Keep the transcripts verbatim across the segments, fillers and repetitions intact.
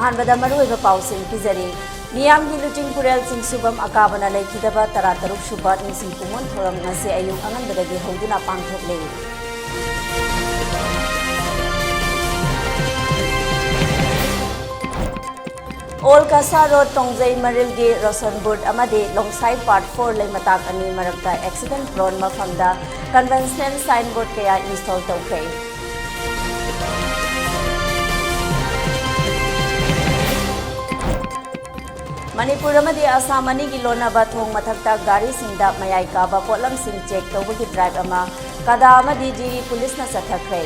ꯑꯍꯥꯟꯕꯗ ꯃꯔꯨꯑꯣꯏꯕ ꯄꯥꯎꯁꯤꯡ ꯄꯤꯖꯔꯤ꯫ ꯃꯤꯌꯥꯝꯒꯤ ꯂꯨꯆꯤꯡ ꯄꯨꯔꯦꯜ ꯆꯤꯡꯁꯨꯕꯝ ꯑꯀꯥꯕꯅ ꯂꯩꯈꯤꯗꯕ ꯇꯔꯥꯇꯔꯨꯛ ꯁꯨꯕ ꯅꯤꯡꯁꯤꯡ ꯀꯨꯝꯑꯣꯟ ꯊꯧꯔꯝ ꯉꯁꯤ ꯑꯌꯨꯛ ꯑꯉꯟꯕꯗꯒꯤ ꯍꯧꯗꯨꯅ ꯄꯥꯡꯊꯣꯛꯂꯤ꯫ ꯑꯣꯜ ꯀꯁꯥ ꯔꯣꯗ ꯇꯣꯡꯖꯩ ꯃꯔꯤꯜꯒꯤ ꯔꯣꯁꯟ ꯕꯨꯠ ꯑꯃꯗꯤ ꯂꯣꯡꯁꯥꯏ ꯄꯥꯔꯠ ꯐꯣꯔ ꯂꯩꯃꯇꯥꯛ ꯑꯅꯤ ꯃꯔꯛꯇ ꯑꯦꯛꯁꯤꯗꯦꯟ ꯄ꯭ꯔꯣꯟ ꯃꯐꯝꯗ ꯀꯟꯚꯦꯟꯁꯅꯦꯜ ꯁꯥꯏꯟ ꯕꯣꯔꯗ ꯀꯌꯥ ꯏꯟꯁꯇꯣꯜ ꯇꯧꯈ꯭ꯔꯦ꯫ ꯃꯅꯤꯄꯨꯔ ꯑꯃꯗꯤ ꯑꯁꯥꯝ ꯑꯅꯤꯒꯤ ꯂꯣꯟꯅꯕ ꯊꯣꯡ ꯃꯊꯛꯇ ꯒꯥꯔꯤꯁꯤꯡꯗ ꯃꯌꯥꯏ ꯀꯥꯕ ꯄꯣꯠꯂꯝꯁꯤꯡ ꯆꯦꯛ ꯇꯧꯕꯒꯤ ꯗ꯭ꯔꯥꯏꯚ ꯑꯃ ꯀꯗꯥ ꯑꯃꯗꯤ ꯖꯤꯔꯤ ꯄꯨꯂꯤꯁꯅ ꯆꯠꯊꯈ꯭ꯔꯦ꯫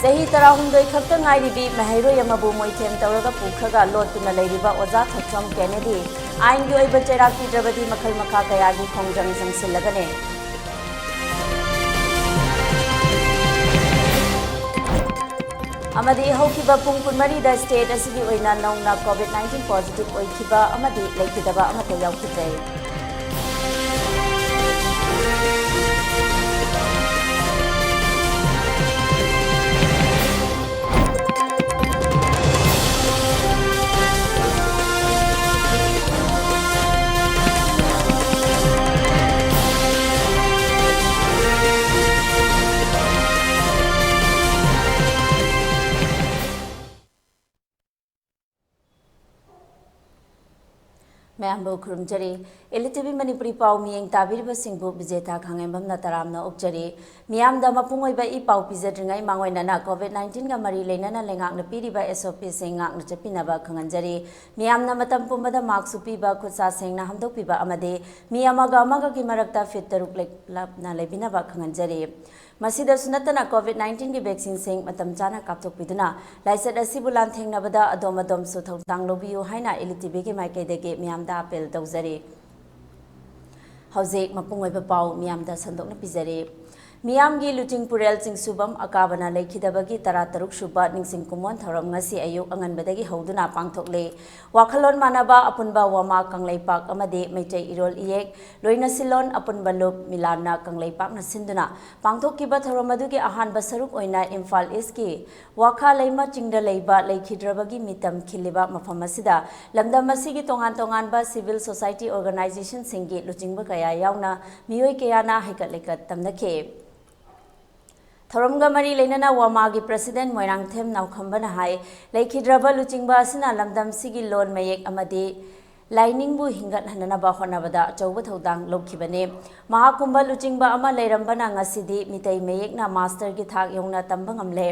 ꯆꯍꯤ ꯇꯔꯥꯍꯨꯝꯗꯣꯏ ꯈꯛꯇ ꯉꯥꯏꯔꯤꯕꯤ ꯃꯍꯩꯔꯣꯏ ꯑꯃꯕꯨ ꯃꯣꯏꯊꯦꯝ ꯇꯧꯔꯒ ꯄꯨꯈ꯭ꯔꯒ ꯂꯣꯠꯇꯨꯅ ꯂꯩꯔꯤꯕ ꯑꯣꯖꯥ ꯊꯣꯛꯆꯣꯝ ꯀꯦꯅꯦꯗꯤ ꯑꯥꯏꯟꯒꯤ ꯑꯣꯏꯕ ꯆꯩꯔꯥꯛ ꯄꯤꯗ꯭ꯔꯕꯗꯤ ꯃꯈꯜ ꯃꯈꯥ ꯀꯌꯥꯒꯤ ꯈꯣꯡꯖꯪ ꯆꯪꯁꯤꯜꯂꯒꯅꯤ꯫ ꯑꯃꯗꯤ ꯍꯧꯈꯤꯕ ꯄꯨꯡ ꯀꯨꯟꯃꯔꯤꯗ ꯁ꯭ꯇꯦꯠ ꯑꯁꯤꯒꯤ ꯑꯣꯏꯅ ꯅꯧꯅ ꯀꯣꯚꯤꯗ ꯅꯥꯏꯟꯇꯤꯟ ꯄꯣꯖꯤꯇꯤꯚ ꯑꯣꯏꯈꯤꯕ ꯑꯃꯗꯤ ꯂꯩꯈꯤꯗꯕ ꯑꯃꯠꯇ ꯌꯥꯎꯈꯤꯗ꯭ꯔꯦ꯫ ꯃꯌꯥꯝꯕꯨ ꯈꯨꯔꯨꯝꯖꯔꯤ꯫ L E T V Manipuri ꯄꯥꯎ ꯃꯤꯠꯌꯦꯡ ꯇꯥꯕꯤꯔꯤꯕꯁꯤꯡꯕꯨ ꯕꯤꯖꯦꯇꯥ ꯈꯥꯉꯦꯝꯕꯝꯅ ꯇꯔꯥꯝꯅ ꯑꯣꯛꯆꯔꯤ꯫ ꯃꯤꯌꯥꯝꯗ ꯃꯄꯨꯡ ꯑꯣꯏꯕ ꯏ ꯄꯥꯎ ꯄꯤꯖꯗ꯭ꯔꯤꯉꯩ ꯃꯥꯡꯑꯣꯏꯅꯅ ꯀꯣꯚꯤꯗ ꯅꯥꯏꯟꯇꯤꯟꯒ ꯃꯔꯤ ꯂꯩꯅꯅ ꯂꯩꯉꯥꯛꯅ ꯄꯤꯔꯤꯕ ꯑꯦꯁ ꯑꯣ ꯄꯤꯁꯤꯡ ꯉꯥꯛꯅ ꯆꯠꯄꯤꯅꯕ ꯈꯪꯍꯟꯖꯔꯤ꯫ ꯃꯤꯌꯥꯝꯅ ꯃꯇꯝ ꯄꯨꯝꯕꯗ ꯃꯥꯛꯁ ꯎꯞꯄꯤꯕ, ꯈꯨꯠ ꯁꯥ ꯁꯦꯡꯅ ꯍꯥꯝꯗꯣꯛꯄꯤꯕ ꯑꯃꯗꯤ ꯃꯤ ꯑꯃꯒ ꯑꯃꯒꯒꯤ ꯃꯔꯛꯇ ꯐꯤꯠ ꯇꯔꯨꯛ ꯂꯦꯞ-, ꯂꯥꯞꯅ ꯂꯩꯕꯤꯅꯕ ꯈꯪꯍꯟꯖꯔꯤ꯫ ꯃꯁꯤꯗꯁꯨ ꯅꯠꯇꯅ ꯀꯣꯚꯤꯗ ꯅꯥꯏꯟꯇꯤꯟꯒꯤ ꯚꯦꯛꯁꯤꯟꯁꯤꯡ ꯃꯇꯝ ꯆꯥꯅ ꯀꯥꯞꯊꯣꯛꯄꯤꯗꯨꯅ ꯂꯥꯏꯆꯠ ꯑꯁꯤꯕꯨ ꯂꯥꯟꯊꯦꯡꯅꯕꯗ ꯑꯗꯣꯝ ꯑꯗꯣꯝꯁꯨ ꯊꯧꯗꯥꯡ ꯂꯧꯕꯤꯌꯨ ꯍꯥꯏꯅ ꯑꯦꯜ ꯏ ꯇꯤ ꯚꯤꯒꯤ ꯃꯥꯏꯀꯩꯗꯒꯤ ꯃꯤꯌꯥꯝꯗ ꯑꯥꯄꯤꯜ ꯇꯧꯖꯔꯤ꯫ ꯍꯧꯖꯤꯛ ꯃꯄꯨꯡ ꯑꯣꯏꯕ ꯄꯥꯎ ꯃꯤꯌꯥꯝꯗ ꯁꯟꯗꯣꯛꯅ ꯄꯤꯖꯔꯤ꯫ ꯃꯤꯌꯥꯝꯒꯤ ꯂꯨꯆꯤꯡ ꯄꯨꯔꯦꯜ ꯆꯤꯡꯁꯨꯕꯝ ꯑꯀꯥꯕꯅ ꯂꯩꯈꯤꯗꯕꯒꯤ ꯇꯔꯥꯇꯔꯨꯛ ꯁꯨꯕ ꯅꯤꯡꯁꯤꯡ ꯀꯨꯝꯑꯣꯟ ꯊꯧꯔꯝ ꯉꯁꯤ ꯑꯌꯨꯛ ꯑꯉꯟꯕꯗꯒꯤ ꯍꯧꯗꯨꯅ ꯄꯥꯡꯊꯣꯛꯂꯦ꯫ ꯋꯥꯈꯜꯂꯣꯟ ꯃꯥꯟꯅꯕ ꯑꯄꯨꯟꯕ ꯋꯥꯃꯥ ꯀꯪꯂꯩꯄꯥꯛ ꯑꯃꯗꯤ ꯃꯩꯇꯩ ꯏꯔꯣꯜ ꯏꯌꯦꯛ ꯂꯣꯏꯅꯁꯤꯂꯣꯟ ꯑꯄꯨꯟꯕ ꯂꯨꯞ ꯃꯤꯂꯥꯟꯅ ꯀꯪꯂꯩꯄꯥꯛꯅ ꯁꯤꯟꯗꯨꯅ ꯄꯥꯡꯊꯣꯛꯈꯤꯕ ꯊꯧꯔꯝ ꯑꯗꯨꯒꯤ ꯑꯍꯥꯟꯕ ꯁꯔꯨꯛ ꯑꯣꯏꯅ ꯏꯝꯐꯥꯜ ꯏꯁꯀꯤ ꯋꯥꯈꯥ ꯂꯩꯃ ꯆꯤꯡꯗ ꯂꯩꯕ ꯂꯩꯈꯤꯗ꯭ꯔꯕꯒꯤ ꯃꯤꯇꯝ ꯈꯤꯜꯂꯤꯕ ꯃꯐꯝ ꯑꯁꯤꯗ ꯂꯝꯗꯝ ꯑꯁꯤꯒꯤ ꯇꯣꯉꯥꯟ ꯇꯣꯉꯥꯟꯕ civil society organizationꯁꯤꯡꯒꯤ ꯂꯨꯆꯤꯡꯕ ꯀꯌꯥ ꯌꯥꯎꯅ ꯃꯤꯑꯣꯏ ꯀꯌꯥꯅ ꯍꯩꯀꯠ ꯂꯩꯀꯠ ꯇꯝꯅꯈꯤ꯫ ꯊꯧꯔꯝꯒ ꯃꯔꯤ ꯂꯩꯅꯅ ꯋꯥꯃꯥꯒꯤ president ꯃꯣꯏꯔꯥꯡꯊꯦꯝ ꯅꯥꯎꯈꯝꯕꯅ ꯍꯥꯏ, ꯂꯩꯈꯤꯗ꯭ꯔꯕ ꯂꯨꯆꯤꯡꯕ ꯑꯁꯤꯅ ꯂꯝꯗꯝꯁꯤꯒꯤ ꯂꯣꯟ ꯃꯌꯦꯛ ꯑꯃꯗꯤ ꯂꯥꯏꯅꯤꯡꯕꯨ ꯍꯤꯡꯒꯠꯍꯟꯅꯅꯕ ꯍꯣꯠꯅꯕꯗ ꯑꯆꯧꯕ ꯊꯧꯗꯥꯡ ꯂꯧꯈꯤꯕꯅꯤ꯫ ꯃꯍꯥꯛꯀꯨꯝꯕ ꯂꯨꯆꯤꯡꯕ ꯑꯃ ꯂꯩꯔꯝꯕꯅ ꯉꯁꯤꯗꯤ ꯃꯤꯇꯩ ꯃꯌꯦꯛꯅ masterꯒꯤ ꯊꯥꯛ ꯌꯧꯅ ꯇꯝꯕ ꯉꯝꯂꯦ꯫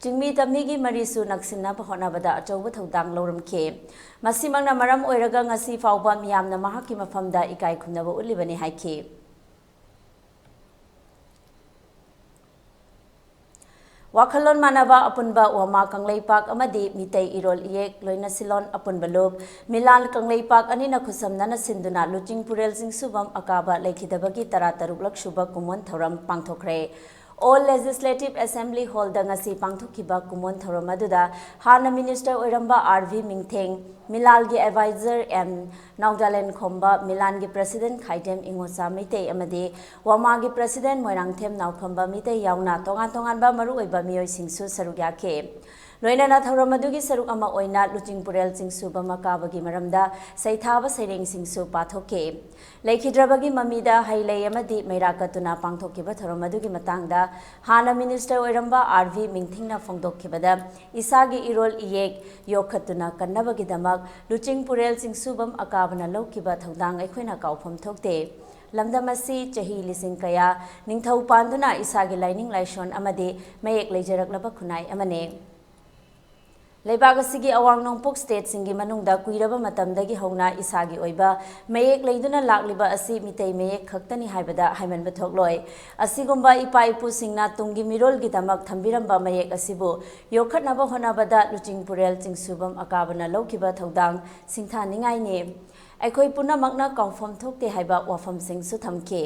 ꯆꯤꯡꯃꯤ ꯇꯝꯃꯤꯒꯤ ꯃꯔꯤꯁꯨ ꯅꯛꯁꯤꯟꯅꯕ ꯍꯣꯠꯅꯕꯗ ꯑꯆꯧꯕ ꯊꯧꯗꯥꯡ ꯂꯧꯔꯝꯈꯤ꯫ ꯃꯁꯤꯃꯛꯅ ꯃꯔꯝ ꯑꯣꯏꯔꯒ ꯉꯁꯤ ꯐꯥꯎꯕ ꯃꯤꯌꯥꯝꯅ ꯃꯍꯥꯛꯀꯤ ꯃꯐꯝꯗ ꯏꯀꯥꯏ ꯈꯨꯝꯅꯕ ꯎꯠꯂꯤꯕꯅꯤ ꯍꯥꯏꯈꯤ꯫ ꯋꯥꯈꯜꯂꯣꯟ ꯃꯥꯟꯅꯕ ꯑꯄꯨꯟꯕ ꯋꯥꯃꯥ ꯀꯪꯂꯩꯄꯥꯛ ꯑꯃꯗꯤ ꯃꯤꯇꯩ ꯏꯔꯣꯜ ꯏꯌꯦꯛ ꯂꯣꯏꯅꯁꯤꯂꯣꯟ ꯑꯄꯨꯟꯕ ꯂꯨꯞ ꯃꯤꯂꯥꯟ ꯀꯪꯂꯩꯄꯥꯛ ꯑꯅꯤꯅ ꯈꯨꯠꯁꯝꯅꯅ ꯁꯤꯟꯗꯨꯅ ꯂꯨꯆꯤꯡ ꯄꯨꯔꯦꯜ ꯆꯤꯡꯁꯨꯕꯝ ꯑꯀꯥꯕ ꯂꯩꯈꯤꯗꯕꯒꯤ ꯇꯔꯥꯇꯔꯨꯛꯂꯛ ꯁꯨꯕ ꯀꯨꯝꯑꯣꯟ ꯊꯧꯔꯝ ꯄꯥꯡꯊꯣꯛꯈ꯭ꯔꯦ꯫ All Legislative Assembly Hallꯗ ꯉꯁꯤ ꯄꯥꯡꯊꯣꯛꯈꯤꯕ ꯀꯨꯝꯑꯣꯟ ꯊꯧꯔꯝ ꯑꯗꯨꯗ ꯍꯥꯟꯅ minister ꯑꯣꯏꯔꯝꯕ ꯑꯥꯔ ꯚꯤ ꯃꯤꯡꯊꯦꯡ, ꯃꯤꯂꯥꯜꯒꯤ advisor ꯑꯦꯝ ꯅꯥꯎꯗꯥꯂꯦꯟ ꯈꯣꯝꯕ, ꯃꯤꯂꯥꯟꯒꯤ president ꯈꯥꯏꯗꯦꯝ ꯏꯉꯣꯆꯥ ꯃꯩꯇꯩ ꯑꯃꯗꯤ ꯋꯥꯃꯥꯒꯤ president ꯃꯣꯏꯔꯥꯡꯊꯦꯝ ꯅꯥꯎꯈꯝꯕ ꯃꯩꯇꯩ ꯌꯥꯎꯅ ꯇꯣꯉꯥꯟ ꯇꯣꯉꯥꯟꯕ ꯃꯔꯨꯑꯣꯏꯕ ꯃꯤꯑꯣꯏꯁꯤꯡꯁꯨ ꯁꯔꯨꯛ ꯌꯥꯈꯤ꯫ ꯂꯣꯏꯅꯅ ꯊꯧꯔꯝ ꯑꯗꯨꯒꯤ ꯁꯔꯨꯛ ꯑꯃ ꯑꯣꯏꯅ ꯂꯨꯆꯤꯡ ꯄꯨꯔꯦꯜ ꯆꯤꯡꯁꯨꯕꯝ ꯑꯀꯥꯕꯒꯤ ꯃꯔꯝꯗ ꯁꯩꯊꯥꯕ ꯁꯩꯔꯦꯡꯁꯤꯡꯁꯨ ꯄꯥꯊꯣꯛꯈꯤ꯫ ꯂꯩꯈꯤꯗ꯭ꯔꯕꯒꯤ ꯃꯃꯤꯗ ꯍꯩ ꯂꯩ ꯑꯃꯗꯤ ꯃꯩꯔꯥ ꯀꯠꯇꯨꯅ ꯄꯥꯡꯊꯣꯛꯈꯤꯕ ꯊꯧꯔꯝ ꯑꯗꯨꯒꯤ ꯃꯇꯥꯡꯗ ꯍꯥꯟꯅ minister ꯑꯣꯏꯔꯝꯕ ꯑꯥꯔ ꯚꯤ ꯃꯤꯡꯊꯤꯡꯅ ꯐꯣꯡꯗꯣꯛꯈꯤꯕꯗ, ꯏꯁꯥꯒꯤ ꯏꯔꯣꯜ ꯏꯌꯦꯛ ꯌꯣꯛꯈꯠꯇꯨꯅ ꯀꯟꯅꯕꯒꯤꯗꯃꯛ ꯂꯨꯆꯤꯡ ꯄꯨꯔꯦꯜ ꯆꯤꯡꯁꯨꯕꯝ ꯑꯀꯥꯕꯅ ꯂꯧꯈꯤꯕ ꯊꯧꯗꯥꯡ ꯑꯩꯈꯣꯏꯅ ꯀꯥꯎꯐꯝ ꯊꯣꯛꯇꯦ꯫ ꯂꯝꯗꯝ ꯑꯁꯤ ꯆꯍꯤ ꯂꯤꯁꯤꯡ ꯀꯌꯥ ꯅꯤꯡꯊꯧ ꯄꯥꯟꯗꯨꯅ ꯏꯁꯥꯒꯤ ꯂꯥꯏꯅꯤꯡ ꯂꯥꯏꯁꯣꯟ ꯑꯃꯗꯤ ꯃꯌꯦꯛ ꯂꯩꯖꯔꯛꯂꯕ ꯈꯨꯟꯅꯥꯏ ꯑꯃꯅꯤ꯫ ꯂꯩꯕꯥꯛ ꯑꯁꯤꯒꯤ ꯑꯋꯥꯡ ꯅꯣꯡꯄꯣꯛ stateꯁꯤꯡꯒꯤ ꯃꯅꯨꯡꯗ ꯀꯨꯏꯔꯕ ꯃꯇꯝꯗꯒꯤ ꯍꯧꯅ ꯏꯁꯥꯒꯤ ꯑꯣꯏꯕ ꯃꯌꯦꯛ ꯂꯩꯗꯨꯅ ꯂꯥꯛꯂꯤꯕ ꯑꯁꯤ ꯃꯤꯇꯩ ꯃꯌꯦꯛ ꯈꯛꯇꯅꯤ ꯍꯥꯏꯕꯗ ꯍꯥꯏꯃꯟꯕ ꯊꯣꯛꯂꯣꯏ꯫ ꯑꯁꯤꯒꯨꯝꯕ ꯏꯄꯥ ꯏꯄꯨꯁꯤꯡꯅ ꯇꯨꯡꯒꯤ ꯃꯤꯔꯣꯜꯒꯤꯗꯃꯛ ꯊꯝꯕꯤꯔꯝꯕ ꯃꯌꯦꯛ ꯑꯁꯤꯕꯨ ꯌꯣꯛꯈꯠꯅꯕ ꯍꯣꯠꯅꯕꯗ ꯂꯨꯆꯤꯡ ꯄꯨꯔꯦꯜ ꯆꯤꯡꯁꯨꯕꯝ ꯑꯀꯥꯕꯅ ꯂꯧꯈꯤꯕ ꯊꯧꯗꯥꯡ ꯁꯤꯡꯊꯥꯅꯤꯡꯉꯥꯏꯅꯤ꯫ ꯑꯩꯈꯣꯏ ꯄꯨꯝꯅꯃꯛꯅ ꯀꯥꯎꯐꯝ ꯊꯣꯛꯇꯦ ꯍꯥꯏꯕ ꯋꯥꯐꯝꯁꯤꯡꯁꯨ ꯊꯝꯈꯤ꯫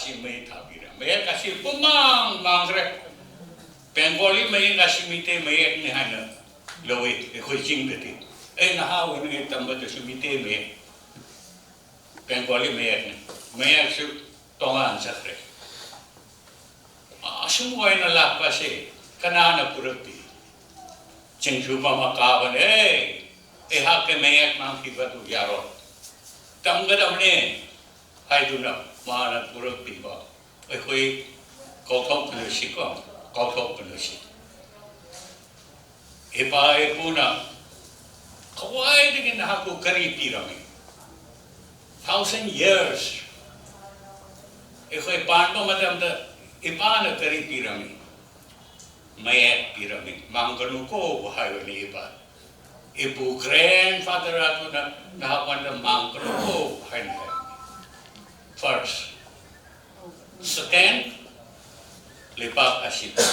ꯑꯁꯤ ꯃꯩ ꯊꯥꯕꯤꯔꯦ꯫ ꯃꯌꯦꯛ ꯑꯁꯤ ꯄꯨꯝꯃꯥꯡ ꯃꯥꯡꯈ꯭ꯔꯦ꯫ ꯕꯦꯡꯒꯣꯂꯤ ꯃꯌꯦꯛ ꯑꯁꯤ ꯃꯤꯇꯩ ꯃꯌꯦꯛꯅꯤ ꯍꯥꯏꯅ ꯂꯧꯏ ꯑꯩꯈꯣꯏ ꯆꯤꯡꯗꯗꯤ꯫ ꯑꯩ ꯅꯍꯥ ꯑꯣꯏꯔꯤꯉꯩ ꯇꯝꯕꯗꯁꯨ ꯃꯤꯇꯩ ꯃꯌꯦꯛ, ꯕꯦꯡꯒꯣꯂꯤ ꯃꯌꯦꯛꯅꯤ꯫ ꯃꯌꯦꯛꯁꯨ ꯇꯣꯉꯥꯟ ꯆꯠꯈ꯭ꯔꯦ꯫ ꯑꯁꯨꯝ ꯑꯣꯏꯅ ꯂꯥꯛꯄꯁꯦ ꯀꯅꯥꯅ ꯄꯨꯔꯛꯄꯤ? ꯆꯤꯡꯁꯨ ꯃꯃꯥ ꯀꯥꯕꯅꯦ꯫ ꯑꯩꯍꯥꯛꯀꯤ ꯃꯌꯦꯛ ꯃꯥꯡꯈꯤꯕꯗꯨ ꯌꯥꯔꯣꯏ꯫ ꯇꯝꯒꯗꯕꯅꯦ ꯍꯥꯏꯗꯨꯅ ꯃꯥꯅ ꯄꯨꯔꯛꯄꯤꯕ ꯑꯩꯈꯣꯏ ꯀꯥꯎꯊꯣꯛꯄꯅ ꯁꯤꯀꯣ, ꯀꯥꯎꯊꯣꯛꯄꯅ ꯁꯤ꯫ ꯏꯄꯥ ꯏꯄꯨꯅ ꯈ꯭ꯋꯥꯏꯗꯒꯤ ꯅꯍꯥꯛꯄꯨ ꯀꯔꯤ ꯄꯤꯔꯝꯃꯤ? Thousand years ꯑꯩꯈꯣꯏ ꯄꯥꯟꯕ ꯃꯇꯝꯗ ꯏꯄꯥꯅ ꯀꯔꯤ ꯄꯤꯔꯝꯃꯤ? ꯃꯌꯦꯛ ꯄꯤꯔꯝꯃꯤ꯫ ꯃꯥꯡꯒꯅꯨꯀꯣ ꯍꯥꯏꯕꯅꯤ ꯏꯄꯥ꯫ ꯏꯄꯨ grandfather ꯑꯗꯨꯅ ꯅꯍꯥꯛꯉꯣꯟꯗ ꯃꯥꯡꯒꯅꯨꯀꯣ ꯍꯥꯏꯅ ꯍꯥꯏꯕꯅꯤ꯫ First꯫ Second, ꯂꯩꯄꯥꯛ ꯑꯁꯤꯗ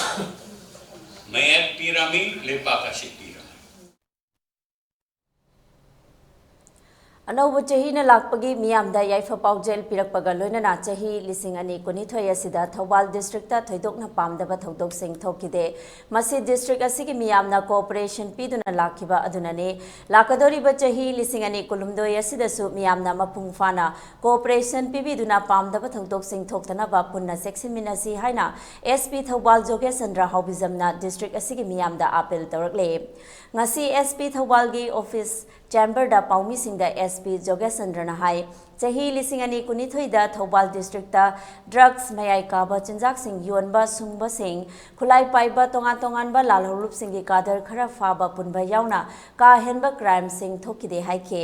ꯃꯌꯦꯛ ꯄꯤꯔꯝꯃꯤ, ꯂꯩꯄꯥꯛ ꯑꯁꯤ ꯄꯤꯔꯝꯃꯤ꯫ ꯑꯅꯧꯕ ꯆꯍꯤꯅ ꯂꯥꯛꯄꯒꯤ ꯃꯤꯌꯥꯝꯗ ꯌꯥꯏꯐ ꯄꯥꯎꯖꯦꯜ ꯄꯤꯔꯛꯄꯒ ꯂꯣꯏꯅꯅ ꯆꯍꯤ ꯂꯤꯁꯤꯡ ꯑꯅꯤ ꯀꯨꯟꯅꯤꯊꯣꯏ ꯑꯁꯤꯗ ꯊꯧꯕꯥꯜ district ꯇ ꯊꯣꯏꯗꯣꯛꯅ ꯄꯥꯝꯗꯕ ꯊꯧꯗꯣꯛꯁꯤꯡ ꯊꯣꯛꯈꯤꯗꯦ꯫ ꯃꯁꯤ district ꯑꯁꯤꯒꯤ ꯃꯤꯌꯥꯝꯅ cooperation ꯄꯤꯗꯨꯅ ꯂꯥꯛꯈꯤꯕ ꯑꯗꯨꯅꯅꯤ꯫ ꯂꯥꯛꯀꯗꯧꯔꯤꯕ ꯆꯍꯤ ꯂꯤꯁꯤꯡ ꯑꯅꯤ ꯀꯨꯟꯍꯨꯝꯗꯣꯏ ꯑꯁꯤꯗꯁꯨ ꯃꯤꯌꯥꯝꯅ ꯃꯄꯨꯡ ꯐꯥꯅ cooperation ꯄꯤꯕꯤꯗꯨꯅ ꯄꯥꯝꯗꯕ ꯊꯧꯗꯣꯛꯁꯤꯡ ꯊꯣꯛꯇꯅꯕ ꯄꯨꯟꯅ ꯆꯦꯛꯁꯤꯟꯃꯤꯟꯅꯁꯤ ꯍꯥꯏꯅ S P ꯊꯧꯕꯥꯜ ꯖꯣꯒꯦꯁꯆꯟꯗ꯭ꯔ ꯍꯥꯎꯕꯤꯖꯝꯅ district ꯑꯁꯤꯒꯤ ꯃꯤꯌꯥꯝꯗ appeal ꯇꯧꯔꯛꯂꯦ꯫ ꯉꯁꯤ S P ꯊꯧꯕꯥꯜꯒꯤ office chamber ꯗ ꯄꯥꯎꯃꯤꯁꯤꯡꯗ S P ꯖꯣꯒꯦꯁꯆꯟꯗ꯭ꯔꯅ ꯍꯥꯏ, ꯆꯍꯤ ꯂꯤꯁꯤꯡ ꯑꯅꯤ ꯀꯨꯟꯅꯤꯊꯣꯏꯗ ꯊꯧꯕꯥꯜ district ꯇ drugs, ꯃꯌꯥꯏ ꯀꯥꯕ ꯆꯤꯟꯖꯥꯛꯁꯤꯡ ꯌꯣꯟꯕ, ꯁꯨꯡꯕꯁꯤꯡ, ꯈꯨꯠꯂꯥꯏ ꯄꯥꯏꯕ, ꯇꯣꯉꯥꯟ ꯇꯣꯉꯥꯟꯕ ꯂꯥꯜꯍꯧꯂꯨꯞꯁꯤꯡꯒꯤ ꯀꯥꯗꯔ ꯈꯔ ꯐꯥꯕ ꯄꯨꯟꯕ ꯌꯥꯎꯅ ꯀꯥ ꯍꯦꯟꯕ crime ꯁꯤꯡ ꯊꯣꯛꯈꯤꯗꯦ ꯍꯥꯏꯈꯤ꯫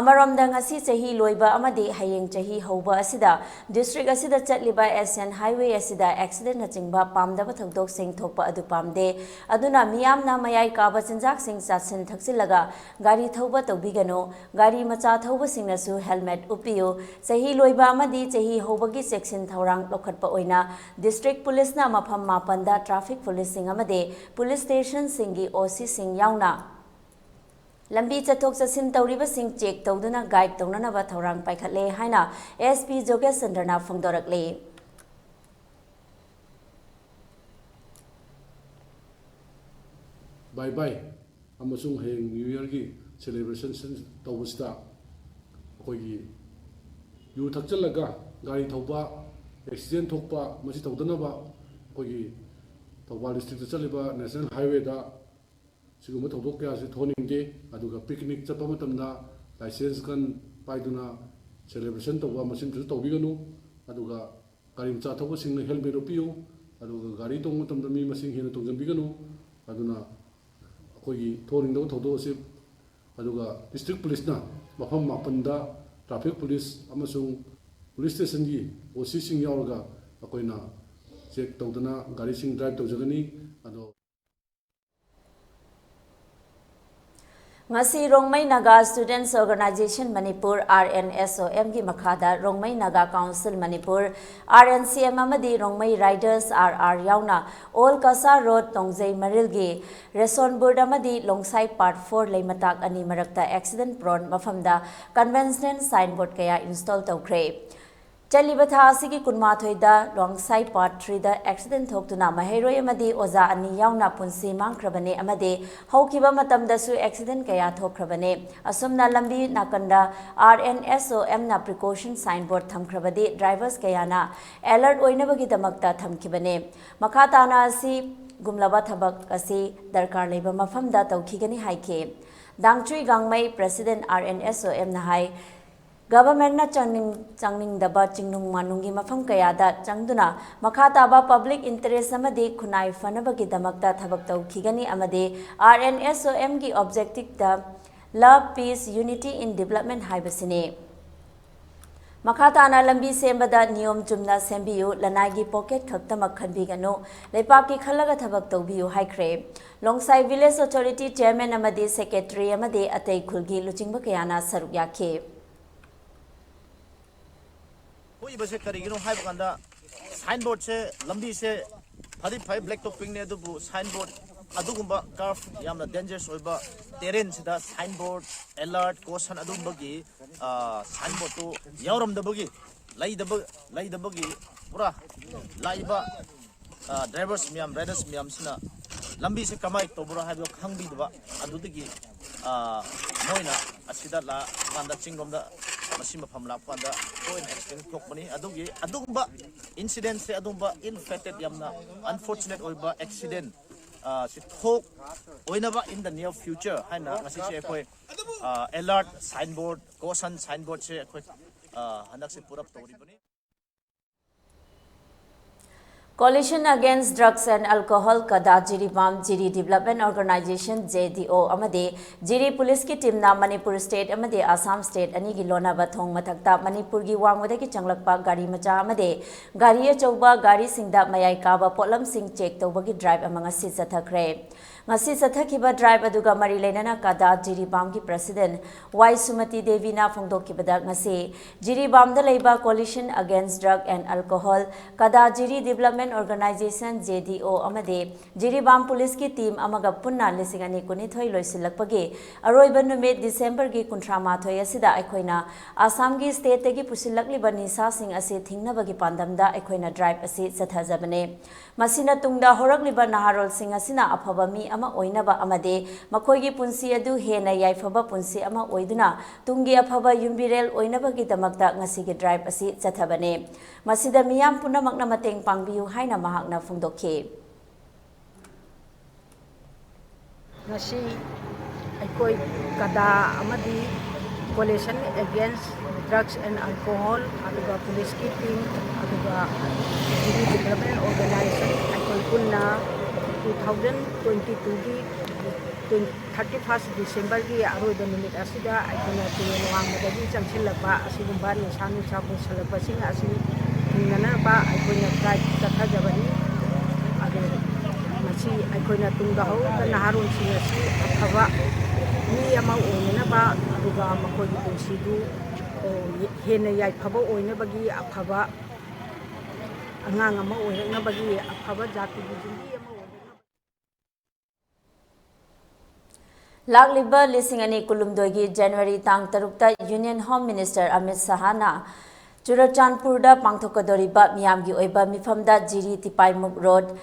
ꯑꯃꯔꯣꯝꯗ ꯉꯁꯤ ꯆꯍꯤ ꯂꯣꯏꯕ ꯑꯃꯗꯤ ꯍꯌꯦꯡ ꯆꯍꯤ ꯍꯧꯕ ꯑꯁꯤꯗ district ꯑꯁꯤꯗ ꯆꯠꯂꯤꯕ Asian highway ꯑꯁꯤꯗ accident ꯅꯆꯤꯡꯕ ꯄꯥꯝꯗꯕ ꯊꯧꯗꯣꯛꯁꯤꯡ ꯊꯣꯛꯄ ꯑꯗꯨ ꯄꯥꯝꯗꯦ꯫ ꯑꯗꯨꯅ ꯃꯤꯌꯥꯝꯅ ꯃꯌꯥꯏ ꯀꯥꯕ ꯆꯤꯟꯖꯥꯛꯁꯤꯡ ꯆꯥꯁꯤꯟ ꯊꯛꯆꯤꯜꯂꯒ ꯒꯥꯔꯤ ꯊꯧꯕ ꯇꯧꯕꯤꯒꯅꯨ꯫ ꯒꯥꯔꯤ ꯃꯆꯥ ꯊꯧꯕꯁꯤꯡꯅꯁꯨ helmet ꯎꯞꯄꯤꯌꯨ꯫ ꯆꯍꯤ ꯂꯣꯏꯕ ꯑꯃꯗꯤ ꯆꯍꯤ ꯍꯧꯕꯒꯤ ꯆꯦꯛꯁꯤꯟ ꯊꯧꯔꯥꯡ ꯂꯧꯈꯠꯄ ꯑꯣꯏꯅ district police ꯅ ꯃꯐꯝ ꯃꯥꯄꯟꯗ traffic police ꯁꯤꯡ ꯑꯃꯗꯤ police station ꯁꯤꯡꯒꯤ O C ꯁꯤꯡ ꯌꯥꯎꯅ ꯂꯝꯕꯤ ꯆꯠꯊꯣꯛ ꯆꯠꯁꯤꯟ ꯇꯧꯔꯤꯕꯁꯤꯡ ꯆꯦꯛ ꯇꯧꯗꯨꯅ ꯒꯥꯏꯗ ꯇꯧꯅꯅꯕ ꯊꯧꯔꯥꯡ ꯄꯥꯏꯈꯠꯂꯦ ꯍꯥꯏꯅ ꯑꯦꯁ ꯄꯤ ꯖꯣꯒꯦꯁ ꯆꯟꯗ꯭ꯔꯅ ꯐꯣꯡꯗꯣꯔꯛꯂꯤ꯫ ꯕꯥꯏ ꯕꯥꯏ ꯑꯃꯁꯨꯡ ꯍꯌꯦꯡ ꯅ꯭ꯌꯨ ꯌꯔꯒꯤ ꯁꯦꯂꯦꯕ꯭ꯔꯦꯁꯟ ꯇꯧꯕꯁꯤꯗ ꯑꯩꯈꯣꯏꯒꯤ ꯌꯨ ꯊꯛꯆꯜꯂꯒ ꯒꯥꯔꯤ ꯊꯧꯕ, ꯑꯦꯛꯁꯤꯗꯦꯟ ꯊꯣꯛꯄ, ꯃꯁꯤ ꯇꯧꯗꯅꯕ ꯑꯩꯈꯣꯏꯒꯤ ꯊꯧꯕꯥꯜ ꯗꯤꯁꯇ꯭ꯔꯤꯛꯇ ꯆꯠꯂꯤꯕ ꯅꯦꯁꯅꯦꯜ ꯍꯥꯏꯋꯦꯗ ꯁꯤꯒꯨꯝꯕ ꯊꯧꯗꯣꯛ ꯀꯌꯥꯁꯤ ꯊꯣꯛꯍꯟꯅꯤꯡꯗꯦ꯫ ꯑꯗꯨꯒ ꯄꯤꯛꯅꯤꯛ ꯆꯠꯄ ꯃꯇꯝꯗ ꯂꯥꯏꯁꯦꯟꯁ ꯒꯟ ꯄꯥꯏꯗꯨꯅ ꯁꯦꯂꯦꯕ꯭ꯔꯦꯁꯟ ꯇꯧꯕ, ꯃꯁꯤꯃꯁꯨ ꯇꯧꯕꯤꯒꯅꯨ꯫ ꯑꯗꯨꯒ ꯒꯥꯔꯤ ꯃꯆꯥ ꯊꯧꯕꯁꯤꯡꯅ ꯍꯦꯜꯃꯦꯠ ꯎꯞꯄꯤꯌꯨ꯫ ꯑꯗꯨꯒ ꯒꯥꯔꯤ ꯇꯣꯡꯕ ꯃꯇꯝꯗ ꯃꯤ ꯃꯁꯤꯡ ꯍꯦꯟꯅ ꯇꯣꯡꯁꯤꯟꯕꯤꯒꯅꯨ꯫ ꯑꯗꯨꯅ ꯑꯩꯈꯣꯏꯒꯤ ꯊꯣꯛꯍꯟꯅꯤꯡꯗꯕ ꯊꯧꯗꯣꯛ ꯑꯁꯤ, ꯑꯗꯨꯒ ꯗꯤꯁꯇ꯭ꯔꯤꯛ ꯄꯨꯂꯤꯁꯅ ꯃꯐꯝ ꯃꯥꯄꯟꯗ ꯇ꯭ꯔꯥꯐꯤꯛ ꯄꯨꯂꯤꯁ ꯑꯃꯁꯨꯡ ꯄꯨꯂꯤꯁ ꯁ꯭ꯇꯦꯁꯟꯒꯤ ꯑꯣ ꯁꯤꯁꯤꯡ ꯌꯥꯎꯔꯒ ꯑꯩꯈꯣꯏꯅ ꯆꯦꯛ ꯇꯧꯗꯅ ꯒꯥꯔꯤꯁꯤꯡ ꯗ꯭ꯔꯥꯏꯚ ꯇꯧꯖꯒꯅꯤ꯫ ꯑꯗꯣ ꯉꯁꯤ Rongmei Naga students organization Manipur, R N S O ꯑꯦꯝꯒꯤ ꯃꯈꯥꯗ Rongmei Naga council Manipur, R N C M ꯑꯃꯗꯤ ꯔꯣꯡꯃꯩ ꯔꯥꯏꯗꯔꯁ, ꯑꯥꯔ ꯑꯥꯔ, ꯌꯥꯎꯅ ꯑꯣꯜ ꯀꯁꯥ ꯔꯣꯗ, ꯇꯣꯡꯖꯩ ꯃꯔꯤꯜꯒꯤ ꯔꯦꯁꯣꯟꯕꯨꯔꯗ ꯑꯃꯗꯤ ꯂꯣꯡꯁꯥꯏ ꯄꯥꯔꯠ ꯐꯣꯔ ꯂꯩꯃꯇꯥꯛ ꯑꯅꯤ ꯃꯔꯛꯇ ꯑꯦꯛꯁꯤꯗꯦꯟꯠ ꯄ꯭ꯔꯣꯟ ꯃꯐꯝꯗ ꯀꯟꯚꯦꯟꯁꯅꯦꯜ ꯁꯥꯏꯟꯕꯣꯔꯗ ꯀꯌꯥ ꯏꯟꯁꯇꯣꯜ ꯇꯧꯈ꯭ꯔꯦ꯫ ꯆꯠꯂꯤꯕ ꯊꯥ ꯑꯁꯤꯒꯤ ꯀꯨꯟꯃꯥꯊꯣꯏꯗ ꯂꯣꯡꯁꯥꯏ ꯄꯥꯔꯠ ꯊ꯭ꯔꯤꯗ ꯑꯦꯛꯁꯤꯗꯦꯟꯠ ꯊꯣꯛꯇꯨꯅ ꯃꯍꯩꯔꯣꯏ ꯑꯃꯗꯤ ꯑꯣꯖꯥ ꯑꯅꯤ ꯌꯥꯎꯅ ꯄꯨꯟꯁꯤ ꯃꯥꯡꯈ꯭ꯔꯕꯅꯤ ꯑꯃꯗꯤ ꯍꯧꯈꯤꯕ ꯃꯇꯝꯗꯁꯨ ꯑꯦꯛꯁꯤꯗꯦꯟꯠ ꯀꯌꯥ ꯊꯣꯛꯈ꯭ꯔꯕꯅꯤ꯫ ꯑꯁꯨꯝꯅ ꯂꯝꯕꯤ ꯅꯥꯀꯟꯗ ꯑꯥꯔ ꯑꯦꯟ ꯑꯦꯁ ꯑꯣ ꯑꯦꯝꯅ ꯄ꯭ꯔꯤꯀꯣꯁꯟ ꯁꯥꯏꯟꯕꯣꯔꯗ ꯊꯝꯈ꯭ꯔꯕꯗꯤ ꯗ꯭ꯔꯥꯏꯚꯔꯁ ꯀꯌꯥꯅ ꯑꯦꯂꯔꯠ ꯑꯣꯏꯅꯕꯒꯤꯗꯃꯛꯇ ꯊꯝꯈꯤꯕꯅꯤ꯫ ꯃꯈꯥ ꯇꯥꯅ ꯑꯁꯤꯒꯨꯝꯂꯕ ꯊꯕꯛ ꯑꯁꯤ ꯗꯔꯀꯥꯔ ꯂꯩꯕ ꯃꯐꯝꯗ ꯇꯧꯈꯤꯒꯅꯤ ꯍꯥꯏꯈꯤ꯫ ꯗꯥꯡꯆꯨꯏ ꯒꯥꯡꯃꯩ, ꯄ꯭ꯔꯦꯁꯤꯗꯦꯟꯠ, ꯑꯥꯔ ꯑꯦꯟ ꯑꯦꯁ ꯑꯣ ꯑꯦꯝꯅ ꯍꯥꯏ, ꯒꯚꯔꯟꯃꯦꯟꯠꯅ ꯆꯪꯅꯤꯡ-, ꯆꯪꯅꯤꯡꯗꯕ ꯆꯤꯡꯅꯨꯡ ꯃꯥꯅꯨꯡꯒꯤ ꯃꯐꯝ ꯀꯌꯥꯗ ꯆꯪꯗꯨꯅ ꯃꯈꯥ ꯇꯥꯕ ꯄꯕ꯭ꯂꯤꯛ ꯏꯟꯇꯔꯦꯁ ꯑꯃꯗꯤ ꯈꯨꯟꯅꯥꯏ ꯐꯅꯕꯒꯤꯗꯃꯛꯇ ꯊꯕꯛ ꯇꯧꯈꯤꯒꯅꯤ ꯑꯃꯗꯤ ꯑꯥꯔ ꯑꯦꯟ ꯑꯦꯁ ꯑꯣ ꯑꯦꯝꯒꯤ ꯑꯣꯕꯖꯦꯛꯇꯤꯚꯇ Love, Peace, Unity in Development ꯍꯥꯏꯕꯁꯤꯅꯤ꯫ ꯃꯈꯥ ꯇꯥꯅ ꯂꯝꯕꯤ ꯁꯦꯝꯕꯗ ꯅꯤꯌꯣꯝ ꯆꯨꯝꯅ ꯁꯦꯝꯕꯤꯌꯨ, ꯂꯅꯥꯏꯒꯤ ꯄꯣꯀꯦꯠ ꯈꯛꯇꯃꯛ ꯈꯟꯕꯤꯒꯅꯨ, ꯂꯩꯄꯥꯛꯀꯤ ꯈꯜꯂꯒ ꯊꯕꯛ ꯇꯧꯕꯤꯌꯨ ꯍꯥꯏꯈ꯭ꯔꯦ꯫ ꯂꯣꯡꯁꯥꯏ ꯚꯤꯂꯦꯖ ꯑꯣꯊꯣꯔꯤꯇꯤ ꯆꯦꯌꯔꯃꯦꯟ ꯑꯃꯗꯤ ꯁꯦꯀ꯭ꯔꯦꯇꯔꯤ ꯑꯃꯗꯤ ꯑꯇꯩ ꯈꯨꯜꯒꯤ ꯂꯨꯆꯤꯡꯕ ꯀꯌꯥꯅ ꯁꯔꯨꯛ ꯌꯥꯈꯤ꯫ ꯊꯣꯛꯏꯕꯁꯦ ꯀꯔꯤꯒꯤꯅꯣ ꯍꯥꯏꯕ ꯀꯥꯟꯗ, ꯁꯥꯏꯟꯕꯣꯔꯗꯁꯦ, ꯂꯝꯕꯤꯁꯦ ꯐꯗꯤ ꯐꯩ, ꯕ꯭ꯂꯦꯛ ꯇꯣꯞꯄꯤꯡꯅꯦ, ꯑꯗꯨꯕꯨ ꯁꯥꯏꯟꯕꯣꯔꯗ ꯑꯗꯨꯒꯨꯝꯕ ꯀꯔꯐ ꯌꯥꯝꯅ ꯗꯦꯟꯖꯔꯁ ꯑꯣꯏꯕ ꯇꯦꯔꯦꯟꯁꯤꯗ ꯁꯥꯏꯟꯕꯣꯔꯗ, ꯑꯦꯂꯔꯠ, ꯀꯣꯁꯟ ꯑꯗꯨꯝꯕꯒꯤ ꯁꯥꯏꯟꯕꯣꯔꯗꯇꯨ ꯌꯥꯎꯔꯝꯗꯕꯒꯤ, ꯂꯩꯗꯕ ꯂꯩꯗꯕꯒꯤ ꯄꯨꯔꯥ ꯂꯥꯛꯏꯕ ꯗ꯭ꯔꯥꯏꯚꯔꯁ ꯃꯌꯥꯝ, ꯔꯥꯏꯗꯔꯁ ꯃꯌꯥꯝꯁꯤꯅ ꯂꯝꯕꯤꯁꯦ ꯀꯃꯥꯏꯅ ꯇꯧꯕ꯭ꯔꯥ ꯍꯥꯏꯕꯗꯣ ꯈꯪꯕꯤꯗꯕ꯫ ꯑꯗꯨꯗꯒꯤ ꯃꯣꯏꯅ ꯑꯁꯤꯗ ꯂꯥꯛꯀꯥꯟꯗ, ꯆꯤꯡꯂꯣꯝꯗ ꯃꯁꯤ ꯃꯐꯝ ꯂꯥꯛꯄ ꯀꯥꯟꯗ ꯇꯣꯏꯅ ꯑꯦꯛꯁꯤꯗꯦꯟ ꯊꯣꯛꯄꯅꯤ꯫ ꯑꯗꯨꯒꯤ ꯑꯗꯨꯒꯨꯝꯕ ꯏꯟꯁꯤꯗꯦꯟꯁꯦ, ꯑꯗꯨꯒꯨꯝꯕ ꯏꯜ ꯐꯦꯇꯦꯠ, ꯌꯥꯝꯅ ꯑꯟꯐꯣꯔꯆꯨꯅꯦꯠ ꯑꯣꯏꯕ ꯑꯦꯛꯁꯤꯗꯦꯟ ꯁꯤ ꯊꯣꯛ ꯑꯣꯏꯅꯕ in the near future ꯍꯥꯏꯅ ꯉꯁꯤꯁꯦ ꯑꯩꯈꯣꯏ ꯑꯦꯂꯔꯠ ꯁꯥꯏꯟꯕꯣꯔꯗ, ꯀꯣꯁꯟ ꯁꯥꯏꯟꯕꯣꯔꯗꯁꯦ ꯑꯩꯈꯣꯏ ꯍꯟꯗꯛꯁꯦ ꯄꯨꯔꯞ ꯇꯧꯔꯤꯕꯅꯤ꯫ Coalition Against Drugs and Alcohol, ꯀꯗꯥ, ꯖꯤꯔꯤꯕꯥꯝ, ꯖꯤꯔꯤ Development Organisation, ꯖꯦ ꯗꯤ ꯑꯣ, ꯑꯃꯗꯤ ꯖꯤꯔꯤ ꯄꯨꯂꯤꯁꯀꯤ ꯇꯤꯝꯅ ꯃꯅꯤꯄꯨꯔ ꯁ꯭ꯇꯦꯠ ꯑꯃꯗꯤ ꯑꯁꯥꯝ ꯁ꯭ꯇꯦꯠ ꯑꯅꯤꯒꯤ ꯂꯣꯟꯅꯕ ꯊꯣꯡ ꯃꯊꯛꯇ ꯃꯅꯤꯄꯨꯔꯒꯤ ꯋꯥꯡꯃꯗꯒꯤ ꯆꯪꯂꯛꯄ ꯒꯥꯔꯤ ꯃꯆꯥ ꯑꯃꯗꯤ ꯒꯥꯔꯤ ꯑꯆꯧꯕ ꯒꯥꯔꯤꯁꯤꯡꯗ ꯃꯌꯥꯏ ꯀꯥꯕ ꯄꯣꯠꯂꯝꯁꯤꯡ ꯆꯦꯛ ꯇꯧꯕꯒꯤ ꯗ꯭ꯔꯥꯏꯚ ꯑꯃ ꯉꯁꯤ ꯆꯠꯊꯈ꯭ꯔꯦ꯫ ꯉꯁꯤ ꯆꯠꯊꯈꯤꯕ ꯗ꯭ꯔꯥꯏꯚ ꯑꯗꯨꯒ ꯃꯔꯤ ꯂꯩꯅꯅ ꯀꯗꯥ ꯖꯤꯔꯤꯕꯥꯝꯒꯤ ꯄ꯭ꯔꯁꯤꯗꯦꯟ ꯋꯥꯏ ꯁꯨꯃꯇꯤ ꯗꯦꯕꯤꯅ ꯐꯣꯡꯗꯣꯛꯈꯤꯕꯗ, ꯉꯁꯤ ꯖꯤꯔꯤꯕꯥꯝꯗ ꯂꯩꯕ Coalition Against Drug and Alcohol, ꯀꯗꯥ ꯖꯤꯔꯤ Development Organisation, ꯖꯦ ꯗꯤ ꯑꯣ, ꯑꯃꯗꯤ ꯖꯤꯔꯤꯕꯥꯝ ꯄꯨꯂꯤꯁꯀꯤ ꯇꯤꯝ ꯑꯃꯒ ꯄꯨꯟꯅ ꯂꯤꯁꯤꯡ ꯑꯅꯤ ꯀꯨꯟꯅꯤꯊꯣꯏ ꯂꯣꯏꯁꯤꯜꯂꯛꯄꯒꯤ ꯑꯔꯣꯏꯕ ꯅꯨꯃꯤꯠ ꯗꯤꯁꯦꯝꯕꯔꯒꯤ ꯀꯨꯟꯊ꯭ꯔꯥ ꯃꯥꯊꯣꯏ ꯑꯁꯤꯗ ꯑꯩꯈꯣꯏꯅ ꯑꯁꯥꯝꯒꯤ ꯁ꯭ꯇꯦꯠꯇꯒꯤ ꯄꯨꯁꯤꯜꯂꯛꯂꯤꯕ ꯅꯤꯁꯥꯁꯤꯡ ꯑꯁꯤ ꯊꯤꯡꯅꯕꯒꯤ ꯄꯥꯟꯗꯝꯗ ꯑꯩꯈꯣꯏꯅ ꯗ꯭ꯔꯥꯏꯚ ꯑꯁꯤ ꯆꯠꯊꯖꯕꯅꯤ꯫ ꯃꯁꯤꯅ ꯇꯨꯡꯗ ꯍꯧꯔꯛꯂꯤꯕ ꯅꯍꯥꯔꯣꯜꯁꯤꯡ ꯑꯁꯤꯅ ꯑꯐꯕ ꯃꯤ ꯑꯃ ꯑꯣꯏꯅꯕ ꯑꯃꯗꯤ ꯃꯈꯣꯏꯒꯤ ꯄꯨꯟꯁꯤ ꯑꯗꯨ ꯍꯦꯟꯅ ꯌꯥꯏꯐꯕ ꯄꯨꯟꯁꯤ ꯑꯃ ꯑꯣꯏꯗꯨꯅ ꯇꯨꯡꯒꯤ ꯑꯐꯕ ꯌꯨꯝꯕꯤꯔꯦꯜ ꯑꯣꯏꯅꯕꯒꯤꯗꯃꯛꯇ ꯉꯁꯤꯒꯤ ꯗ꯭ꯔꯥꯏꯚ ꯑꯁꯤ ꯆꯠꯊꯕꯅꯤ꯫ ꯃꯁꯤꯗ ꯃꯤꯌꯥꯝ ꯄꯨꯝꯅꯃꯛꯅ ꯃꯇꯦꯡ ꯄꯥꯡꯕꯤꯌꯨ ꯍꯥꯏꯅ ꯃꯍꯥꯛꯅ ꯐꯣꯡꯗꯣꯛꯈꯤ꯫ ꯉꯁꯤ ꯑꯩꯈꯣꯏ ꯀꯗꯥ ꯑꯃꯗꯤ Coalition Against Drugs and Alcohol, ꯑꯗꯨꯒ ꯄꯨꯂꯤꯁꯀꯤ ꯇꯤꯝ, ꯑꯗꯨꯒ Juvenile Development Organisation, ꯑꯩꯈꯣꯏ ꯄꯨꯟꯅ two thousand twenty twoꯒꯤ thirty first Decemberꯒꯤ ꯑꯔꯣꯏꯕ ꯅꯨꯃꯤꯠ ꯑꯁꯤꯗ ꯑꯩꯈꯣꯏꯅ ꯇꯨꯔꯦꯜ ꯋꯥꯡꯃꯗꯒꯤ ꯆꯪꯁꯤꯜꯂꯛꯄ ꯑꯁꯤꯒꯨꯝꯕ ꯅꯤꯁꯥ ꯅꯨꯡꯁꯥ ꯄꯨꯁꯜꯂꯛꯄꯁꯤꯡ ꯑꯁꯤ ꯊꯤꯡꯅꯅꯕ ꯑꯩꯈꯣꯏꯅ ꯗ꯭ꯔꯥꯏꯚ ꯆꯠꯊꯖꯕꯅꯤ꯫ ꯑꯗꯨ ꯃꯁꯤ ꯑꯩꯈꯣꯏꯅ ꯇꯨꯡꯗ ꯍꯧꯔꯛꯂꯤꯕ ꯅꯍꯥꯔꯣꯜꯁꯤꯡ ꯑꯁꯤ ꯑꯐꯕ ꯃꯤ ꯑꯃ ꯑꯣꯏꯅꯅꯕ, ꯑꯗꯨꯒ ꯃꯈꯣꯏꯒꯤ ꯄꯨꯟꯁꯤꯗꯨ ꯍꯦꯟꯅ ꯌꯥꯏꯐꯕ ꯑꯣꯏꯅꯕꯒꯤ, ꯑꯐꯕ ꯑꯉꯥꯡ ꯑꯃ ꯑꯣꯏꯔꯛꯅꯕꯒꯤ, ꯑꯐꯕ ꯖꯥꯇꯤꯒꯤ ꯌꯨꯝꯕꯤ ꯑꯃ ꯑꯣꯏꯔꯛꯅꯕ ꯂꯥꯛꯂꯤꯕ ꯂꯤꯁꯤꯡ ꯑꯅꯤ ꯀꯨꯟꯍꯨꯝꯗꯣꯏꯒꯤ ꯖꯅꯋꯥꯔꯤ ꯇꯥꯡ ꯇꯔꯨꯛꯇ Union Home Minister ꯑꯃꯤꯠ ꯁꯍꯥꯅ ꯆꯨꯔꯆꯥꯟꯄꯨꯔꯗ ꯄꯥꯡꯊꯣꯛꯀꯗꯧꯔꯤꯕ ꯃꯤꯌꯥꯝꯒꯤ ꯑꯣꯏꯕ ꯃꯤꯐꯝꯗ ꯖꯤꯔꯤ ꯇꯤꯄꯥꯏꯃꯨꯛ ꯔꯣꯗ,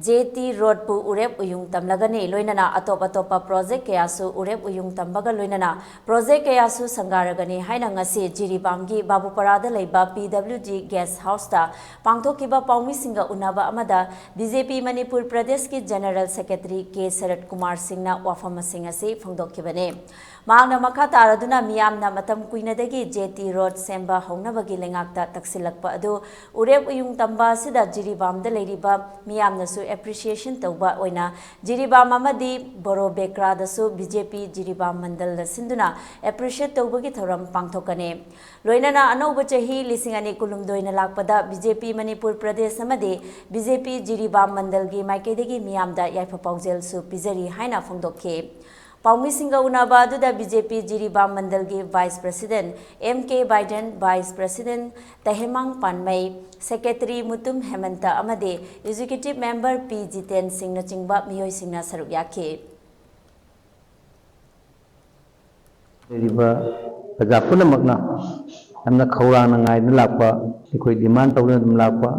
ꯖꯦ ꯇꯤ ꯔꯣꯗꯄꯨ ꯎꯔꯦꯞ ꯎꯌꯨꯡ ꯇꯝꯂꯒꯅꯤ꯫ ꯂꯣꯏꯅꯅ ꯑꯇꯣꯞ ꯑꯇꯣꯞꯄ ꯄ꯭ꯔꯣꯖꯦꯛ ꯀꯌꯥꯁꯨ ꯎꯔꯦꯞ ꯎꯌꯨꯡ ꯇꯝꯕꯒ ꯂꯣꯏꯅꯅ ꯄ꯭ꯔꯣꯖꯦꯛ ꯀꯌꯥꯁꯨ ꯁꯪꯒꯥꯔꯒꯅꯤ ꯍꯥꯏꯅ ꯉꯁꯤ ꯖꯤꯔꯤꯕꯥꯝꯒꯤ ꯕꯥꯕꯨꯄꯔꯥꯗ ꯂꯩꯕ ꯄꯤ ꯗꯕ꯭ꯂꯤꯎ ꯗꯤ ꯒꯦꯁ ꯍꯥꯎꯁꯇ ꯄꯥꯡꯊꯣꯛꯈꯤꯕ ꯄꯥꯎꯃꯤꯁꯤꯡꯒ ꯎꯅꯕ ꯑꯃꯗ ꯕꯤ ꯖꯦ ꯄꯤ ꯃꯅꯤꯄꯨꯔ ꯄ꯭ꯔꯗꯦꯁꯀꯤ ꯖꯦꯅꯔꯦꯜ ꯁꯦꯀ꯭ꯔꯦꯇꯔꯤ ꯀꯦ ꯁꯔꯠ ꯀꯨꯃꯥꯔ ꯁꯤꯡꯅ ꯋꯥꯐꯝꯁꯤꯡ ꯑꯁꯤ ꯐꯣꯡꯗꯣꯛꯈꯤꯕꯅꯤ꯫ ꯃꯍꯥꯛꯅ ꯃꯈꯥ ꯇꯥꯔꯗꯨꯅ ꯃꯤꯌꯥꯝꯅ ꯃꯇꯝ ꯀꯨꯏꯅꯗꯒꯤ ꯖꯦ ꯇꯤ ꯔꯣꯗ ꯁꯦꯝꯕ ꯍꯧꯅꯕꯒꯤ ꯂꯩꯉꯥꯛꯇ ꯇꯛꯁꯤꯜꯂꯛꯄ ꯑꯗꯨ ꯎꯔꯦꯞ ꯎꯌꯨꯡ ꯇꯝꯕ ꯑꯁꯤꯗ ꯖꯤꯔꯤꯕꯥꯝꯗ ꯂꯩꯔꯤꯕ ꯃꯤꯌꯥꯝꯅꯁꯨ ꯑꯦꯄ꯭ꯔꯤꯁꯤꯌꯦꯁꯟ ꯇꯧꯕ ꯑꯣꯏꯅ ꯖꯤꯔꯤꯕꯥꯝ ꯑꯃꯗꯤ ꯕꯣꯔꯣ ꯕꯦꯀ꯭ꯔꯥꯗꯁꯨ ꯕꯤ ꯖꯦ ꯄꯤ ꯖꯤꯔꯤꯕꯥꯝ ꯃꯟꯗꯜꯅ ꯁꯤꯟꯗꯨꯅ ꯑꯦꯄ꯭ꯔꯤꯁꯤꯌꯦꯠ ꯇꯧꯕꯒꯤ ꯊꯧꯔꯝ ꯄꯥꯡꯊꯣꯛꯀꯅꯤ꯫ ꯂꯣꯏꯅꯅ ꯑꯅꯧꯕ ꯆꯍꯤ ꯂꯤꯁꯤꯡ ꯑꯅꯤ ꯀꯨꯟꯍꯨꯝꯗꯣꯏꯅ ꯂꯥꯛꯄꯗ ꯕꯤ ꯖꯦ ꯄꯤ ꯃꯅꯤꯄꯨꯔ ꯄ꯭ꯔꯗꯦꯁ ꯑꯃꯗꯤ ꯕꯤ ꯖꯦ ꯄꯤ ꯖꯤꯔꯤꯕꯥꯝ ꯃꯟꯗꯜꯒꯤ ꯃꯥꯏꯀꯩꯗꯒꯤ ꯃꯤꯌꯥꯝꯗ ꯌꯥꯏꯐ ꯄꯥꯎꯖꯦꯜꯁꯨ ꯄꯤꯖꯔꯤ ꯍꯥꯏꯅ ꯐꯣꯡꯗꯣꯛꯈꯤ꯫ ꯄꯥꯎꯃꯤꯁꯤꯡꯒ ꯎꯅꯕ ꯑꯗꯨꯗ ꯕꯤ ꯖꯦ ꯄꯤ ꯖꯤꯔꯤꯕꯥꯝ ꯃꯟꯗꯜꯒꯤ ꯚꯥꯏꯁ ꯄ꯭ꯔꯁꯤꯗꯦꯟꯠ ꯑꯦꯝ ꯀꯦ Biden, vice president ꯇꯍꯦꯃꯥꯡ ꯄꯥꯟꯃꯩ, secretary Mutum ꯍꯦꯃꯟꯇ ꯑꯃꯗꯤ ꯑꯦꯛꯖꯤꯀ꯭ꯌꯨꯇꯤꯚ ꯃꯦꯝꯕꯔ ꯄꯤ ꯖꯤꯇꯦꯟ ꯁꯤꯡꯅꯆꯤꯡꯕ ꯃꯤꯑꯣꯏꯁꯤꯡꯅ ꯁꯔꯨꯛ ꯌꯥꯈꯤ꯫ ꯂꯩꯔꯤꯕ ꯄ꯭ꯔꯖꯥ ꯄꯨꯝꯅꯃꯛꯅ ꯌꯥꯝꯅ ꯈꯧꯔꯥꯡꯅ ꯉꯥꯏꯗꯨꯅ ꯂꯥꯛꯄ, ꯑꯩꯈꯣꯏ ꯗꯤꯃꯥꯟ ꯇꯧꯗꯨꯅ ꯑꯗꯨꯝ ꯂꯥꯛꯄ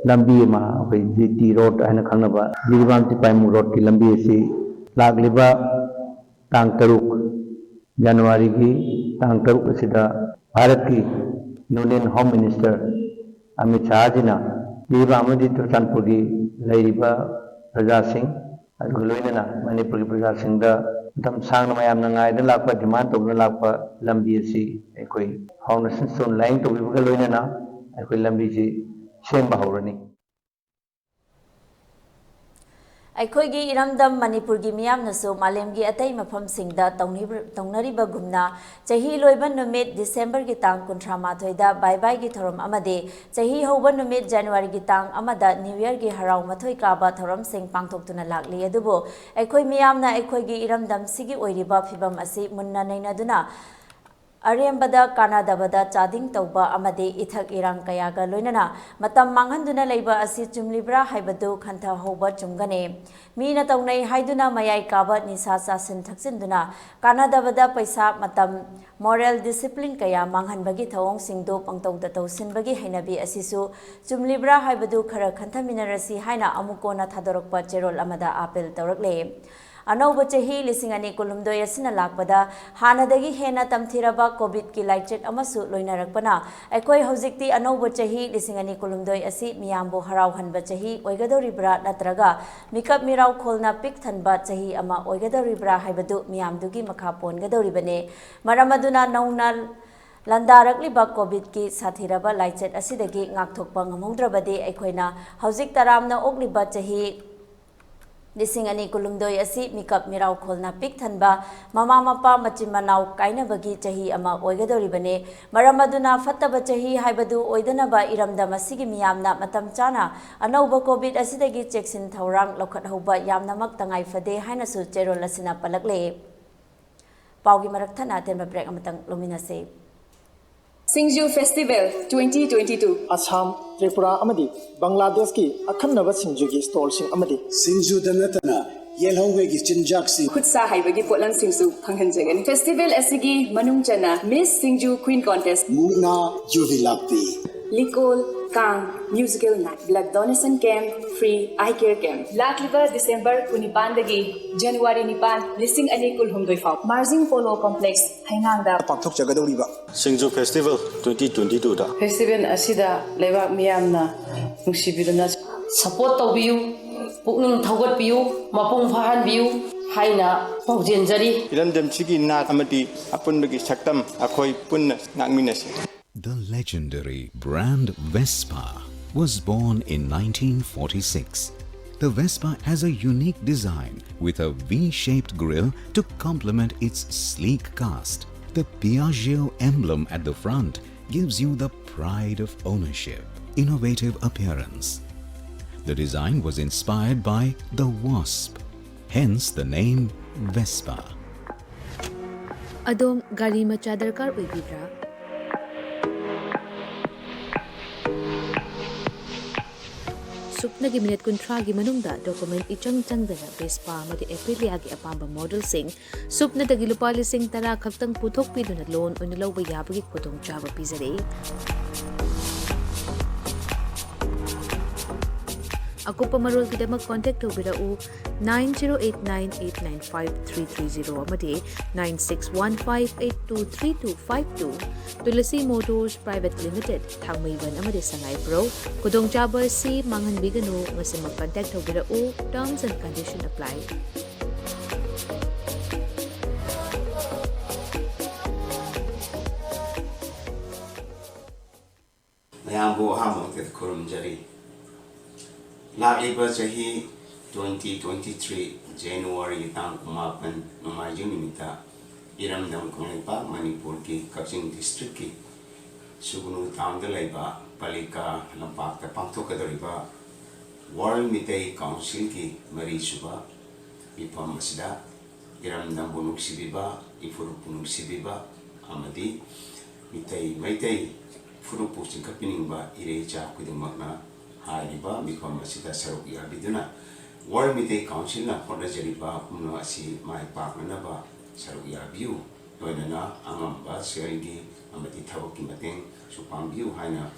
ꯂꯝꯕꯤ ꯑꯃ, ꯑꯩꯈꯣꯏ ꯖꯤ ꯇꯤ ꯔꯣꯗ ꯍꯥꯏꯅ ꯈꯪꯅꯕ ꯖꯤꯔꯤꯕꯥꯝ ꯇꯤꯄꯥꯏꯃꯨꯛ ꯔꯣꯗꯀꯤ ꯂꯝꯕꯤ ꯑꯁꯤ ꯂꯥꯛꯂꯤꯕ ꯇꯥꯡ ꯇꯔꯨꯛ, ꯖꯅꯋꯥꯔꯤꯒꯤ ꯇꯥꯡ ꯇꯔꯨꯛ ꯑꯁꯤꯗ ꯚꯥꯔꯠꯀꯤ ꯌꯨꯅꯤꯌꯟ ꯍꯣꯝ ꯃꯤꯅꯤꯁꯇꯔ ꯑꯃꯤꯠ ꯁꯥꯍꯖꯤꯅ ꯖꯤꯔꯤꯕꯥꯝ ꯑꯃꯗꯤ ꯆꯨꯔꯆꯥꯟꯄꯨꯔꯒꯤ ꯂꯩꯔꯤꯕ ꯄ꯭ꯔꯖꯥꯁꯤꯡ, ꯑꯗꯨꯒ ꯂꯣꯏꯅꯅ ꯃꯅꯤꯄꯨꯔꯒꯤ ꯄ꯭ꯔꯖꯥꯁꯤꯡꯗ ꯃꯇꯝ ꯁꯥꯡꯅ ꯃꯌꯥꯝꯅ ꯉꯥꯏꯗꯨꯅ ꯂꯥꯛꯄ, ꯗꯤꯃꯥꯟ ꯇꯧꯗꯨꯅ ꯂꯥꯛꯄ ꯂꯝꯕꯤ ꯑꯁꯤ ꯑꯩꯈꯣꯏ foundation stone laying ꯇꯧꯕꯤꯕꯒ ꯂꯣꯏꯅꯅ ꯑꯩꯈꯣꯏ ꯂꯝꯕꯤꯁꯤ ꯁꯦꯝꯕ ꯍꯧꯔꯅꯤ꯫ ꯑꯩꯈꯣꯏꯒꯤ ꯏꯔꯝꯗꯝ ꯃꯅꯤꯄꯨꯔꯒꯤ ꯃꯤꯌꯥꯝꯅꯁꯨ ꯃꯥꯂꯦꯝꯒꯤ ꯑꯇꯩ ꯃꯐꯝꯁꯤꯡꯗ ꯇꯧꯅꯤꯕ-, ꯇꯧꯅꯔꯤꯕꯒꯨꯝꯅ ꯆꯍꯤ ꯂꯣꯏꯕ ꯅꯨꯃꯤꯠ ꯗꯤꯁꯦꯝꯕꯔꯒꯤ ꯇꯥꯡ ꯀꯨꯟꯊ꯭ꯔꯥ ꯃꯥꯊꯣꯏꯗ ꯕꯥꯏ ꯕꯥꯏꯒꯤ ꯊꯧꯔꯝ ꯑꯃꯗꯤ ꯆꯍꯤ ꯍꯧꯕ ꯅꯨꯃꯤꯠ ꯖꯅꯋꯥꯔꯤꯒꯤ ꯇꯥꯡ ꯑꯃꯗ ꯅ꯭ꯌꯨ ꯌꯔꯒꯤ ꯍꯔꯥꯎ ꯃꯊꯣꯏ ꯀꯥꯕ ꯊꯧꯔꯝꯁꯤꯡ ꯄꯥꯡꯊꯣꯛꯇꯨꯅ ꯂꯥꯛꯂꯤ꯫ ꯑꯗꯨꯕꯨ ꯑꯩꯈꯣꯏ ꯃꯤꯌꯥꯝꯅ ꯑꯩꯈꯣꯏꯒꯤ ꯏꯔꯝꯗꯝꯁꯤꯒꯤ ꯑꯣꯏꯔꯤꯕ ꯐꯤꯕꯝ ꯑꯁꯤ ꯃꯨꯟꯅ ꯅꯩꯅꯗꯨꯅ ꯑꯔꯦꯝꯕꯗ ꯀꯥꯟꯅꯗꯕꯗ ꯆꯥꯗꯤꯡ ꯇꯧꯕ ꯑꯃꯗꯤ ꯏꯊꯛ ꯏꯔꯥꯡ ꯀꯌꯥꯒ ꯂꯣꯏꯅꯅ ꯃꯇꯝ ꯃꯥꯡꯍꯟꯗꯨꯅ ꯂꯩꯕ ꯑꯁꯤ ꯆꯨꯝꯂꯤꯕ꯭ꯔꯥ ꯍꯥꯏꯕꯗꯨ ꯈꯟꯊꯍꯧꯕ ꯆꯨꯝꯒꯅꯤ꯫ ꯃꯤꯅ ꯇꯧꯅꯩ ꯍꯥꯏꯗꯨꯅ ꯃꯌꯥꯏ ꯀꯥꯕ ꯅꯤꯁꯥ ꯆꯥꯁꯤꯟ ꯊꯛꯆꯤꯟꯗꯨꯅ ꯀꯥꯟꯅꯗꯕꯗ ꯄꯩꯁꯥ, ꯃꯇꯝ, moral discipline ꯀꯌꯥ ꯃꯥꯡꯍꯟꯕꯒꯤ ꯊꯧꯑꯣꯡꯁꯤꯡꯗꯨ ꯄꯪꯇꯧꯗ ꯇꯧꯁꯤꯟꯕꯒꯤ ꯍꯩꯅꯕꯤ ꯑꯁꯤꯁꯨ ꯆꯨꯝꯂꯤꯕ꯭ꯔꯥ ꯍꯥꯏꯕꯗꯨ ꯈꯔ ꯈꯟꯊꯃꯤꯟꯅꯔꯁꯤ ꯍꯥꯏꯅ ꯑꯃꯨꯛ ꯀꯣꯟꯅ ꯊꯥꯗꯣꯔꯛꯄ ꯆꯦꯔꯣꯜ ꯑꯃꯗ ꯑꯥꯄꯤꯜ ꯇꯧꯔꯛꯂꯦ꯫ ꯑꯅꯧꯕ ꯆꯍꯤ ꯂꯤꯁꯤꯡ ꯑꯅꯤ ꯀꯨꯟꯍꯨꯝꯗꯣꯏ ꯑꯁꯤꯅ ꯂꯥꯛꯄꯗ ꯍꯥꯟꯅꯗꯒꯤ ꯍꯦꯟꯅ ꯇꯝꯊꯤꯔꯕ ꯀꯣꯚꯤꯗꯀꯤ ꯂꯥꯏꯆꯠ ꯑꯃꯁꯨ ꯂꯣꯏꯅꯔꯛꯄꯅ ꯑꯩꯈꯣꯏ ꯍꯧꯖꯤꯛꯇꯤ ꯑꯅꯧꯕ ꯆꯍꯤ ꯂꯤꯁꯤꯡ ꯑꯅꯤ ꯀꯨꯟꯍꯨꯝꯗꯣꯏ ꯑꯁꯤ ꯃꯤꯌꯥꯝꯕꯨ ꯍꯔꯥꯎꯍꯟꯕ ꯆꯍꯤ ꯑꯣꯏꯒꯗꯧꯔꯤꯕ꯭ꯔꯥ ꯅꯠꯇ꯭ꯔꯒ ꯃꯤꯀꯞ ꯃꯤꯔꯥꯎ ꯈꯣꯜꯅ ꯄꯤꯛ ꯊꯟꯕ ꯆꯍꯤ ꯑꯃ ꯑꯣꯏꯒꯗꯧꯔꯤꯕ꯭ꯔꯥ ꯍꯥꯏꯕꯗꯨ ꯃꯤꯌꯥꯝꯗꯨꯒꯤ ꯃꯈꯥ ꯄꯣꯟꯒꯗꯧꯔꯤꯕꯅꯤ꯫ ꯃꯔꯝ ꯑꯗꯨꯅ ꯅꯧꯅ ꯂꯥꯟꯗꯥꯔꯛꯂꯤꯕ ꯀꯣꯚꯤꯗꯀꯤ ꯁꯥꯊꯤꯔꯕ ꯂꯥꯏꯆꯠ ꯑꯁꯤꯗꯒꯤ ꯉꯥꯛꯊꯣꯛꯄ ꯉꯝꯍꯧꯗ꯭ꯔꯕꯗꯤ ꯑꯩꯈꯣꯏꯅ ꯍꯧꯖꯤꯛ ꯇꯔꯥꯝꯅ ꯑꯣꯛꯂꯤꯕ ꯆꯍꯤ ꯂꯤꯁꯤꯡ ꯑꯅꯤ ꯀꯨꯟꯍꯨꯝꯗꯣꯏ ꯑꯁꯤ ꯃꯤꯀꯞ ꯃꯤꯔꯥꯎ ꯈꯣꯜꯅ ꯄꯤꯛ ꯊꯟꯕ, ꯃꯃꯥ ꯃꯄꯥ ꯃꯆꯤꯟ ꯃꯅꯥꯎ ꯀꯥꯏꯅꯕꯒꯤ ꯆꯍꯤ ꯑꯃ ꯑꯣꯏꯒꯗꯧꯔꯤꯕꯅꯤ꯫ ꯃꯔꯝ ꯑꯗꯨꯅ ꯐꯠꯇꯕ ꯆꯍꯤ ꯍꯥꯏꯕꯗꯨ ꯑꯣꯏꯗꯅꯕ ꯏꯔꯝꯗꯝ ꯑꯁꯤꯒꯤ ꯃꯤꯌꯥꯝꯅ ꯃꯇꯝ ꯆꯥꯅ ꯑꯅꯧꯕ ꯀꯣꯚꯤꯗ ꯑꯁꯤꯗꯒꯤ ꯆꯦꯛꯁꯤꯟ ꯊꯧꯔꯥꯡ ꯂꯧꯈꯠꯍꯧꯕ ꯌꯥꯝꯅꯃꯛ ꯇꯉꯥꯏ ꯐꯗꯦ ꯍꯥꯏꯅꯁꯨ ꯆꯦꯔꯣꯜ ꯑꯁꯤꯅ ꯄꯜꯂꯛꯂꯦ꯫ ꯄꯥꯎꯒꯤ ꯃꯔꯛ ꯊꯠꯅ ꯑꯇꯦꯟꯕ ꯕ꯭ꯔꯦꯛ ꯑꯃꯇꯪ ꯂꯧꯃꯤꯟꯅꯁꯤ꯫ Singju festival twenty twenty two. Assam, Tripura ꯑꯃꯗꯤ ꯕꯪꯒ꯭ꯂꯥꯗꯦꯁꯀꯤ ꯑꯈꯟꯅꯕ ꯁꯤꯡꯖꯨꯒꯤ ꯁ꯭ꯇꯣꯜꯁꯤꯡ ꯑꯃꯗꯤ ꯁꯤꯡꯖꯨꯗ ꯅꯠꯇꯅ ꯌꯦꯜꯍꯧꯉꯩꯒꯤ ꯆꯤꯟꯖꯥꯛꯁꯤꯡ, ꯈꯨꯠꯁꯥ ꯍꯩꯕꯒꯤ ꯄꯣꯠꯂꯝꯁꯤꯡꯁꯨ ꯐꯪꯍꯟꯖꯒꯅꯤ꯫ ꯐꯦꯁꯇꯤꯚꯦꯜ ꯑꯁꯤꯒꯤ ꯃꯅꯨꯡ ꯆꯟꯅ ꯃꯤꯁ ꯁꯤꯡꯖꯨ ꯀ꯭ꯋꯤꯟ ꯀꯣꯟꯇꯦꯁ, ꯃꯨꯛꯅꯥ ꯌꯨꯕꯤ ꯂꯥꯛꯄꯤ, ꯂꯤꯀꯣꯜ, ꯀꯥꯡ, musical night, blood donation camp, free eye care camp. ꯂꯥꯛꯂꯤꯕ ꯗꯤꯁꯦꯝꯕꯔ ꯀꯨꯟꯅꯤꯄꯥꯟꯗꯒꯤ ꯖꯅꯋꯥꯔꯤ ꯅꯤꯄꯥꯟ, ꯂꯤꯁꯤꯡ ꯑꯅꯤ ꯀꯨꯟꯍꯨꯝꯗꯣꯏ ꯐꯥꯎ ꯃꯥꯔꯖꯤꯡ ꯄꯣꯂꯣ ꯀꯣꯝꯄ꯭ꯂꯦꯛꯁ, ꯍꯩꯉꯥꯡꯗ ꯄꯥꯡꯊꯣꯛꯆꯒꯗꯧꯔꯤꯕ ꯁꯤꯡꯖꯨ ꯐꯦꯁꯇꯤꯚꯦꯜ ꯇ꯭ꯋꯦꯟꯇꯤ ꯇ꯭ꯋꯦꯟꯇꯤ ꯇꯨꯗ꯫ ꯐꯦꯁꯇꯤꯚꯦꯜ ꯑꯁꯤꯗ ꯂꯩꯕꯥꯛ ꯃꯤꯌꯥꯝꯅ ꯅꯨꯡꯁꯤꯕꯤꯗꯨꯅ ꯁꯄꯣꯔꯠ ꯇꯧꯕꯤꯌꯨ, ꯄꯨꯛꯅꯤꯡ ꯊꯧꯒꯠꯄꯤꯌꯨ, ꯃꯄꯨꯡ ꯐꯥꯍꯟꯕꯤꯌꯨ ꯍꯥꯏꯅ ꯄꯥꯎꯖꯦꯟꯖꯔꯤ꯫ ꯏꯔꯝꯗꯝꯁꯤꯒꯤ ꯅꯥꯠ ꯑꯃꯗꯤ ꯑꯄꯨꯟꯕꯒꯤ ꯁꯛꯇꯝ ꯑꯩꯈꯣꯏ ꯄꯨꯟꯅ ꯉꯥꯛꯃꯤꯟꯅꯁꯤ꯫ The legendary brand Vespa was born in nineteen forty-six. The Vespa has a unique design with a V-shaped grille to complement its sleek cast. The Piaggio emblem at the front gives you the pride of ownership, innovative appearance. The design was inspired by the wasp, hence the name Vespa. ꯑꯗꯣꯝ ꯒꯥꯔꯤ ꯃꯆꯥ ꯗꯔꯀꯥꯔ ꯑꯣꯏꯕꯤꯕ꯭ꯔꯥ? ꯁꯨꯞꯅꯒꯤ minute ꯀꯨꯟꯊ꯭ꯔꯥꯒꯤ ꯃꯅꯨꯡꯗ document ꯏꯆꯪ ꯆꯪꯗꯅ Vespa ꯑꯃꯗꯤ ꯑꯦꯄ꯭ꯔꯤꯂꯤꯌꯥꯒꯤ ꯑꯄꯥꯝꯕ ꯃꯣꯗꯦꯜꯁꯤꯡ ꯁꯨꯞꯅꯗꯒꯤ ꯂꯨꯄꯥ ꯂꯤꯁꯤꯡ ꯇꯔꯥ ꯈꯛꯇꯪ ꯄꯨꯊꯣꯛꯄꯤꯗꯨꯅ ꯂꯣꯟ ꯑꯣꯏꯅ ꯂꯧꯕ ꯌꯥꯕꯒꯤ ꯈꯨꯗꯣꯡꯆꯥꯕ ꯄꯤꯖꯔꯤ꯫ ꯑꯀꯨꯞꯄ ꯃꯔꯣꯜꯒꯤꯗꯃꯛ ꯀꯣꯟꯇꯦꯛ ꯇꯧꯕꯤꯔꯛꯎ, nine zero eight nine eight nine five three three zero ꯑꯃꯗꯤ nine six one five eight two three two five two꯫ Tulsi motors private limited, Thangmeiband ꯑꯃꯗꯤ ꯁꯉꯥꯏꯄ꯭ꯔꯧ꯫ ꯈꯨꯗꯣꯡꯆꯥꯕ ꯑꯁꯤ ꯃꯥꯡꯍꯟꯕꯤꯒꯅꯨ꯫ ꯉꯁꯤꯃꯛ ꯀꯟꯇꯦꯛ ꯇꯧꯕꯤꯔꯛꯎ꯫ Terms and condition apply꯫ ꯃꯌꯥꯝꯕꯨ ꯑꯍꯥꯟꯕ ꯃꯛꯇꯗ ꯈꯨꯔꯨꯝꯖꯔꯤ꯫ ꯂꯥꯛꯂꯤꯕ ꯆꯍꯤ twenty twenty-three January ꯇꯥꯡ ꯀꯨꯟꯃꯥꯄꯟ ꯅꯣꯡꯃꯥꯏꯖꯤꯡ ꯅꯨꯃꯤꯠꯇ ꯏꯔꯝꯗꯝ ꯀꯪꯂꯩꯄꯥꯛ ꯃꯅꯤꯄꯨꯔꯒꯤ ꯀꯛꯆꯤꯡ ꯗꯤꯁꯇ꯭ꯔꯤꯛꯀꯤ ꯁꯨꯒꯨꯅꯨ ꯇꯥꯎꯟꯗ ꯂꯩꯕ ꯄꯥꯂꯤꯀꯥ ꯂꯝꯄꯥꯛꯇ ꯄꯥꯡꯊꯣꯛꯀꯗꯧꯔꯤꯕ World ꯃꯤꯇꯩ ꯀꯥꯎꯟꯁꯤꯜꯒꯤ ꯃꯔꯤꯁꯨꯕ ꯃꯤꯐꯝ ꯑꯁꯤꯗ ꯏꯔꯝꯗꯝꯕꯨ ꯅꯨꯡꯁꯤꯕꯤꯕ, ꯏꯐꯨꯔꯨꯞꯄꯨ ꯅꯨꯡꯁꯤꯕꯤꯕ ꯑꯃꯗꯤ ꯃꯤꯇꯩ ꯃꯩꯇꯩ ꯐꯨꯔꯨꯞꯄꯨ ꯆꯤꯡꯈꯠꯄꯤꯅꯤꯡꯕ ꯏꯔꯩꯆꯥ ꯈꯨꯗꯤꯡꯃꯛꯅ ꯍꯥꯏꯔꯤꯕ ꯃꯤꯐꯝ ꯑꯁꯤꯗ ꯁꯔꯨꯛ ꯌꯥꯕꯤꯗꯨꯅ World ꯃꯤꯇꯩ ꯀꯥꯎꯟꯁꯤꯜꯅ ꯍꯣꯠꯅꯖꯔꯤꯕ ꯄꯨꯝꯅꯃꯛ ꯑꯁꯤ ꯃꯥꯏ ꯄꯥꯛꯅꯅꯕ ꯁꯔꯨꯛ ꯌꯥꯕꯤꯌꯨ꯫ ꯂꯣꯏꯅꯅ ꯑꯉꯝꯕ ꯁꯦꯜꯒꯤ ꯑꯃꯗꯤ ꯊꯕꯛꯀꯤ ꯃꯇꯦꯡꯁꯨ ꯄꯥꯡꯕꯤꯌꯨ ꯍꯥꯏꯅ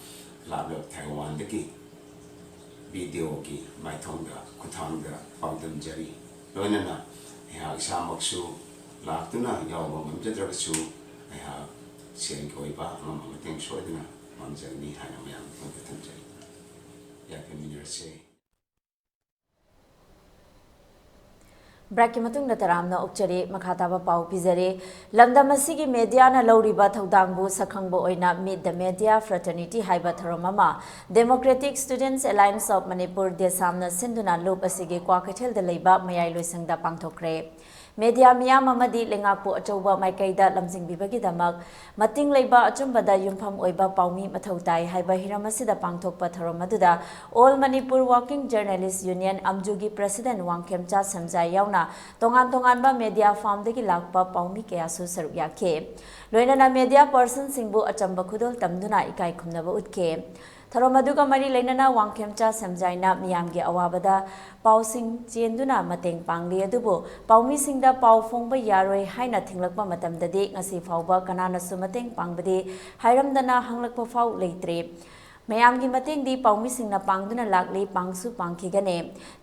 ꯂꯥꯞꯂꯕ ꯊꯥꯏꯋꯥꯟꯗꯒꯤ ꯚꯤꯗꯤꯑꯣꯒꯤ ꯃꯥꯏꯊꯣꯡꯗ, ꯈꯨꯠꯊꯥꯡꯗ ꯄꯥꯎꯗꯝꯖꯔꯤ꯫ ꯂꯣꯏꯅꯅ ꯑꯩꯍꯥꯛ ꯏꯁꯥꯃꯛꯁꯨ ꯂꯥꯛꯇꯨꯅ ꯌꯥꯎꯕ ꯉꯝꯖꯗ꯭ꯔꯕꯁꯨ, ꯑꯩꯍꯥꯛ ꯁꯦꯜꯒꯤ ꯑꯣꯏꯕ ꯑꯉꯝꯕ ꯃꯇꯦꯡ ꯁꯣꯏꯗꯅ ꯄꯥꯡꯖꯒꯅꯤ ꯍꯥꯏꯅ ꯃꯌꯥꯝꯒꯤ ꯃꯥꯡꯗ ꯊꯝꯖꯔꯤ꯫ ꯌꯥꯏꯐꯃꯤꯟꯅꯔꯁꯦ꯫ ꯕ꯭ꯔꯦꯛꯀꯤ ꯃꯇꯨꯡꯗ ꯇꯔꯥꯝꯅ ꯑꯣꯛꯆꯔꯤ꯫ ꯃꯈꯥ ꯇꯥꯕ ꯄꯥꯎ ꯄꯤꯖꯔꯤ꯫ ꯂꯝꯗꯝ ꯑꯁꯤꯒꯤ ꯃꯦꯗꯤꯌꯥꯅ ꯂꯧꯔꯤꯕ ꯊꯧꯗꯥꯡꯕꯨ ꯁꯛꯈꯪꯕ ꯑꯣꯏꯅ Meet the Media Fraternity ꯍꯥꯏꯕ ꯊꯧꯔꯝ ꯑꯃ Democratic Students Alliance of Manipur, ꯗꯦꯁꯥꯝꯅ ꯁꯤꯟꯗꯨꯅ ꯂꯨꯞ ꯑꯁꯤꯒꯤ ꯀ꯭ꯋꯥꯀꯩꯊꯦꯜꯗ ꯂꯩꯕ ꯃꯌꯥꯏ ꯂꯣꯏꯁꯪꯗ ꯄꯥꯡꯊꯣꯛꯈ꯭ꯔꯦ꯫ ꯃꯦꯗꯤꯌꯥ ꯃꯤꯌꯥꯝ ꯑꯃꯗꯤ ꯂꯩꯉꯥꯛꯄꯨ ꯑꯆꯧꯕ ꯃꯥꯏꯀꯩꯗ ꯂꯝꯖꯤꯡꯕꯤꯕꯒꯤꯗꯃꯛ ꯃꯇꯤꯡ ꯂꯩꯕ ꯑꯆꯨꯝꯕꯗ ꯌꯨꯝꯐꯝ ꯑꯣꯏꯕ ꯄꯥꯎꯃꯤ ꯃꯊꯧ ꯇꯥꯏ ꯍꯥꯏꯕ ꯍꯤꯔꯝ ꯑꯁꯤꯗ ꯄꯥꯡꯊꯣꯛꯄ ꯊꯧꯔꯝ ꯑꯗꯨꯗ All Manipur Working Journalist Union, ꯑꯝꯖꯨꯒꯤ president Wangkhemcha ꯁꯦꯝꯖꯥꯏ ꯌꯥꯎꯅ ꯇꯣꯉꯥꯟ ꯇꯣꯉꯥꯟꯕ ꯃꯦꯗꯤꯌꯥ ꯐꯥꯝꯗꯒꯤ ꯂꯥꯛꯄ ꯄꯥꯎꯃꯤ ꯀꯌꯥꯁꯨ ꯁꯔꯨꯛ ꯌꯥꯈꯤ꯫ ꯂꯣꯏꯅꯅ ꯃꯦꯗꯤꯌꯥ ꯄꯔꯁꯟꯁꯤꯡꯕꯨ ꯑꯆꯝꯕ ꯈꯨꯗꯣꯜ ꯇꯝꯗꯨꯅ ꯏꯀꯥꯏ ꯈꯨꯝꯅꯕ ꯎꯠꯈꯤ꯫ ꯊꯧꯔꯝ ꯑꯗꯨꯒ ꯃꯔꯤ ꯂꯩꯅꯅ ꯋꯥꯡꯈꯦꯝꯆꯥ ꯁꯦꯝꯖꯥꯏꯅ ꯃꯤꯌꯥꯝꯒꯤ ꯑꯋꯥꯕꯗ ꯄꯥꯎꯁꯤꯡ ꯆꯦꯟꯗꯨꯅ ꯃꯇꯦꯡ ꯄꯥꯡꯂꯤ꯫ ꯑꯗꯨꯕꯨ ꯄꯥꯎꯃꯤꯁꯤꯡꯗ ꯄꯥꯎ ꯐꯣꯡꯕ ꯌꯥꯔꯣꯏ ꯍꯥꯏꯅ ꯊꯤꯡꯂꯛꯄ ꯃꯇꯝꯗꯗꯤ ꯉꯁꯤ ꯐꯥꯎꯕ ꯀꯅꯥꯅꯁꯨ ꯃꯇꯦꯡ ꯄꯥꯡꯕꯗꯤ ꯍꯥꯏꯔꯝꯗꯅ ꯍꯪꯂꯛꯄ ꯐꯥꯎ ꯂꯩꯇ꯭ꯔꯤ꯫ ꯃꯌꯥꯝꯒꯤ ꯃꯇꯦꯡꯗꯤ ꯄꯥꯎꯃꯤꯁꯤꯡꯅ ꯄꯥꯡꯗꯨꯅ ꯂꯥꯛꯂꯤ, ꯄꯥꯡꯁꯨ ꯄꯥꯡꯈꯤꯒꯅꯤ꯫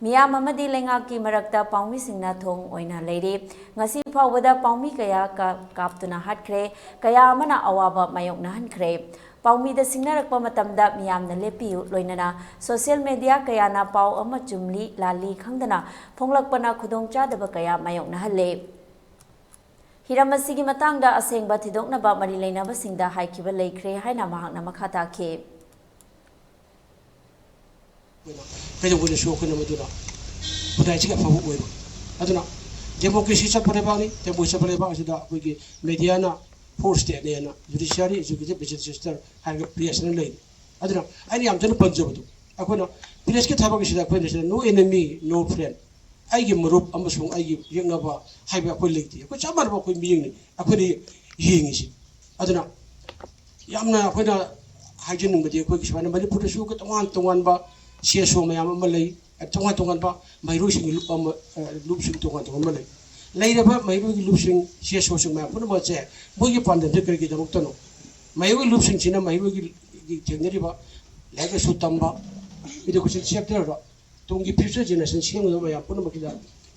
ꯃꯤꯌꯥꯝ ꯑꯃꯗꯤ ꯂꯩꯉꯥꯛꯀꯤ ꯃꯔꯛꯇ ꯄꯥꯎꯃꯤꯁꯤꯡꯅ ꯊꯣꯡ ꯑꯣꯏꯅ ꯂꯩꯔꯤ꯫ ꯉꯁꯤ ꯐꯥꯎꯕꯗ ꯄꯥꯎꯃꯤ ꯀꯌꯥ ꯀ-, ꯀꯥꯞꯇꯨꯅ ꯍꯥꯠꯈ꯭ꯔꯦ, ꯀꯌꯥ ꯑꯃꯅ ꯑꯋꯥꯕ ꯃꯥꯌꯣꯛꯅꯍꯟꯈ꯭ꯔꯦ꯫ ꯄꯥꯎꯃꯤꯗ ꯁꯤꯡꯅꯔꯛꯄ ꯃꯇꯝꯗ ꯃꯤꯌꯥꯝꯅ ꯂꯦꯞꯄꯤꯌꯨ, ꯂꯣꯏꯅꯅ social media ꯀꯌꯥꯅ ꯄꯥꯎ ꯑꯃ ꯆꯨꯝꯂꯤ ꯂꯥꯜꯂꯤ ꯈꯪꯗꯅ ꯐꯣꯡꯂꯛꯄꯅ ꯈꯨꯗꯣꯡꯆꯥꯗꯕ ꯀꯌꯥ ꯃꯥꯌꯣꯛꯅꯍꯜꯂꯦ꯫ ꯍꯤꯔꯝ ꯑꯁꯤꯒꯤ ꯃꯇꯥꯡꯗ ꯑꯁꯦꯡꯕ ꯊꯤꯗꯣꯛꯅꯕ ꯃꯔꯤ ꯂꯩꯅꯕꯁꯤꯡꯗ ꯍꯥꯏꯈꯤꯕ ꯂꯩꯈ꯭ꯔꯦ ꯍꯥꯏꯅ ꯃꯍꯥꯛꯅ ꯃꯈꯥ ꯇꯥꯈꯤ꯫ ꯑꯩꯈꯣꯏꯅ ꯀꯩꯗꯧꯕꯗꯁꯨ ꯑꯩꯈꯣꯏꯅ ꯃꯗꯨꯅ ꯈꯨꯟꯅꯥꯏꯁꯤꯒꯤ ꯑꯐꯕ ꯑꯣꯏꯔꯣꯏ꯫ ꯑꯗꯨꯅ democracy ꯆꯠꯄ ꯂꯩꯕꯥꯛꯅꯤ꯫ Democracy ꯆꯠꯄ ꯂꯩꯕꯥꯛ ꯑꯁꯤꯗ ꯑꯩꯈꯣꯏꯒꯤ mediaꯅ fourth stateꯅꯦꯅ, judiciary, executive, legislature ꯍꯥꯏꯔꯒ pressꯅ ꯂꯩꯔꯤ꯫ ꯑꯗꯨꯅ ꯑꯩꯅ ꯌꯥꯝ ꯊꯤꯅ ꯄꯟꯖꯕꯗꯣ, ꯑꯩꯈꯣꯏꯅ pressꯀꯤ ꯊꯕꯛ ꯑꯁꯤꯗ ꯑꯩꯈꯣꯏꯅ ꯁꯤꯗ no enemy, no friend, ꯑꯩꯒꯤ ꯃꯔꯨꯞ ꯑꯃꯁꯨꯡ ꯑꯩꯒꯤ ꯌꯦꯛꯅꯕ ꯍꯥꯏꯕ ꯑꯩꯈꯣꯏ ꯂꯩꯇꯦ꯫ ꯑꯩꯈꯣꯏ ꯆꯞ ꯃꯥꯟꯅꯕ ꯑꯩꯈꯣꯏ ꯃꯤꯌꯦꯡꯅꯤ ꯑꯩꯈꯣꯏꯅ ꯌꯦꯡꯉꯤꯁꯤ꯫ ꯑꯗꯨꯅ ꯌꯥꯝꯅ ꯑꯩꯈꯣꯏꯅ ꯍꯥꯏꯖꯅꯤꯡꯕꯗꯤ ꯑꯩꯈꯣꯏꯒꯤ ꯁꯨꯃꯥꯏꯅ ꯃꯅꯤꯄꯨꯔꯗꯁꯨ ꯇꯣꯉꯥꯟ ꯇꯣꯉꯥꯟꯕ CSO ꯃꯌꯥꯝ ꯑꯃ ꯂꯩ, ꯇꯣꯉꯥꯟ ꯇꯣꯉꯥꯟꯕ ꯃꯍꯩꯔꯣꯏꯁꯤꯡꯒꯤ ꯂꯨꯞ ꯑꯃ, ꯑ, ꯂꯨꯞꯁꯤꯡ ꯇꯣꯉꯥꯟ ꯇꯣꯉꯥꯟꯕ ꯂꯩ꯫ ꯂꯩꯔꯕ ꯃꯍꯩꯔꯣꯏꯒꯤ ꯂꯨꯞꯁꯤꯡ, CSOꯁꯤꯡ ꯃꯌꯥꯝ ꯄꯨꯝꯅꯃꯛꯁꯦ ꯃꯣꯏꯒꯤ ꯄꯥꯟꯗꯝꯁꯦ ꯀꯔꯤꯒꯤꯗꯃꯛꯇꯅꯣ? ꯃꯍꯩꯔꯣꯏꯒꯤ ꯂꯨꯞꯁꯤꯡꯁꯤꯅ ꯃꯍꯩꯔꯣꯏꯒꯤ ꯊꯦꯡꯅꯔꯤꯕ ꯂꯥꯏꯔꯤꯛ ꯂꯥꯏꯁꯨ ꯇꯝꯕ, education sectorꯗ ꯇꯨꯡꯒꯤ future generation ꯁꯦꯝꯒꯗꯕ ꯃꯌꯥꯝ ꯄꯨꯝꯅꯃꯛꯀꯤꯗ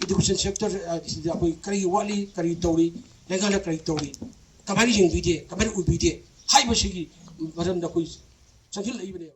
education sector ꯁꯤꯗ ꯑꯩꯈꯣꯏ ꯀꯔꯤ ꯋꯥꯠꯂꯤ, ꯀꯔꯤ ꯇꯧꯔꯤ, ꯂꯩꯉꯥꯛꯅ ꯀꯔꯤ ꯇꯧꯔꯤ, ꯀꯃꯥꯏꯅ ꯌꯦꯡꯕꯤꯗꯦ, ꯀꯃꯥꯏꯅ ꯎꯕꯤꯗꯦ ꯍꯥꯏꯕꯁꯤꯒꯤ ꯃꯔꯝꯗ ꯑꯩꯈꯣꯏ ꯆꯪꯁꯤꯜꯂꯛꯏꯕꯅꯦꯕ꯫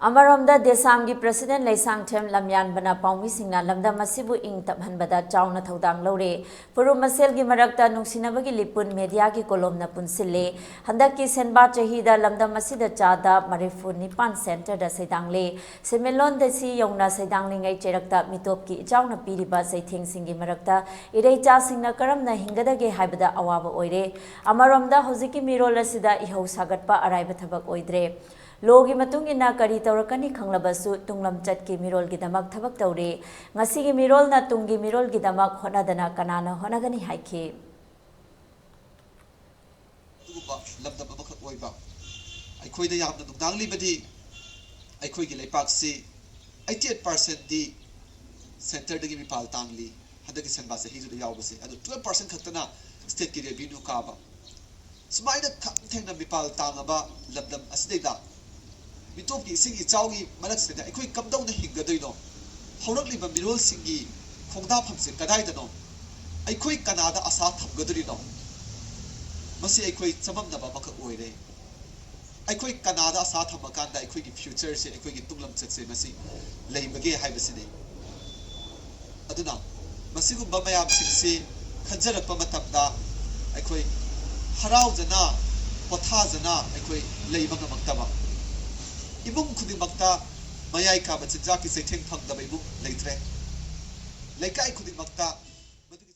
ꯑꯃꯔꯣꯝꯗ, ꯗꯦꯁꯥꯝꯒꯤ president ꯂꯩꯁꯥꯡꯊꯦꯝ ꯂꯝꯌꯥꯟꯕꯅ ꯄꯥꯎꯃꯤꯁꯤꯡꯅ ꯂꯝꯗꯝ ꯑꯁꯤꯕꯨ ꯏꯪ ꯇꯞꯍꯟꯕꯗ ꯆꯥꯎꯅ ꯊꯧꯗꯥꯡ ꯂꯧꯔꯦ꯫ ꯐꯨꯔꯨꯞ ꯃꯁꯦꯜꯒꯤ ꯃꯔꯛꯇ ꯅꯨꯡꯁꯤꯅꯕꯒꯤ ꯂꯤꯄꯨꯟ mediaꯒꯤ ꯀꯣꯂꯣꯝꯅ ꯄꯨꯟꯁꯤꯜꯂꯦ꯫ ꯍꯟꯗꯛꯀꯤ ꯁꯦꯟꯕꯥ ꯆꯍꯤꯗ ꯂꯝꯗꯝ ꯑꯁꯤꯗ ꯆꯥꯗ ꯃꯔꯤꯐꯨ ꯅꯤꯄꯥꯟ centreꯗ ꯁꯩꯗꯥꯡꯂꯦ꯫ ꯁꯦꯟꯃꯤꯠꯂꯣꯟ ꯗꯦꯁꯤ ꯌꯧꯅ ꯁꯩꯗꯥꯡꯂꯤꯉꯩ ꯆꯩꯔꯛꯇ ꯃꯤꯇꯣꯞꯀꯤ ꯏꯆꯥꯎꯅ ꯄꯤꯔꯤꯕ ꯆꯩꯊꯦꯡꯁꯤꯡꯒꯤ ꯃꯔꯛꯇ ꯏꯔꯩꯆꯥꯁꯤꯡꯅ ꯀꯔꯝꯅ ꯍꯤꯡꯒꯗꯒꯦ ꯍꯥꯏꯕꯗ ꯑꯋꯥꯕ ꯑꯣꯏꯔꯦ꯫ ꯑꯃꯔꯣꯝꯗ, ꯍꯧꯖꯤꯛꯀꯤ ꯃꯤꯔꯣꯜ ꯑꯁꯤꯗ ꯏꯍꯧ ꯁꯥꯒꯠꯄ ꯑꯔꯥꯏꯕ ꯊꯕꯛ ꯑꯣꯏꯗ꯭ꯔꯦ꯫ Lawꯒꯤ ꯃꯇꯨꯡ ꯏꯟꯅ ꯀꯔꯤ ꯇꯧꯔꯛꯀꯅꯤ ꯈꯪꯂꯕꯁꯨ, ꯇꯨꯡꯂꯝꯆꯠꯀꯤ ꯃꯤꯔꯣꯜꯒꯤꯗꯃꯛ ꯊꯕꯛ ꯇꯧꯔꯤ꯫ ꯉꯁꯤꯒꯤ ꯃꯤꯔꯣꯜꯅ ꯇꯨꯡꯒꯤ ꯃꯤꯔꯣꯜꯒꯤꯗꯃꯛ ꯍꯣꯠꯅꯗꯅ ꯀꯅꯥꯅ ꯍꯣꯠꯅꯒꯅꯤ ꯍꯥꯏꯈꯤ꯫ ꯑꯗꯨꯒꯨꯝꯕ ꯂꯝꯗꯝ ꯑꯃꯈꯛ ꯑꯣꯏꯕ ꯑꯩꯈꯣꯏꯗ ꯌꯥꯝꯅ ꯅꯨꯡꯅꯥꯡꯂꯤꯕꯗꯤ, ꯑꯩꯈꯣꯏꯒꯤ ꯂꯩꯄꯥꯛꯁꯤ eighty eight percentꯗꯤ centreꯗꯒꯤ ꯃꯤꯄꯥꯜ ꯇꯥꯡꯂꯤ꯫ ꯍꯟꯗꯛꯀꯤ ꯁꯦꯟꯕꯥ ꯆꯍꯤꯗꯨꯗ ꯌꯥꯎꯕꯁꯦ, ꯑꯗꯨ twelve percent ꯈꯛꯇꯅ stateꯀꯤ revenue ꯀꯥꯕ꯫ ꯁꯨꯃꯥꯏꯅ ꯈꯝ ꯊꯦꯡꯅ ꯃꯤꯄꯥꯜ ꯇꯥꯡꯉꯕ ꯂꯝꯗꯝ ꯑꯁꯤꯗꯩꯗ ꯃꯤꯇꯣꯞꯀꯤ ꯏꯁꯤꯡ ꯏꯆꯥꯎꯒꯤ ꯃꯔꯛꯁꯤꯗ ꯑꯩꯈꯣꯏ ꯀꯝꯗꯧꯅ ꯍꯤꯡꯒꯗꯣꯏꯅꯣ? ꯍꯧꯔꯛꯂꯤꯕ ꯃꯤꯔꯣꯜꯁꯤꯡꯒꯤ ꯈꯣꯡꯗꯥꯐꯝꯁꯦ ꯀꯗꯥꯏꯗꯅꯣ? ꯑꯩꯈꯣꯏ ꯀꯅꯥꯗ ꯑꯁꯥ ꯊꯝꯒꯗꯣꯔꯤꯅꯣ? ꯃꯁꯤ ꯑꯩꯈꯣꯏ ꯆꯃꯝꯅꯕ ꯑꯃꯈꯛ ꯑꯣꯏꯔꯦ꯫ ꯑꯩꯈꯣꯏ ꯀꯅꯥꯗ ꯑꯁꯥ ꯊꯝꯃꯀꯥꯟꯗ ꯑꯩꯈꯣꯏꯒꯤ futureꯁꯦ, ꯑꯩꯈꯣꯏꯒꯤ ꯇꯨꯡꯂꯝꯆꯠꯁꯦ ꯃꯁꯤ ꯂꯩꯕꯒꯦ ꯍꯥꯏꯕꯁꯤꯅꯤ꯫ ꯑꯗꯨꯅ ꯃꯁꯤꯒꯨꯝꯕ ꯃꯌꯥꯝꯁꯤꯡꯁꯤ ꯈꯟꯖꯔꯛꯄ ꯃꯇꯝꯗ ꯑꯩꯈꯣꯏ ꯍꯔꯥꯎꯖꯅ, ꯄꯣꯊꯥꯖꯅ ꯑꯩꯈꯣꯏ ꯂꯩꯕ ꯉꯝꯃꯛꯇꯕ, ꯏꯃꯨꯡ ꯈꯨꯗꯤꯡꯃꯛꯇ ꯃꯌꯥꯏ ꯀꯥꯕ ꯆꯤꯟꯖꯥꯛꯀꯤ ꯆꯩꯊꯦꯡ ꯐꯪꯗꯕ ꯏꯃꯨꯡ ꯂꯩꯇ꯭ꯔꯦ꯫ ꯂꯩꯀꯥꯏ ꯈꯨꯗꯤꯡꯃꯛꯇ ꯃꯗꯨꯒꯤ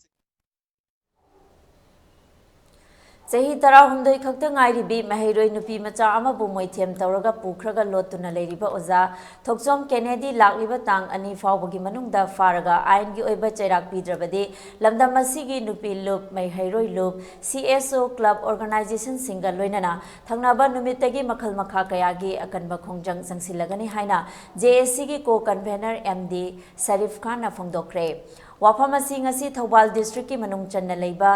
ꯆꯍꯤ ꯇꯔꯥꯍꯨꯝꯗꯣꯏ ꯈꯛꯇ ꯉꯥꯏꯔꯤꯕꯤ ꯃꯍꯩꯔꯣꯏ ꯅꯨꯄꯤ ꯃꯆꯥ ꯑꯃꯕꯨ ꯃꯣꯏꯊꯦꯝ ꯇꯧꯔꯒ ꯄꯨꯈ꯭ꯔꯒ ꯂꯣꯠꯇꯨꯅ ꯂꯩꯔꯤꯕ ꯑꯣꯖꯥ ꯊꯣꯛꯆꯣꯝ ꯀꯦꯅꯦꯗꯤ ꯂꯥꯛꯂꯤꯕ ꯇꯥꯡ ꯑꯅꯤ ꯐꯥꯎꯕꯒꯤ ꯃꯅꯨꯡꯗ ꯐꯥꯔꯒ ꯑꯥꯏꯟꯒꯤ ꯑꯣꯏꯕ ꯆꯩꯔꯥꯛ ꯄꯤꯗ꯭ꯔꯕꯗꯤ ꯂꯝꯗꯝ ꯑꯁꯤꯒꯤ ꯅꯨꯄꯤ ꯂꯨꯞ, ꯃꯍꯩꯔꯣꯏ ꯂꯨꯞ, CSO club organizationꯁꯤꯡꯒ ꯂꯣꯏꯅꯅ ꯊꯪꯅꯕ ꯅꯨꯃꯤꯠꯇꯒꯤ ꯃꯈꯜ ꯃꯈꯥ ꯀꯌꯥꯒꯤ ꯑꯀꯟꯕ ꯈꯣꯡꯖꯪ ꯆꯪꯁꯤꯜꯂꯒꯅꯤ ꯍꯥꯏꯅ JACꯒꯤ co-convener MD ꯁꯔꯤꯐ ꯈꯥꯟꯅ ꯐꯣꯡꯗꯣꯛꯈ꯭ꯔꯦ꯫ ꯋꯥꯐꯝ ꯑꯁꯤ ꯉꯁꯤ ꯊꯧꯕꯥꯜ districtꯀꯤ ꯃꯅꯨꯡ ꯆꯟꯅ ꯂꯩꯕ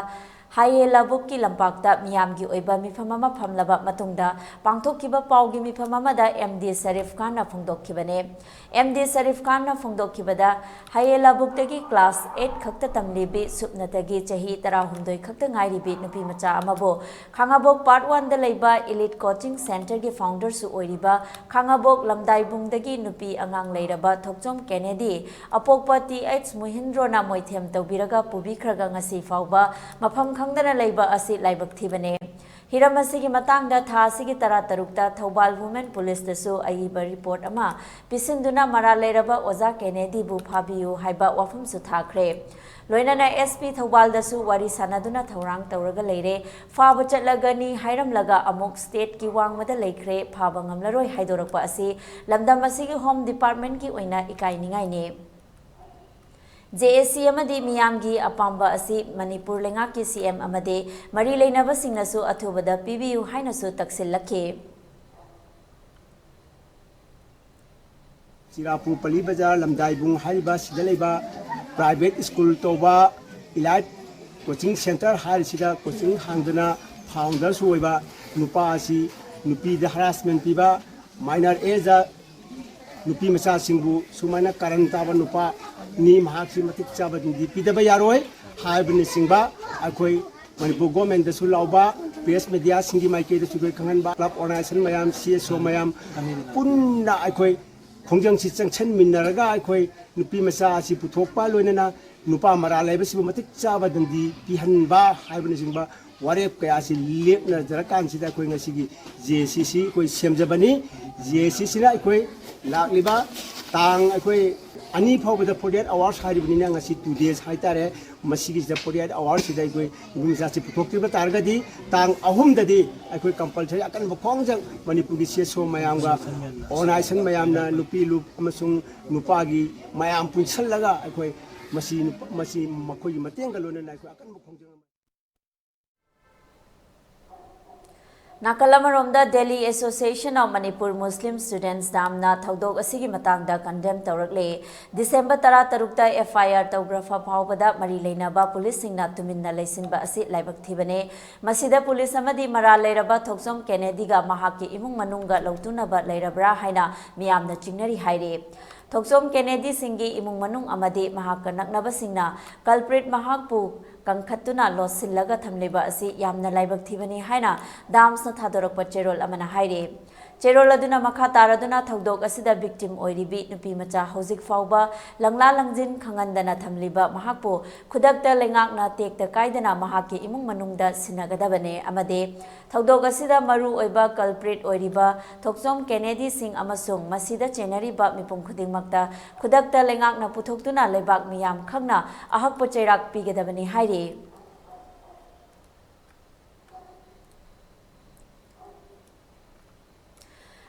ꯍꯥꯌꯦ ꯂꯕꯨꯛꯀꯤ ꯂꯝꯄꯥꯛꯇ ꯃꯤꯌꯥꯝꯒꯤ ꯑꯣꯏꯕ ꯃꯤꯐꯝ ꯑꯃ ꯐꯝꯂꯕ ꯃꯇꯨꯡꯗ ꯄꯥꯡꯊꯣꯛꯈꯤꯕ ꯄꯥꯎꯒꯤ ꯃꯤꯐꯝ ꯑꯃꯗ ꯑꯦꯝ ꯗꯤ ꯁꯔꯤꯐ ꯈꯥꯟꯅ ꯐꯣꯡꯗꯣꯛꯈꯤꯕꯅꯤ꯫ ꯑꯦꯝ ꯗꯤ ꯁꯔꯤꯐ ꯈꯥꯟꯅ ꯐꯣꯡꯗꯣꯛꯈꯤꯕꯗ, ꯍꯥꯌꯦ ꯂꯕꯨꯛꯇꯒꯤ ꯀ꯭ꯂꯥꯁ ꯑꯩꯠ ꯈꯛꯇ ꯇꯝꯂꯤꯕꯤ, ꯁꯨꯞꯅꯇꯒꯤ ꯆꯍꯤ ꯇꯔꯥꯍꯨꯝꯗꯣꯏ ꯈꯛꯇ ꯉꯥꯏꯔꯤꯕꯤ ꯅꯨꯄꯤ ꯃꯆꯥ ꯑꯃꯕꯨ ꯈꯥꯉꯕꯣꯛ ꯄꯥꯔꯠ ꯋꯥꯟꯗ ꯂꯩꯕ ꯏꯂꯤꯠ ꯀꯣꯆꯤꯡ ꯁꯦꯟꯇꯔꯒꯤ ꯐꯥꯎꯟꯗꯔꯁꯨ ꯑꯣꯏꯔꯤꯕ ꯈꯥꯉꯕꯣꯛ ꯂꯝꯗꯥꯏꯕꯨꯡꯗꯒꯤ ꯅꯨꯄꯤ ꯑꯉꯥꯡ ꯂꯩꯔꯕ ꯊꯣꯛꯆꯣꯝ ꯀꯦꯅꯦꯗꯤ, ꯑꯄꯣꯛꯄ ꯇꯤ ꯑꯩꯆ ꯃꯨꯍꯤꯟꯗ꯭ꯔꯣꯅ ꯃꯣꯏꯊꯦꯝ ꯇꯧꯕꯤꯔꯒ ꯄꯨꯕꯤꯈ꯭ꯔꯒ ꯉꯁꯤ ꯐꯥꯎꯕ ꯃꯐꯝ ꯈꯪꯗꯅ ꯂꯩꯕ ꯑꯁꯤ ꯂꯥꯏꯕꯛ ꯊꯤꯕꯅꯦ꯫ ꯍꯤꯔꯝ ꯑꯁꯤꯒꯤ ꯃꯇꯥꯡꯗ ꯊꯥ ꯑꯁꯤꯒꯤ ꯇꯔꯥꯇꯔꯨꯛꯇ ꯊꯧꯕꯥꯜ ꯋꯨꯃꯦꯟ ꯄꯨꯂꯤꯁꯇꯁꯨ ꯑꯏꯕ ꯔꯤꯄꯣꯔꯠ ꯑꯃ ꯄꯤꯁꯤꯟꯗꯨꯅ ꯃꯔꯥꯜ ꯂꯩꯔꯕ ꯑꯣꯖꯥ ꯀꯦꯅꯦꯗꯤꯕꯨ ꯐꯥꯕꯤꯌꯨ ꯍꯥꯏꯕ ꯋꯥꯐꯝꯁꯨ ꯊꯥꯈ꯭ꯔꯦ꯫ ꯂꯣꯏꯅꯅ ꯑꯦꯁ ꯄꯤ ꯊꯧꯕꯥꯜꯗꯁꯨ ꯋꯥꯔꯤ ꯁꯥꯟꯅꯗꯨꯅ ꯊꯧꯔꯥꯡ ꯇꯧꯔꯒ ꯂꯩꯔꯦ꯫ ꯐꯥꯕ ꯆꯠꯂꯒꯅꯤ ꯍꯥꯏꯔꯝꯂꯒ ꯑꯃꯨꯛ ꯁ꯭ꯇꯦꯠꯀꯤ ꯋꯥꯡꯃꯗ ꯂꯩꯈ꯭ꯔꯦ, ꯐꯥꯕ ꯉꯝꯂꯔꯣꯏ ꯍꯥꯏꯗꯣꯔꯛꯄ ꯑꯁꯤ ꯂꯝꯗꯝ ꯑꯁꯤꯒꯤ ꯍꯣꯝ ꯗꯤꯄꯥꯔꯠꯃꯦꯟꯠꯀꯤ ꯑꯣꯏꯅ ꯏꯀꯥꯏꯅꯤꯡꯉꯥꯏꯅꯤ꯫ ꯖꯦ ꯑꯦ ꯁꯤ ꯑꯃꯗꯤ ꯃꯤꯌꯥꯝꯒꯤ ꯑꯄꯥꯝꯕ ꯑꯁꯤ ꯃꯅꯤꯄꯨꯔ ꯂꯩꯉꯥꯛꯀꯤ ꯁꯤ ꯑꯦꯝ ꯑꯃꯗꯤ ꯃꯔꯤ ꯂꯩꯅꯕꯁꯤꯡꯅꯁꯨ ꯑꯊꯨꯕꯗ ꯄꯤꯕꯤꯌꯨ ꯍꯥꯏꯅꯁꯨ ꯇꯛꯁꯤꯜꯂꯛꯈꯤ꯫ ꯆꯤꯔꯥꯄꯨꯔ ꯄꯂꯤ ꯕꯖꯥꯔ ꯂꯝꯗꯥꯏꯕꯨꯡ ꯍꯥꯏꯔꯤꯕ ꯁꯤꯗ ꯂꯩꯕ ꯄ꯭ꯔꯥꯏꯚꯦꯠ ꯁ꯭ꯀꯨꯜ ꯇꯧꯕ ꯏꯂꯥꯏꯠ ꯀꯣꯆꯤꯡ ꯁꯦꯟꯇꯔ ꯍꯥꯏꯔꯤꯁꯤꯗ ꯀꯣꯆꯤꯡ ꯍꯥꯡꯗꯨꯅ ꯐꯥꯎꯟꯗꯔꯁꯨ ꯑꯣꯏꯕ ꯅꯨꯄꯥ ꯑꯁꯤ ꯅꯨꯄꯤꯗ ꯍꯔꯥꯁꯃꯦꯟ ꯄꯤꯕ, ꯃꯥꯏꯅꯔ ꯑꯦꯖꯗ ꯅꯨꯄꯤ ꯃꯆꯥꯁꯤꯡꯕꯨ ꯁꯨꯃꯥꯏꯅ ꯀꯥꯔꯟ ꯇꯥꯕ ꯅꯨꯄꯥꯅꯤ, ꯃꯍꯥꯛꯁꯤ ꯃꯇꯤꯛ ꯆꯥꯕ ꯗ꯭ꯌꯨꯇꯤ ꯄꯤꯗꯕ ꯌꯥꯔꯣꯏ ꯍꯥꯏꯕꯅꯆꯤꯡꯕ ꯑꯩꯈꯣꯏ ꯃꯅꯤꯄꯨꯔ ꯒꯣꯔꯃꯦꯟꯗꯁꯨ ꯂꯥꯎꯕ, ꯄ꯭ꯔꯦꯁ ꯃꯦꯗꯤꯌꯥꯁꯤꯡꯒꯤ ꯃꯥꯏꯀꯩꯗꯁꯨ ꯑꯩꯈꯣꯏ ꯈꯪꯍꯟꯕ, ꯀ꯭ꯂꯕ ꯑꯣꯔꯒꯅꯥꯏꯖꯦꯁꯟ ꯃꯌꯥꯝ, ꯁꯤ ꯑꯦꯁ ꯑꯣ ꯃꯌꯥꯝ ꯄꯨꯟꯅ ꯑꯩꯈꯣꯏ ꯈꯣꯡꯖꯪꯁꯤ ꯆꯪꯁꯤꯟꯃꯤꯟꯅꯔꯒ ꯑꯩꯈꯣꯏ ꯅꯨꯄꯤ ꯃꯆꯥ ꯑꯁꯤ ꯄꯨꯊꯣꯛꯄ, ꯂꯣꯏꯅꯅ ꯅꯨꯄꯥ ꯃꯔꯥꯜ ꯂꯩꯕꯁꯤꯕꯨ ꯃꯇꯤꯛ ꯆꯥꯕ ꯗꯟꯗꯤ ꯄꯤꯍꯟꯕ ꯍꯥꯏꯕꯅꯆꯤꯡꯕ ꯋꯥꯔꯦꯞ ꯀꯌꯥꯁꯤ ꯂꯦꯞꯅꯖꯔꯀꯥꯟꯁꯤꯗ ꯑꯩꯈꯣꯏ ꯉꯁꯤꯒꯤ ꯖꯦ ꯑꯦ ꯁꯤ ꯁꯤ ꯑꯩꯈꯣꯏ ꯁꯦꯝꯖꯕꯅꯤ꯫ ꯖꯦ ꯑꯦ ꯁꯤ ꯁꯤꯅ ꯑꯩꯈꯣꯏ ꯂꯥꯛꯂꯤꯕ ꯇꯥꯡ ꯑꯩꯈꯣꯏ ꯑꯅꯤ ꯐꯥꯎꯕꯗ ꯐꯣꯔꯇꯤ ꯑꯩꯠ ꯑꯋꯥꯔꯁ ꯍꯥꯏꯔꯤꯕꯅꯤꯅ ꯉꯁꯤ ꯇꯨ ꯗꯦꯖ ꯍꯥꯏꯇꯥꯔꯦ꯫ ꯃꯁꯤꯒꯤꯁꯤꯗ ꯐꯣꯔꯇꯤ ꯑꯩꯠ ꯑꯋꯥꯔꯁꯤꯗ ꯑꯩꯈꯣꯏ ꯅꯨꯄꯤ ꯃꯆꯥꯁꯤ ꯄꯨꯊꯣꯛꯇ꯭ꯔꯤꯕ ꯇꯥꯔꯒꯗꯤ ꯇꯥꯡ ꯑꯍꯨꯝꯗꯗꯤ ꯑꯩꯈꯣꯏ ꯀꯝꯄꯜꯁꯔꯤ ꯑꯀꯟꯕ ꯈꯣꯡꯖꯪ ꯃꯅꯤꯄꯨꯔꯒꯤ ꯁꯤ ꯑꯦꯁ ꯑꯣ ꯃꯌꯥꯝꯒ ꯑꯣꯔꯒꯅꯥꯏꯖꯦꯁꯟ ꯃꯌꯥꯝꯅ ꯅꯨꯄꯤ ꯂꯨꯞ ꯑꯃꯁꯨꯡ ꯅꯨꯄꯥꯒꯤ ꯃꯌꯥꯝ ꯄꯨꯟꯁꯤꯜꯂꯒ ꯑꯩꯈꯣꯏ ꯃꯁꯤ ꯅꯨꯄꯥ-, ꯃꯁꯤ ꯃꯈꯣꯏꯒꯤ ꯃꯇꯦꯡꯒ ꯂꯣꯏꯅꯅ ꯑꯩꯈꯣꯏ ꯑꯀꯟꯕ ꯈꯣꯡꯖꯪ ꯑꯃ ꯅꯥꯀꯜ ꯑꯃꯔꯣꯝꯗ, Delhi Association of Manipur Muslim Students, ꯗꯥꯝꯅ ꯊꯧꯗꯣꯛ ꯑꯁꯤꯒꯤ ꯃꯇꯥꯡꯗ condemn ꯇꯧꯔꯛꯂꯦ꯫ ꯗꯤꯁꯦꯝꯕꯔ ꯇꯔꯥꯇꯔꯨꯛꯇ F I R ꯇꯧꯈ꯭ꯔꯕ ꯐꯥꯎꯕꯗ ꯃꯔꯤ ꯂꯩꯅꯕ ꯄꯨꯂꯤꯁꯁꯤꯡꯅ ꯇꯨꯃꯤꯟꯅ ꯂꯩꯁꯤꯟꯕ ꯑꯁꯤ ꯂꯥꯏꯕꯛ ꯊꯤꯕꯅꯦ꯫ ꯃꯁꯤꯗ ꯄꯨꯂꯤꯁ ꯑꯃꯗꯤ ꯃꯔꯥꯜ ꯂꯩꯔꯕ ꯊꯣꯛꯆꯣꯝ ꯀꯦꯅꯦꯗꯤꯒ ꯃꯍꯥꯛꯀꯤ ꯏꯃꯨꯡ ꯃꯅꯨꯡꯒ ꯂꯧꯇꯨꯅꯕ ꯂꯩꯔꯕ꯭ꯔꯥ ꯍꯥꯏꯅ ꯃꯤꯌꯥꯝꯅ ꯆꯤꯡꯅꯔꯤ ꯍꯥꯏꯔꯤ꯫ ꯊꯣꯛꯆꯣꯝ ꯀꯦꯅꯦꯗꯤꯁꯤꯡꯒꯤ ꯏꯃꯨꯡ ꯃꯅꯨꯡ ꯑꯃꯗꯤ ꯃꯍꯥꯛꯀ ꯅꯛꯅꯕꯁꯤꯡꯅ culprit ꯃꯍꯥꯛꯄꯨ ꯀꯪꯈꯠꯇꯨꯅ ꯂꯣꯠꯁꯤꯜꯂꯒ ꯊꯝꯂꯤꯕ ꯑꯁꯤ ꯌꯥꯝꯅ ꯂꯥꯏꯕꯛ ꯊꯤꯕꯅꯤ ꯍꯥꯏꯅ ꯗꯥꯝꯁꯅ ꯊꯥꯗꯣꯔꯛꯄ ꯆꯦꯔꯣꯜ ꯑꯃꯅ ꯍꯥꯏꯔꯤ꯫ ꯆꯦꯔꯣꯜ ꯑꯗꯨꯅ ꯃꯈꯥ ꯇꯥꯔꯗꯨꯅ ꯊꯧꯗꯣꯛ ꯑꯁꯤꯗ victim ꯑꯣꯏꯔꯤꯕꯤ ꯅꯨꯄꯤ ꯃꯆꯥ ꯍꯧꯖꯤꯛ ꯐꯥꯎꯕ ꯂꯪꯂꯥ ꯂꯪꯖꯤꯟ ꯈꯪꯍꯟꯗꯅ ꯊꯝꯂꯤꯕ ꯃꯍꯥꯛꯄꯨ ꯈꯨꯗꯛꯇ ꯂꯩꯉꯥꯛꯅ ꯇꯦꯛꯇ ꯀꯥꯏꯗꯅ ꯃꯍꯥꯛꯀꯤ ꯏꯃꯨꯡ ꯃꯅꯨꯡꯗ ꯁꯤꯟꯅꯒꯗꯕꯅꯦ ꯑꯃꯗꯤ ꯊꯧꯗꯣꯛ ꯑꯁꯤꯗ ꯃꯔꯨ ꯑꯣꯏꯕ culprit ꯑꯣꯏꯔꯤꯕ ꯊꯣꯛꯆꯣꯝ ꯀꯦꯅꯦꯗꯤꯁꯤꯡ ꯑꯃꯁꯨꯡ ꯃꯁꯤꯗ ꯆꯦꯟꯅꯔꯤꯕ ꯃꯤꯄꯨꯝ ꯈꯨꯗꯤꯡꯃꯛꯇ ꯈꯨꯗꯛꯇ ꯂꯩꯉꯥꯛꯅ ꯄꯨꯊꯣꯛꯇꯨꯅ ꯂꯩꯕꯥꯛ ꯃꯤꯌꯥꯝ ꯈꯪꯅ ꯑꯍꯛꯄ ꯆꯩꯔꯥꯛ ꯄꯤꯒꯗꯕꯅꯤ ꯍꯥꯏꯔꯤ꯫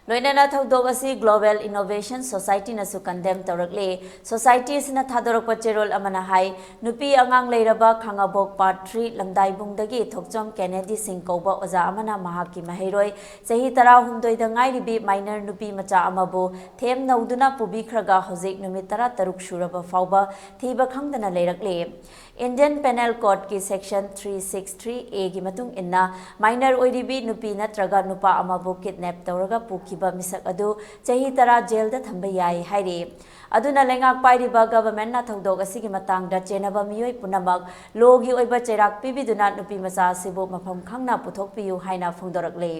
ꯂꯣꯏꯅꯅ ꯊꯧꯗꯣꯛ ꯑꯁꯤ Global Innovation Society ꯅꯁꯨ condemn ꯇꯧꯔꯛꯂꯦ꯫ Society ꯑꯁꯤꯅ ꯊꯥꯗꯣꯔꯛꯄ ꯆꯦꯔꯣꯜ ꯑꯃꯅ ꯍꯥꯏ, ꯅꯨꯄꯤ ꯑꯉꯥꯡ ꯂꯩꯔꯕ ꯈꯥꯉꯕꯣꯛ Part three ꯂꯝꯗꯥꯏꯕꯨꯡꯗꯒꯤ ꯊꯣꯛꯆꯣꯝ ꯀꯦꯅꯦꯗꯤ ꯁꯤꯡ ꯀꯧꯕ ꯑꯣꯖꯥ ꯑꯃꯅ ꯃꯍꯥꯛꯀꯤ ꯃꯍꯩꯔꯣꯏ ꯆꯍꯤ ꯇꯔꯥꯍꯨꯝꯗꯣꯏꯗ ꯉꯥꯏꯔꯤꯕꯤ minor ꯅꯨꯄꯤ ꯃꯆꯥ ꯑꯃꯕꯨ ꯊꯦꯝ ꯅꯧꯗꯨꯅ ꯄꯨꯕꯤꯈ꯭ꯔꯒ ꯍꯧꯖꯤꯛ ꯅꯨꯃꯤꯠ ꯇꯔꯥꯇꯔꯨꯛ ꯁꯨꯔꯕ ꯐꯥꯎꯕ ꯊꯤꯕ ꯈꯪꯗꯅ ꯂꯩꯔꯛꯂꯦ꯫ Indian Penal Code ꯀꯤ Section three six three A ꯒꯤ ꯃꯇꯨꯡ ꯏꯟꯅ, minor ꯑꯣꯏꯔꯤꯕꯤ ꯅꯨꯄꯤ ꯅꯠꯇ꯭ꯔꯒ ꯅꯨꯄꯥ ꯑꯃꯕꯨ kidnap ꯇꯧꯔꯒ ꯄꯨꯈꯤꯕ ꯃꯤꯁꯛ ꯑꯗꯨ ꯆꯍꯤ ꯇꯔꯥ ꯖꯦꯜꯗ ꯊꯝꯕ ꯌꯥꯏ ꯍꯥꯏꯔꯤ꯫ ꯑꯗꯨꯅ ꯂꯩꯉꯥꯛ ꯄꯥꯏꯔꯤꯕ government ꯅ ꯊꯧꯗꯣꯛ ꯑꯁꯤꯒꯤ ꯃꯇꯥꯡꯗ ꯆꯦꯟꯅꯕ ꯃꯤꯑꯣꯏ ꯄꯨꯝꯅꯃꯛ law ꯒꯤ ꯑꯣꯏꯕ ꯆꯩꯔꯥꯛ ꯄꯤꯕꯤꯗꯨꯅ ꯅꯨꯄꯤ ꯃꯆꯥ ꯑꯁꯤꯕꯨ ꯃꯐꯝ ꯈꯪꯅ ꯄꯨꯊꯣꯛꯄꯤꯌꯨ ꯍꯥꯏꯅ ꯐꯣꯡꯗꯣꯔꯛꯂꯤ꯫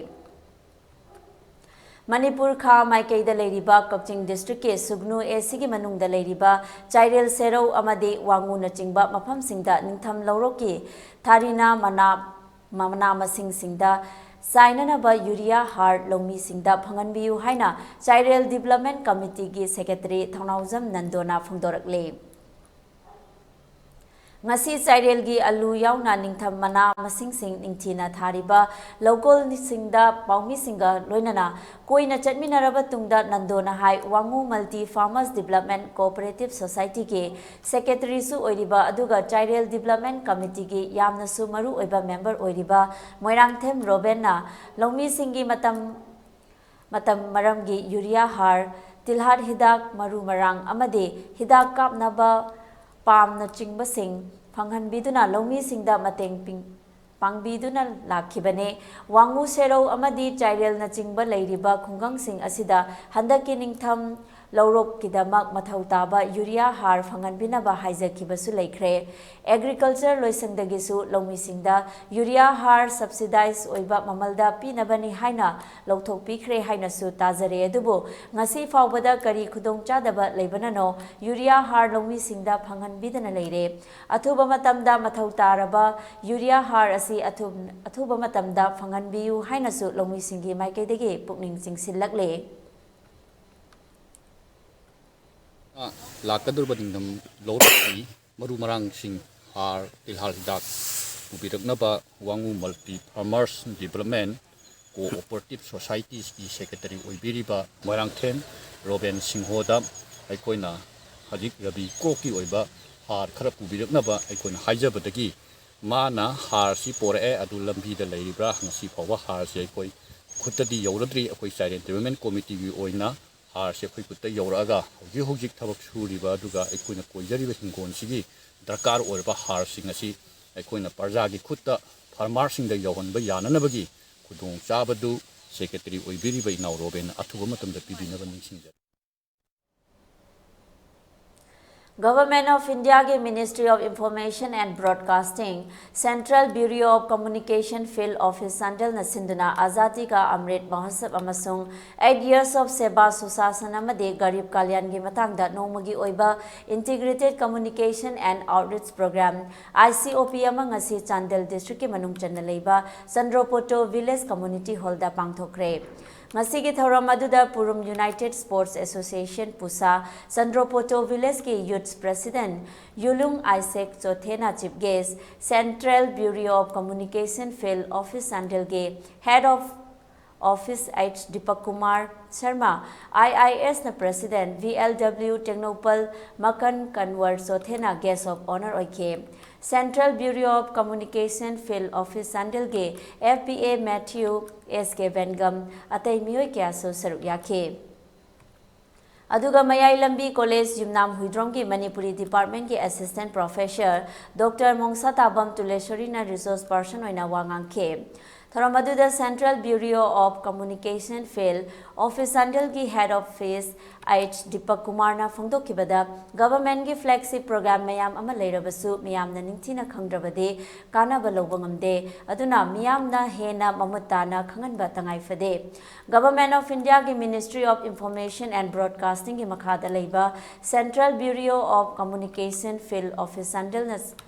ꯃꯅꯤꯄꯨꯔ ꯈꯥ ꯃꯥꯏꯀꯩꯗ ꯂꯩꯔꯤꯕ ꯀꯛꯆꯤꯡ district ꯀꯤ ꯁꯨꯒꯅꯨ A C ꯒꯤ ꯃꯅꯨꯡꯗ ꯂꯩꯔꯤꯕ ꯆꯥꯏꯔꯦꯜ ꯁꯦꯔꯧ ꯑꯃꯗꯤ ꯋꯥꯉꯨꯅꯆꯤꯡꯕ ꯃꯐꯝꯁꯤꯡꯗ ꯅꯤꯡꯊꯝ ꯂꯧꯔꯣꯛꯀꯤ ꯊꯥꯔꯤꯅꯥ ꯃꯅꯥ, ꯃꯅꯥ ꯃꯁꯤꯡꯁꯤꯡꯗ ꯆꯥꯏꯅꯅꯕ urea ꯍꯥꯔ ꯂꯧꯃꯤꯁꯤꯡꯗ ꯐꯪꯍꯟꯕꯤꯌꯨ ꯍꯥꯏꯅ ꯆꯥꯏꯔꯦꯜ Development Committee ꯒꯤ secretary ꯊꯧꯅꯥꯎꯖꯝ ꯅꯟꯗꯣꯅ ꯐꯣꯡꯗꯣꯔꯛꯂꯤ꯫ ꯉꯁꯤ ꯆꯥꯏꯔꯦꯜꯒꯤ ꯑꯂꯨ ꯌꯥꯎꯅ ꯅꯤꯡꯊꯝ ꯃꯅꯥ ꯃꯁꯤꯡꯁꯤꯡ ꯅꯤꯡꯊꯤꯅ ꯊꯥꯔꯤꯕ ꯂꯧꯀꯣꯜꯁꯤꯡꯗ ꯄꯥꯎꯃꯤꯁꯤꯡꯒ ꯂꯣꯏꯅꯅ ꯀꯣꯏꯅ ꯆꯠꯃꯤꯟꯅꯔꯕ ꯇꯨꯡꯗ ꯅꯟꯗꯣꯅ ꯍꯥꯏ, ꯋꯥꯉꯨ ꯃꯜꯇꯤ ꯐꯥꯔꯃꯔꯁ ꯗꯤꯕꯂꯞꯃꯦꯟ ꯀꯣꯑꯣꯄꯔꯦꯇꯤꯚ ꯁꯣꯁꯥꯏꯇꯤꯒꯤ ꯁꯦꯀ꯭ꯔꯦꯇꯔꯤꯁꯨ ꯑꯣꯏꯔꯤꯕ ꯑꯗꯨꯒ ꯆꯥꯏꯔꯦꯜ ꯗꯤꯕꯂꯞꯃꯦꯟ ꯀꯃꯤꯇꯤꯒꯤ ꯌꯥꯝꯅꯁꯨ ꯃꯔꯨ ꯑꯣꯏꯕ ꯃꯦꯝꯕꯔ ꯑꯣꯏꯔꯤꯕ ꯃꯣꯏꯔꯥꯡꯊꯦꯝ ꯔꯣꯕꯦꯟꯅ ꯂꯧꯃꯤꯁꯤꯡꯒꯤ ꯃꯇꯝ ꯃꯇꯝ ꯃꯔꯝꯒꯤ ꯌꯨꯔꯤꯌꯥ ꯍꯥꯔ, ꯇꯤꯜꯍꯥꯠ ꯍꯤꯗꯥꯛ, ꯃꯔꯨ ꯃꯔꯥꯡ ꯑꯃꯗꯤ ꯍꯤꯗꯥꯛ ꯀꯥꯞꯅꯕ ꯄꯥꯝꯅꯆꯤꯡꯕꯁꯤꯡ ꯐꯪꯍꯟꯕꯤꯗꯨꯅ ꯂꯧꯃꯤꯁꯤꯡꯗ ꯃꯇꯦꯡ ꯄꯤꯡ-, ꯄꯥꯡꯕꯤꯗꯨꯅ ꯂꯥꯛꯈꯤꯕꯅꯤ꯫ ꯋꯥꯉꯨ ꯁꯦꯔꯧ ꯑꯃꯗꯤ ꯆꯥꯏꯔꯦꯜꯅꯆꯤꯡꯕ ꯂꯩꯔꯤꯕ ꯈꯨꯡꯒꯪꯁꯤꯡ ꯑꯁꯤꯗ ꯍꯟꯗꯛꯀꯤ ꯅꯤꯡꯊꯝ ꯂꯧꯔꯣꯛꯀꯤꯗꯃꯛ ꯃꯊꯧ ꯇꯥꯕ ꯌꯨꯔꯤꯌꯥ ꯍꯥꯔ ꯐꯪꯍꯟꯕꯤꯅꯕ ꯍꯥꯏꯖꯈꯤꯕꯁꯨ ꯂꯩꯈ꯭ꯔꯦ꯫ ꯑꯦꯒ꯭ꯔꯤꯀꯜꯆꯔ ꯂꯣꯏꯁꯪꯗꯒꯤꯁꯨ ꯂꯧꯃꯤꯁꯤꯡꯗ ꯌꯨꯔꯤꯌꯥ ꯍꯥꯔ ꯁꯕꯁꯤꯗꯥꯏꯖ ꯑꯣꯏꯕ ꯃꯃꯜꯗ ꯄꯤꯅꯕꯅꯤ ꯍꯥꯏꯅ ꯂꯧꯊꯣꯛꯄꯤꯈ꯭ꯔꯦ ꯍꯥꯏꯅꯁꯨ ꯇꯥꯖꯔꯦ꯫ ꯑꯗꯨꯕꯨ ꯉꯁꯤ ꯐꯥꯎꯕꯗ ꯀꯔꯤ ꯈꯨꯗꯣꯡꯆꯥꯗꯕ ꯂꯩꯕꯅꯅꯣ ꯌꯨꯔꯤꯌꯥ ꯍꯥꯔ ꯂꯧꯃꯤꯁꯤꯡꯗ ꯐꯪꯍꯟꯕꯤꯗꯅ ꯂꯩꯔꯦ꯫ ꯑꯊꯨꯕ ꯃꯇꯝꯗ ꯃꯊꯧ ꯇꯥꯔꯕ ꯌꯨꯔꯤꯌꯥ ꯍꯥꯔ ꯑꯁꯤ ꯑꯊꯨ-, ꯑꯊꯨꯕ ꯃꯇꯝꯗ ꯐꯪꯍꯟꯕꯤꯌꯨ ꯍꯥꯏꯅꯁꯨ ꯂꯧꯃꯤꯁꯤꯡꯒꯤ ꯃꯥꯏꯀꯩꯗꯒꯤ ꯄꯨꯛꯅꯤꯡ ꯆꯤꯡꯁꯤꯜꯂꯛꯂꯦ꯫ ꯂꯥꯛꯀꯗꯧꯔꯤꯕ ꯅꯤꯡꯊꯝ ꯂꯧꯔꯛꯀꯤ ꯃꯔꯨ ꯃꯔꯥꯡꯁꯤꯡ, ꯍꯥꯔ, ꯇꯤꯜꯍꯥꯠ ꯍꯤꯗꯥꯛ ꯄꯨꯕꯤꯔꯛꯅꯕ ꯋꯥꯉꯨ ꯃꯜꯇꯤ ꯐꯥꯔꯃꯔꯁ ꯗꯤꯕꯂꯞꯃꯦꯟ ꯀꯣꯑꯣꯄꯔꯦꯇꯤꯚ ꯁꯣꯁꯥꯏꯇꯤꯁꯀꯤ ꯁꯦꯀ꯭ꯔꯦꯇꯔꯤ ꯑꯣꯏꯕꯤꯔꯤꯕ ꯃꯣꯏꯔꯥꯡꯊꯦꯝ ꯔꯣꯕꯦꯟ ꯁꯤꯡꯍꯣꯗ ꯑꯩꯈꯣꯏꯅ ꯍꯧꯖꯤꯛ ꯔꯕꯤ ꯀ꯭ꯔꯣꯞꯀꯤ ꯑꯣꯏꯕ ꯍꯥꯔ ꯈꯔ ꯄꯨꯕꯤꯔꯛꯅꯕ ꯑꯩꯈꯣꯏꯅ ꯍꯥꯏꯖꯕꯗꯒꯤ ꯃꯥꯅ ꯍꯥꯔꯁꯤ ꯄꯣꯔꯛꯑꯦ, ꯑꯗꯨ ꯂꯝꯕꯤꯗ ꯂꯩꯔꯤꯕ꯭ꯔꯥ? ꯉꯁꯤ ꯐꯥꯎꯕ ꯍꯥꯔꯁꯤ ꯑꯩꯈꯣꯏ ꯈꯨꯠꯇꯗꯤ ꯌꯧꯔꯗ꯭ꯔꯤ꯫ ꯑꯩꯈꯣꯏ ꯆꯥꯏꯔꯦꯜ ꯗꯤꯕꯂꯞꯃꯦꯟ ꯀꯣꯃꯤꯇꯤꯒꯤ ꯑꯣꯏꯅ ꯍꯥꯔꯁꯦ ꯑꯩꯈꯣꯏ ꯈꯨꯠꯇ ꯌꯧꯔꯛꯑꯒ ꯍꯧꯖꯤꯛ ꯍꯧꯖꯤꯛ ꯊꯕꯛ ꯁꯨꯔꯤꯕ ꯑꯗꯨꯒ ꯑꯩꯈꯣꯏꯅ ꯀꯣꯏꯖꯔꯤꯕ ꯍꯤꯡꯒꯣꯜꯁꯤꯒꯤ ꯗꯔꯀꯥꯔ ꯑꯣꯏꯔꯕ ꯍꯥꯔꯁꯤꯡ ꯑꯁꯤ ꯑꯩꯈꯣꯏꯅ ꯄ꯭ꯔꯖꯥꯒꯤ ꯈꯨꯠꯇ, ꯐꯥꯔꯃꯔꯁꯤꯡꯗ ꯌꯧꯍꯟꯕ ꯌꯥꯅꯅꯕꯒꯤ ꯈꯨꯗꯣꯡꯆꯥꯕꯗꯨ ꯁꯦꯀ꯭ꯔꯦꯇꯔꯤ ꯑꯣꯏꯕꯤꯔꯤꯕ ꯏꯅꯥꯎ ꯔꯣꯕꯦꯟꯅ ꯑꯊꯨꯕ ꯃꯇꯝꯗ ꯄꯤꯕꯤꯅꯕ ꯅꯤꯡꯁꯤꯡꯖꯔꯤ꯫ Government of India ꯒꯤ Ministry of Information and Broadcasting, Central Bureau of Communication Field Office ꯆꯥꯟꯗꯦꯜꯅ ꯁꯤꯟꯗꯨꯅ ꯑꯖꯥꯗꯤ ꯀꯥ ꯑꯃ꯭ꯔꯤꯠ ꯃꯍꯣꯠꯁꯕ ꯑꯃꯁꯨꯡ Eight Years of Seva Sushasan ꯑꯃꯗꯤ ꯒꯔꯤꯕ ꯀꯥꯂ꯭ꯌꯥꯟꯒꯤ ꯃꯇꯥꯡꯗ ꯅꯣꯡꯃꯒꯤ ꯑꯣꯏꯕ Integrated Communication and Outreach Program, I C O P, ꯑꯃ ꯉꯁꯤ ꯆꯥꯟꯗꯦꯜ ꯗꯤꯁꯇ꯭ꯔꯤꯛꯀꯤ ꯃꯅꯨꯡ ꯆꯟꯅ ꯂꯩꯕ ꯆꯟꯗ꯭ꯔꯣꯄꯣꯇꯣ ꯚꯤꯂꯦꯖ ꯀꯝꯃ꯭ꯌꯨꯅꯤꯇꯤ ꯍꯣꯜꯗ ꯄꯥꯡꯊꯣꯛꯈ꯭ꯔꯦ꯫ ꯉꯁꯤꯒꯤ ꯊꯧꯔꯝ ꯑꯗꯨꯗ ꯄꯨꯔꯨꯝ United Sports Association, ꯄꯨꯁꯥ, ꯆꯟꯗ꯭ꯔꯣꯄꯣꯇꯣ Village ꯀꯤ Youth President ꯌꯨꯂꯨꯡ ꯑꯥꯏꯁꯦꯛ ꯆꯣꯊꯦꯅ Chief Guest, Central Bureau of Communication Field Office ꯆꯥꯟꯗꯦꯜꯒꯤ Head of Office H Deepak Kumar Sharma, IIS ꯅ President, VLW Tengnoupal ꯃꯀꯟ ꯀꯟꯋꯔ ꯆꯣꯊꯦꯅ Guest of Honour ꯑꯣꯏꯈꯤ꯫ Central Bureau of Communication Field Office ꯆꯥꯟꯗꯦꯜꯒꯤ FBA Matthew S K ꯕꯦꯟꯒꯝ, ꯑꯇꯩ ꯃꯤꯑꯣꯏ ꯀꯌꯥꯁꯨ ꯁꯔꯨꯛ ꯌꯥꯈꯤ꯫ ꯑꯗꯨꯒ ꯃꯌꯥꯏ ꯂꯝꯕꯤ College ꯌꯨꯝꯅꯥꯝ ꯍꯨꯏꯗ꯭ꯔꯣꯝꯒꯤ ꯃꯅꯤꯄꯨꯔꯤ Department ꯀꯤ Assistant Professor Doctor ꯃꯣꯡꯁꯥꯇꯥꯕꯝ ꯇꯨꯂꯦꯁꯣꯔꯤꯅ Resource Person ꯑꯣꯏꯅ ꯋꯥ ꯉꯥꯡꯈꯤ꯫ ꯊꯧꯔꯝ ꯑꯗꯨꯗ Central Bureau of Communication Field Office ꯆꯥꯟꯗꯦꯜꯒꯤ Head Office H ꯗꯤꯄꯛ ꯀꯨꯃꯥꯔꯅ ꯐꯣꯡꯗꯣꯛꯈꯤꯕꯗ, Government ꯀꯤ flagship program ꯃꯌꯥꯝ ꯑꯃ ꯂꯩꯔꯕꯁꯨ ꯃꯤꯌꯥꯝꯅ ꯅꯤꯡꯊꯤꯅ ꯈꯪꯗ꯭ꯔꯕꯗꯤ ꯀꯥꯟꯅꯕ ꯂꯧꯕ ꯉꯝꯗꯦ, ꯑꯗꯨꯅ ꯃꯤꯌꯥꯝꯅ ꯍꯦꯟꯅ ꯃꯃꯨꯠ ꯇꯥꯅ ꯈꯪꯍꯟꯕ ꯇꯉꯥꯏ ꯐꯗꯦ꯫ Government of India ꯒꯤ Ministry of Information and Broadcasting ꯒꯤ ꯃꯈꯥꯗ ꯂꯩꯕ Central Bureau of Communication Field Office ꯆꯥꯟꯗꯦꯜꯅ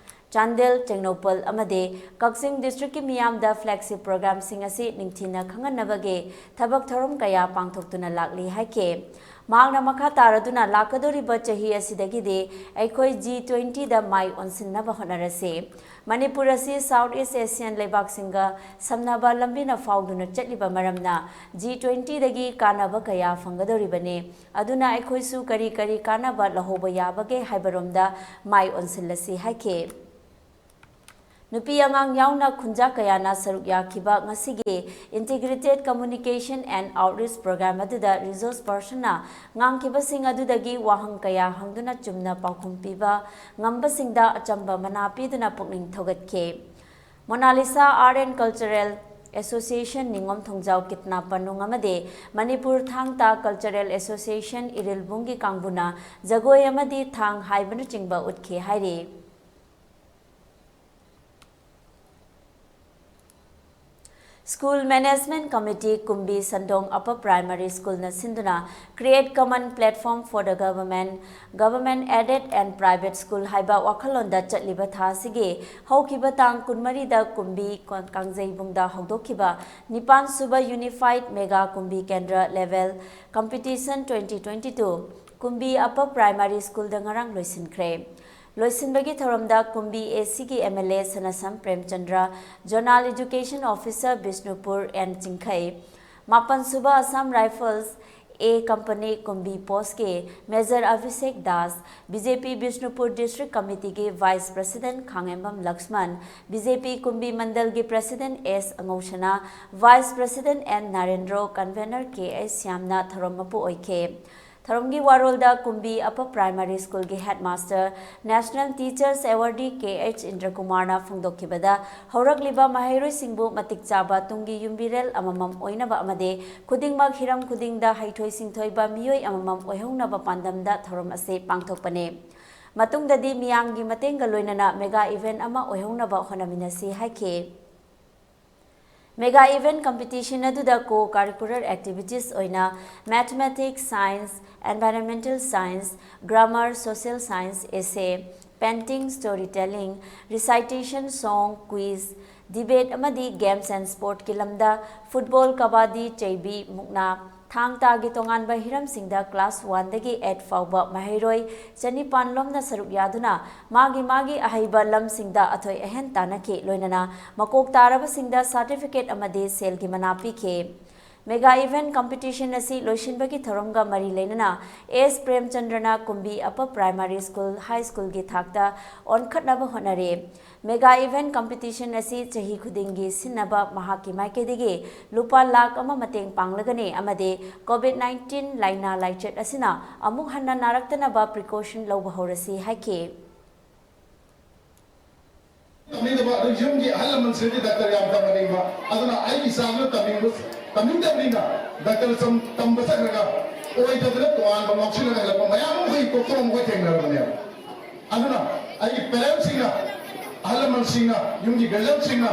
Chandel, Tengnoupal ꯑꯃꯗꯤ ꯀꯛꯆꯤꯡ district ꯀꯤ ꯃꯤꯌꯥꯝꯗ flagship program ꯁꯤꯡ ꯑꯁꯤ ꯅꯤꯡꯊꯤꯅ ꯈꯪꯍꯟꯅꯕꯒꯤ ꯊꯕꯛ ꯊꯧꯔꯝ ꯀꯌꯥ ꯄꯥꯡꯊꯣꯛꯇꯨꯅ ꯂꯥꯛꯂꯤ ꯍꯥꯏꯈꯤ꯫ ꯃꯍꯥꯛꯅ ꯃꯈꯥ ꯇꯥꯔꯗꯨꯅ ꯂꯥꯛꯀꯗꯧꯔꯤꯕ ꯆꯍꯤ ꯑꯁꯤꯗꯒꯤꯗꯤ ꯑꯩꯈꯣꯏ G twenty ꯗ ꯃꯥꯏ ꯑꯣꯟꯁꯤꯟꯅꯕ ꯍꯣꯠꯅꯔꯁꯤ꯫ ꯃꯅꯤꯄꯨꯔ ꯑꯁꯤ South East Asian ꯂꯩꯕꯥꯛꯁꯤꯡꯒ ꯁꯝꯅꯕ ꯂꯝꯕꯤꯅ ꯐꯥꯎꯗꯨꯅ ꯆꯠꯂꯤꯕ ꯃꯔꯝꯅ G twenty ꯗꯒꯤ ꯀꯥꯟꯅꯕ ꯀꯌꯥ ꯐꯪꯒꯗꯧꯔꯤꯕꯅꯤ꯫ ꯑꯗꯨꯅ ꯑꯩꯈꯣꯏꯁꯨ ꯀꯔꯤ ꯀꯔꯤ ꯀꯥꯟꯅꯕ ꯂꯧꯍꯧꯕ ꯌꯥꯕꯒꯦ ꯍꯥꯏꯕꯔꯣꯝꯗ ꯃꯥꯏ ꯑꯣꯟꯁꯤꯜꯂꯁꯤ ꯍꯥꯏꯈꯤ꯫ ꯅꯨꯄꯤ ꯑꯉꯥꯡ ꯌꯥꯎꯅ ꯈꯨꯟꯖꯥ ꯀꯌꯥꯅ ꯁꯔꯨꯛ ꯌꯥꯈꯤꯕ ꯉꯁꯤꯒꯤ Integrated Communication and Outreach Program ꯑꯗꯨꯗ Resource Person ꯅ ꯉꯥꯡꯈꯤꯕꯁꯤꯡ ꯑꯗꯨꯗꯒꯤ ꯋꯥꯍꯪ ꯀꯌꯥ ꯍꯪꯗꯨꯅ ꯆꯨꯝꯅ ꯄꯥꯎꯈꯨꯝ ꯄꯤꯕ ꯉꯝꯕꯁꯤꯡꯗ ꯑꯆꯝꯕ ꯃꯅꯥ ꯄꯤꯗꯨꯅ ꯄꯨꯛꯅꯤꯡ ꯊꯧꯒꯠꯈꯤ꯫ Monalisa Art and Cultural Association ꯅꯤꯉꯣꯝ ꯊꯣꯡꯖꯥꯎ ꯀꯤꯠꯅꯥ ꯄꯅꯨꯡ ꯑꯃꯗꯤ ꯃꯅꯤꯄꯨꯔ ꯊꯥꯡ ꯇꯥ Cultural Association ꯏꯔꯤꯜꯕꯨꯡꯒꯤ ꯀꯥꯡꯕꯨꯅ ꯖꯒꯣꯏ ꯑꯃꯗꯤ ꯊꯥꯡ ꯍꯥꯏꯕꯅꯆꯤꯡꯕ ꯎꯠꯈꯤ ꯍꯥꯏꯔꯤ꯫ School Management Committee, ꯀꯨꯝꯕꯤ ꯁꯟꯗꯣꯡ Upper Primary Schoolꯅ ꯁꯤꯟꯗꯨꯅ Create Common Platform for the Government, Government Aided and Private School ꯍꯥꯏꯕ ꯋꯥꯈꯜꯂꯣꯟꯗ ꯆꯠꯂꯤꯕ ꯊꯥ ꯑꯁꯤꯒꯤ ꯍꯧꯈꯤꯕ ꯇꯥꯡ ꯀꯨꯟꯃꯔꯤꯗ ꯀꯨꯝꯕꯤ ꯀꯥꯡꯖꯩꯕꯨꯡꯗ ꯍꯧꯗꯣꯛꯈꯤꯕ ꯅꯤꯄꯥꯟ ꯁꯨꯕ Unified Mega ꯀꯨꯝꯕꯤ Kendra Level Competition twenty twenty-two ꯀꯨꯝꯕꯤ Upper Primary Schoolꯗ ꯉꯔꯥꯡ ꯂꯣꯏꯁꯤꯟꯈ꯭ꯔꯦ꯫ ꯂꯣꯏꯁꯤꯟꯕꯒꯤ ꯊꯧꯔꯝꯗ ꯀꯨꯝꯕꯤ ACꯒꯤ MLA Sanasam Premchandra, Zonal Education Officer Bishnupur N Chingkhei, ꯃꯥꯄꯟ ꯁꯨꯕ Assam Rifles A Company Kumbi Postꯀꯤ Major Abhishek Das, BJP Bishnupur District Committeeꯒꯤ Vice President Khangembam Laxman, BJP Kumbi ꯃꯟꯗꯜꯒꯤ President S Angousana, Vice President N Narendro, Convener K H ꯁ꯭ꯌꯥꯝꯅ ꯊꯧꯔꯝ ꯃꯄꯨ ꯑꯣꯏꯈꯤ꯫ ꯊꯧꯔꯝꯒꯤ ꯋꯥꯔꯣꯜꯗ ꯀꯨꯝꯕꯤ Upper Primary Schoolꯒꯤ Headmaster, National Teachers Awardee K H ꯏꯟꯗ꯭ꯔꯀꯨꯃꯥꯔꯅ ꯐꯣꯡꯗꯣꯛꯈꯤꯕꯗ, ꯍꯧꯔꯛꯂꯤꯕ ꯃꯍꯩꯔꯣꯏꯁꯤꯡꯕꯨ ꯃꯇꯤꯛ ꯆꯥꯕ ꯇꯨꯡꯒꯤ ꯌꯨꯝꯕꯤꯔꯦꯜ ꯑꯃꯃꯝ ꯑꯣꯏꯅꯕ ꯑꯃꯗꯤ ꯈꯨꯗꯤꯡꯃꯛ ꯍꯤꯔꯝ ꯈꯨꯗꯤꯡꯗ ꯍꯩꯊꯣꯏ ꯁꯤꯡꯊꯣꯏꯕ ꯃꯤꯑꯣꯏ ꯑꯃꯃꯝ ꯑꯣꯏꯍꯧꯅꯕ ꯄꯥꯟꯗꯝꯗ ꯊꯧꯔꯝ ꯑꯁꯤ ꯄꯥꯡꯊꯣꯛꯄꯅꯤ꯫ ꯃꯇꯨꯡꯗꯗꯤ ꯃꯤꯌꯥꯝꯒꯤ ꯃꯇꯦꯡꯒ ꯂꯣꯏꯅꯅ mega event ꯑꯃ ꯑꯣꯏꯍꯧꯅꯕ ꯍꯣꯠꯅꯃꯤꯟꯅꯁꯤ ꯍꯥꯏꯈꯤ꯫ Mega event competition ꯑꯗꯨꯗ co-curricular activities ꯑꯣꯏꯅ Mathematics, Science, Environmental Science, Grammar, Social Science, Essay, Painting, Storytelling, Recitation, Song, Quiz, Debate ꯑꯃꯗꯤ Games and Sportꯀꯤ ꯂꯝꯗ football, ꯀꯕꯥꯗꯤ, ꯆꯩꯕꯤ, ꯃꯨꯛꯅꯥ, ꯊꯥꯡ ꯇꯥꯒꯤ ꯇꯣꯉꯥꯟꯕ ꯍꯤꯔꯝꯁꯤꯡꯗ class oneꯗꯒꯤ eight ꯐꯥꯎꯕ ꯃꯍꯩꯔꯣꯏ ꯆꯅꯤꯄꯥꯟ ꯂꯣꯝꯅ ꯁꯔꯨꯛ ꯌꯥꯗꯨꯅ ꯃꯥꯒꯤ ꯃꯥꯒꯤ ꯑꯍꯩꯕ ꯂꯝꯁꯤꯡꯗ ꯑꯊꯣꯏ ꯑꯍꯦꯟ ꯇꯥꯟꯅꯈꯤ꯫ ꯂꯣꯏꯅꯅ ꯃꯀꯣꯛ ꯇꯥꯔꯕꯁꯤꯡꯗ certificate ꯑꯃꯗꯤ ꯁꯦꯜꯒꯤ ꯃꯅꯥ ꯄꯤꯈꯤ꯫ Mega event competition ꯑꯁꯤ ꯂꯣꯏꯁꯤꯟꯕꯒꯤ ꯊꯧꯔꯝꯒ ꯃꯔꯤ ꯂꯩꯅꯅ ꯑꯦꯁ ꯄ꯭ꯔꯦꯝꯆꯟꯗ꯭ꯔꯅ ꯀꯨꯝꯕꯤ Upper Primary School, High Schoolꯒꯤ ꯊꯥꯛꯇ ꯑꯣꯟꯈꯠꯅꯕ ꯍꯣꯠꯅꯔꯤ꯫ Mega event competition ꯑꯁꯤ ꯆꯍꯤ ꯈꯨꯗꯤꯡꯒꯤ ꯁꯤꯟꯅꯕ ꯃꯍꯥꯛꯀꯤ ꯃꯥꯏꯀꯩꯗꯒꯤ ꯂꯨꯄꯥ ꯂꯥꯈ ꯑꯃ ꯃꯇꯦꯡ ꯄꯥꯡꯂꯒꯅꯤ ꯑꯃꯗꯤ COVID nineteen ꯂꯥꯏꯅꯥ ꯂꯥꯏꯆꯠ ꯑꯁꯤꯅ ꯑꯃꯨꯛ ꯍꯟꯅ ꯅꯥꯔꯛꯇꯅꯕ precaution ꯂꯧꯕ ꯍꯧꯔꯁꯤ ꯍꯥꯏꯈꯤ꯫ ꯇꯝꯅꯤꯡꯗꯕ, ꯑꯗꯨ ꯌꯨꯝꯒꯤ ꯑꯍꯜ ꯂꯃꯟꯁꯤꯡꯗꯤ ꯗꯥꯛꯇꯔ ꯌꯥꯝ ꯇꯝꯍꯟꯅꯤꯡꯕ, ꯑꯗꯨꯅ ꯑꯩꯒꯤ ꯏꯆꯥꯗꯨꯅ ꯇꯝꯅꯤꯡꯕ, ꯇꯝꯅꯤꯡꯗꯕꯅꯤꯅ ꯗꯥꯛꯇꯔ ꯆꯝ-, ꯇꯝꯕ ꯆꯠꯈ꯭ꯔꯒ ꯑꯣꯏꯗꯗꯅ ꯇꯣꯉꯥꯟꯕ ꯉꯥꯎꯁꯤꯟꯅꯒ ꯍꯜꯂꯛꯄ ꯃꯌꯥꯝ ꯑꯃ ꯑꯩꯈꯣꯏ ꯀꯣꯛꯊꯣꯡ ꯑꯩꯈꯣꯏ ꯊꯦꯡꯅꯔꯕꯅꯦꯕ꯫ ꯑꯗꯨꯅ ꯑꯩꯒꯤ parentꯁꯤꯡꯅ, ꯑꯍꯜ ꯂꯃꯟꯁꯤꯡꯅ, ꯌꯨꯝꯒꯤ guardianꯁꯤꯡꯅ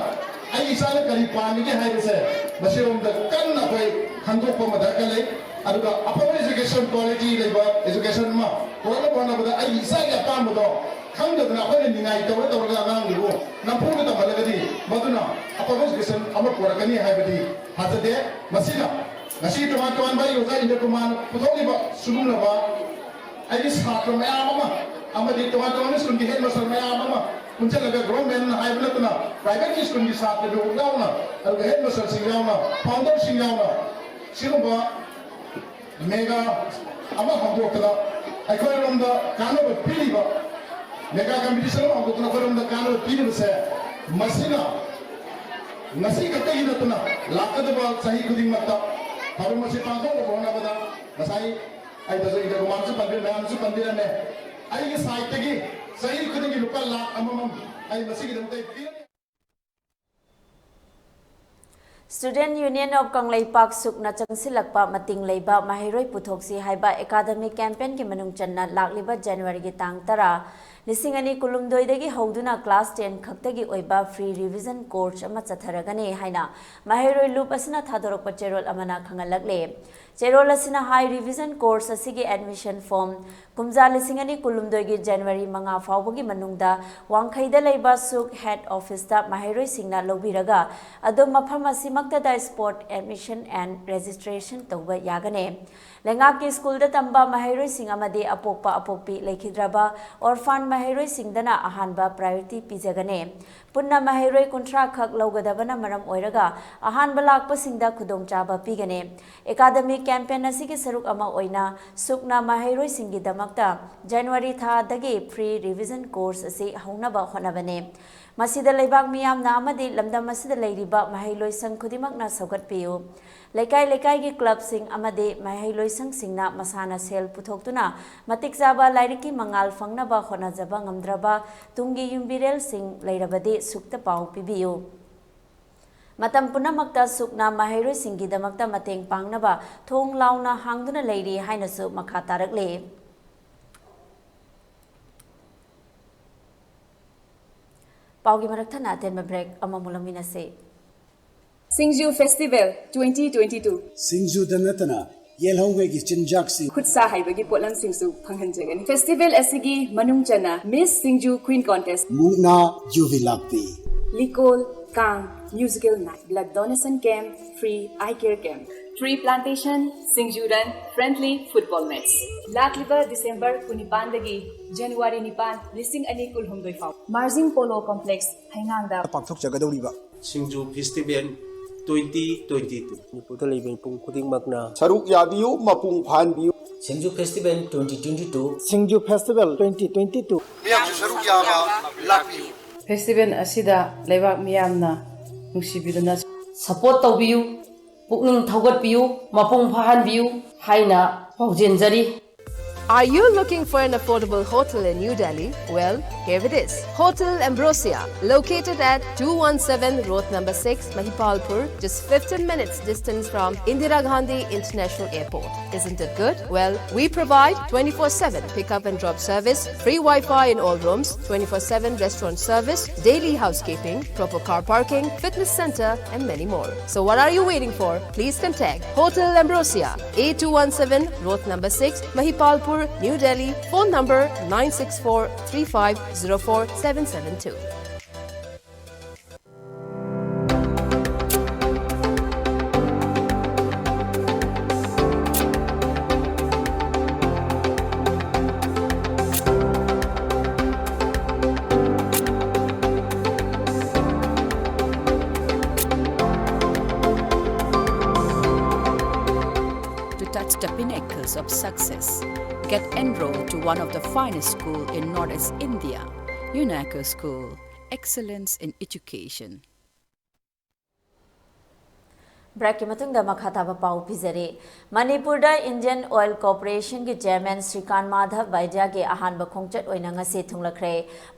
ꯑꯩꯒꯤ ꯏꯆꯥꯅ ꯀꯔꯤ ꯄꯥꯝꯃꯤꯒꯦ ꯍꯥꯏꯕꯁꯦ ꯃꯁꯤꯔꯣꯝꯗ ꯀꯟꯅ ꯑꯩꯈꯣꯏ ꯈꯟꯗꯣꯛꯄ ꯑꯃ ꯗꯔꯀꯥꯔ ꯂꯩ꯫ ꯑꯗꯨꯒ ꯑꯐꯕ education, quality ꯂꯩꯕ education ꯑꯃ ꯄꯨꯔꯛꯅꯕ ꯍꯣꯠꯅꯕꯗ ꯑꯩꯒꯤ ꯏꯆꯥꯒꯤ ꯑꯄꯥꯝꯕꯗꯣ ꯈꯪꯗꯗꯅ ꯑꯩꯈꯣꯏꯅ ꯅꯤꯡꯉꯥꯏ ꯇꯧꯔ ꯇꯧꯔꯒ ꯑꯉꯥꯡꯗꯨꯕꯨ ꯅꯝꯐꯨꯗ ꯇꯝꯍꯜꯂꯒꯗꯤ ꯃꯗꯨꯅ ꯑꯐꯕ education ꯑꯃ ꯄꯨꯔꯛꯀꯅꯤ ꯍꯥꯏꯕꯗꯤ ꯊꯥꯖꯗꯦ꯫ ꯃꯁꯤꯅ ꯉꯁꯤ ꯇꯣꯉꯥꯟ ꯇꯣꯉꯥꯟꯕ ꯑꯩꯒꯤ ꯑꯣꯖꯥ ꯏꯟꯗ꯭ꯔ ꯀꯨꯃꯥꯔꯅ ꯄꯨꯊꯣꯛꯂꯤꯕ ꯁꯤꯒꯨꯝꯂꯕ ꯑꯩꯒꯤ ꯁꯥꯇ꯭ꯔ ꯃꯌꯥꯝ ꯑꯃ ꯑꯃꯗꯤ ꯇꯣꯉꯥꯟ ꯇꯣꯉꯥꯟꯕ ꯁ꯭ꯀꯨꯜꯒꯤ head master ꯃꯌꯥꯝ ꯑꯃ ꯄꯨꯟꯁꯤꯜꯂꯒ government ꯍꯥꯏꯕ ꯅꯠꯇꯅ private ꯁ꯭ꯀꯨꯜꯒꯤ ꯁꯥꯇ꯭ꯔꯗꯨ ꯌꯥꯎꯅ, ꯑꯗꯨꯒ head masterꯁꯤꯡ ꯌꯥꯎꯅ, founderꯁꯤꯡ ꯌꯥꯎꯅ ꯁꯤꯒꯨꯝꯕ mega ꯑꯃ ꯍꯧꯗꯣꯛꯇꯅ ꯑꯩꯈꯣꯏꯔꯣꯝꯗ ꯀꯥꯟꯅꯕ ꯄꯤꯔꯤꯕ, mega competition ꯑꯃ ꯍꯧꯗꯣꯛꯇꯅ ꯑꯩꯈꯣꯏꯔꯣꯝꯗ ꯀꯥꯟꯅꯕ ꯄꯤꯔꯤꯕꯁꯦ, ꯃꯁꯤꯅ ꯉꯁꯤ ꯈꯛꯇꯒꯤ ꯅꯠꯇꯅ ꯂꯥꯛꯀꯗꯕ ꯆꯍꯤ ꯈꯨꯗꯤꯡꯃꯛꯇ ꯊꯧꯔꯝ ꯑꯁꯤ ꯄꯥꯡꯊꯣꯛꯅꯕ ꯍꯣꯠꯅꯕꯗ ꯉꯁꯥꯏ ꯑꯩꯅꯁꯨ ꯏꯟꯗ꯭ꯔ ꯀꯨꯃꯥꯔꯁꯨ ꯄꯟꯕꯤꯔꯝꯃꯦ, ꯃꯌꯥꯝꯁꯨ ꯄꯟꯕꯤꯔꯝꯃꯦ꯫ ꯑꯩꯒꯤ sideꯇꯒꯤ ꯆꯍꯤ ꯈꯨꯗꯤꯡꯒꯤ ꯂꯨꯄꯥ ꯂꯥꯈ ꯑꯃꯃꯝ ꯑꯩ ꯃꯁꯤꯒꯤꯗꯃꯛꯇ ꯑꯩ ꯄꯤꯔꯅꯤ꯫ Student Union of ꯀꯪꯂꯩꯄꯥꯛ ꯁꯨꯛꯅ ꯆꯪꯁꯤꯜꯂꯛꯄ ꯃꯇꯤꯡ ꯂꯩꯕ ꯃꯍꯩꯔꯣꯏ ꯄꯨꯊꯣꯛꯁꯤ ꯍꯥꯏꯕ academic campaignꯒꯤ ꯃꯅꯨꯡ ꯆꯟꯅ ꯂꯥꯛꯂꯤꯕ Januaryꯒꯤ ꯇꯥꯡ ꯇꯔꯥ, ꯂꯤꯁꯤꯡ ꯑꯅꯤ ꯀꯨꯟꯍꯨꯝꯗꯣꯏꯗꯒꯤ ꯍꯧꯗꯨꯅ class ten ꯈꯛꯇꯒꯤ ꯑꯣꯏꯕ free revision course ꯑꯃ ꯆꯠꯊꯔꯒꯅꯤ ꯍꯥꯏꯅ ꯃꯍꯩꯔꯣꯏ ꯂꯨꯞ ꯑꯁꯤꯅ ꯊꯥꯗꯣꯔꯛꯄ ꯆꯦꯔꯣꯜ ꯑꯃꯅ ꯈꯪꯍꯜꯂꯛꯂꯦ꯫ ꯆꯦꯔꯣꯜ ꯑꯁꯤꯅ ꯍꯥꯏ, revision course ꯑꯁꯤꯒꯤ admission form ꯀꯨꯝꯖꯥ ꯂꯤꯁꯤꯡ ꯑꯅꯤ ꯀꯨꯟꯍꯨꯝꯗꯣꯏꯒꯤ January ꯃꯉꯥ ꯐꯥꯎꯕꯒꯤ ꯃꯅꯨꯡꯗ ꯋꯥꯡꯈꯩꯗ ꯂꯩꯕ ꯁꯨꯛ head officeꯇ ꯃꯍꯩꯔꯣꯏꯁꯤꯡꯅ ꯂꯧꯕꯤꯔꯒ ꯑꯗꯣꯝ ꯃꯐꯝ ꯑꯁꯤꯃꯛꯇꯗ spot admission and registration ꯇꯧꯕ ꯌꯥꯒꯅꯤ꯫ ꯂꯩꯉꯥꯛꯀꯤ ꯁ꯭ꯀꯨꯜꯗ ꯇꯝꯕ ꯃꯍꯩꯔꯣꯏꯁꯤꯡ ꯑꯃꯗꯤ ꯑꯄꯣꯛꯄ ꯑꯄꯣꯛꯄꯤ ꯂꯩꯈꯤꯗ꯭ꯔꯕ orphan ꯃꯍꯩꯔꯣꯏꯁꯤꯡꯗꯅ ꯑꯍꯥꯟꯕ priority ꯄꯤꯖꯒꯅꯤ꯫ ꯄꯨꯟꯅ ꯃꯍꯩꯔꯣꯏ ꯀꯨꯟꯊ꯭ꯔꯥ ꯈꯛ ꯂꯧꯒꯗꯕꯅ ꯃꯔꯝ ꯑꯣꯏꯔꯒ ꯑꯍꯥꯟꯕ ꯂꯥꯛꯄꯁꯤꯡꯗ ꯈꯨꯗꯣꯡꯆꯥꯕ ꯄꯤꯒꯅꯤ꯫ Academic campaign ꯑꯁꯤꯒꯤ ꯁꯔꯨꯛ ꯑꯃ ꯑꯣꯏꯅ ꯁꯨꯛꯅ ꯃꯍꯩꯔꯣꯏꯁꯤꯡꯒꯤꯗꯃꯛꯇ January ꯊꯥꯗꯒꯤ free revision course ꯑꯁꯤ ꯍꯧꯅꯕ ꯍꯣꯠꯅꯕꯅꯤ꯫ ꯃꯁꯤꯗ ꯂꯩꯕꯥꯛ ꯃꯤꯌꯥꯝꯅ ꯑꯃꯗꯤ ꯂꯝꯗꯝ ꯑꯁꯤꯗ ꯂꯩꯔꯤꯕ ꯃꯍꯩꯂꯣꯏꯁꯪ ꯈꯨꯗꯤꯡꯃꯛꯅ ꯁꯧꯒꯠꯄꯤꯌꯨ꯫ ꯂꯩꯀꯥꯏ ꯂꯩꯀꯥꯏꯒꯤ clubꯁꯤꯡ ꯑꯃꯗꯤ ꯃꯍꯩꯂꯣꯏꯁꯪꯁꯤꯡꯅ ꯃꯁꯥꯅ ꯁꯦꯜ ꯄꯨꯊꯣꯛꯇꯨꯅ ꯃꯇꯤꯛ ꯆꯥꯕ ꯂꯥꯏꯔꯤꯛꯀꯤ ꯃꯉꯥꯜ ꯐꯪꯅꯕ ꯍꯣꯠꯅꯖꯕ ꯉꯝꯗ꯭ꯔꯕ ꯇꯨꯡꯒꯤ ꯌꯨꯝꯕꯤꯔꯦꯜꯁꯤꯡ ꯂꯩꯔꯕꯗꯤ ꯁꯨꯛꯇ ꯄꯥꯎ ꯄꯤꯕꯤꯌꯨ꯫ ꯃꯇꯝ ꯄꯨꯝꯅꯃꯛꯇ ꯁꯨꯛꯅ ꯃꯍꯩꯔꯣꯏꯁꯤꯡꯒꯤꯗꯃꯛꯇ ꯃꯇꯦꯡ ꯄꯥꯡꯅꯕ ꯊꯣꯡ ꯂꯥꯎꯅ ꯍꯥꯡꯗꯨꯅ ꯂꯩꯔꯤ ꯍꯥꯏꯅꯁꯨ ꯃꯈꯥ ꯇꯥꯔꯛꯂꯤ꯫ ꯄꯥꯎꯒꯤ ꯃꯔꯛ ꯊꯠꯅ ꯑꯇꯦꯟꯕ ꯕ꯭ꯔꯦꯛ ꯑꯃꯃꯨꯛ ꯂꯧꯃꯤꯟꯅꯁꯤ꯫ Singju festival twenty twenty two. ꯁꯤꯡꯖꯨꯗ ꯅꯠꯇꯅ ꯌꯦꯜꯍꯧꯉꯩꯒꯤ ꯆꯤꯟꯖꯥꯛꯁꯤꯡ, ꯈꯨꯠ ꯁꯥ ꯍꯩꯕꯒꯤ ꯄꯣꯠꯂꯝꯁꯤꯡꯁꯨ ꯐꯪꯍꯟꯖꯒꯅꯤ꯫ ꯐꯦꯁꯇꯤꯚꯦꯜ ꯑꯁꯤꯒꯤ ꯃꯅꯨꯡ ꯆꯟꯅ ꯃꯤꯁ ꯁꯤꯡꯖꯨ ꯀ꯭ꯋꯤꯟ ꯀꯣꯟꯇꯦꯁ, ꯃꯨꯛꯅꯥ ꯌꯨꯕꯤ ꯂꯥꯛꯄꯤ, ꯂꯤꯀꯣꯜ, ꯀꯥꯡ, musical night, blood donation camp, free eye care camp, tree plantation, Singju run, friendly football match. ꯂꯥꯛꯂꯤꯕ ꯗꯤꯁꯦꯝꯕꯔ ꯀꯨꯟꯅꯤꯄꯥꯟꯗꯒꯤ ꯖꯅꯋꯥꯔꯤ ꯅꯤꯄꯥꯟ, ꯂꯤꯁꯤꯡ ꯑꯅꯤ ꯀꯨꯟꯍꯨꯝꯗꯣꯏ ꯐꯥꯎ ꯃꯥꯔꯖꯤꯡ ꯄꯣꯂꯣ ꯀꯣꯝꯄ꯭ꯂꯦꯛꯁ, ꯍꯩꯉꯥꯡꯗ ꯄꯥꯡꯊꯣꯛꯆꯒꯗꯧꯔꯤꯕ Singju festival twenty twenty two. ꯃꯅꯤꯄꯨꯔꯗ ꯂꯩꯕ ꯃꯤꯄꯨꯝ ꯈꯨꯗꯤꯡꯃꯛꯅ ꯁꯔꯨꯛ ꯌꯥꯕꯤꯌꯨ, ꯃꯄꯨꯡ ꯐꯥꯍꯟꯕꯤꯌꯨ꯫ Singju festival twenty twenty two. Singju festival twenty twenty two. ꯃꯤꯌꯥꯝꯁꯨ ꯁꯔꯨꯛ ꯌꯥꯕ ꯂꯥꯛꯄꯤꯌꯨ꯫ ꯐꯦꯁꯇꯤꯚꯦꯜ ꯑꯁꯤꯗ ꯂꯩꯕꯥꯛ ꯃꯤꯌꯥꯝꯅ ꯅꯨꯡꯁꯤꯕꯤꯗꯨꯅ ꯁꯄꯣꯔꯠ ꯇꯧꯕꯤꯌꯨ꯫ ꯄꯨꯛꯅꯤꯡ ꯊꯧꯒꯠꯄꯤꯌꯨ꯫ ꯃꯄꯨꯡ ꯐꯥꯍꯟꯕꯤꯌꯨ ꯍꯥꯏꯅ ꯄꯥꯎꯖꯦꯟꯖꯔꯤ꯫ Are you looking for an affordable hotel in New Delhi? Well, here it is. Hotel Ambrosia, located at two one seven Road number six, Mahipalpur, just fifteen minutes distance from Indira Gandhi International Airport. Isn't it good? Well, we provide twenty-four seven pickup and drop service, free Wi-Fi in all rooms, twenty-four seven restaurant service, daily housekeeping, proper car parking, fitness center, and many more. So what are you waiting for? Please contact Hotel Ambrosia, A two one seven, Road number six, Mahipalpur, New Delhi. Phone number nine six four three five zero four seven seven two. To touch the pinnacles of success, get enrolled to one of the finest school in Northeast India, UNACO School, excellence in education. ꯕ꯭ꯔꯦꯛꯀꯤ ꯃꯇꯨꯡꯗ ꯃꯈꯥ ꯇꯥꯕ ꯄꯥꯎ ꯄꯤꯖꯔꯤ꯫ ꯃꯅꯤꯄꯨꯔꯗ Indian oil ꯀꯣꯔꯄꯣꯔꯦꯁꯟꯒꯤ chairman ꯁ꯭ꯔꯤꯀꯥꯟ ꯃꯥꯙꯕ ꯕꯩꯗ꯭ꯌꯥꯒꯤ ꯑꯍꯥꯟꯕ ꯈꯣꯡꯆꯠ ꯑꯣꯏꯅ ꯉꯁꯤ ꯊꯨꯡꯂꯈ꯭ꯔꯦ꯫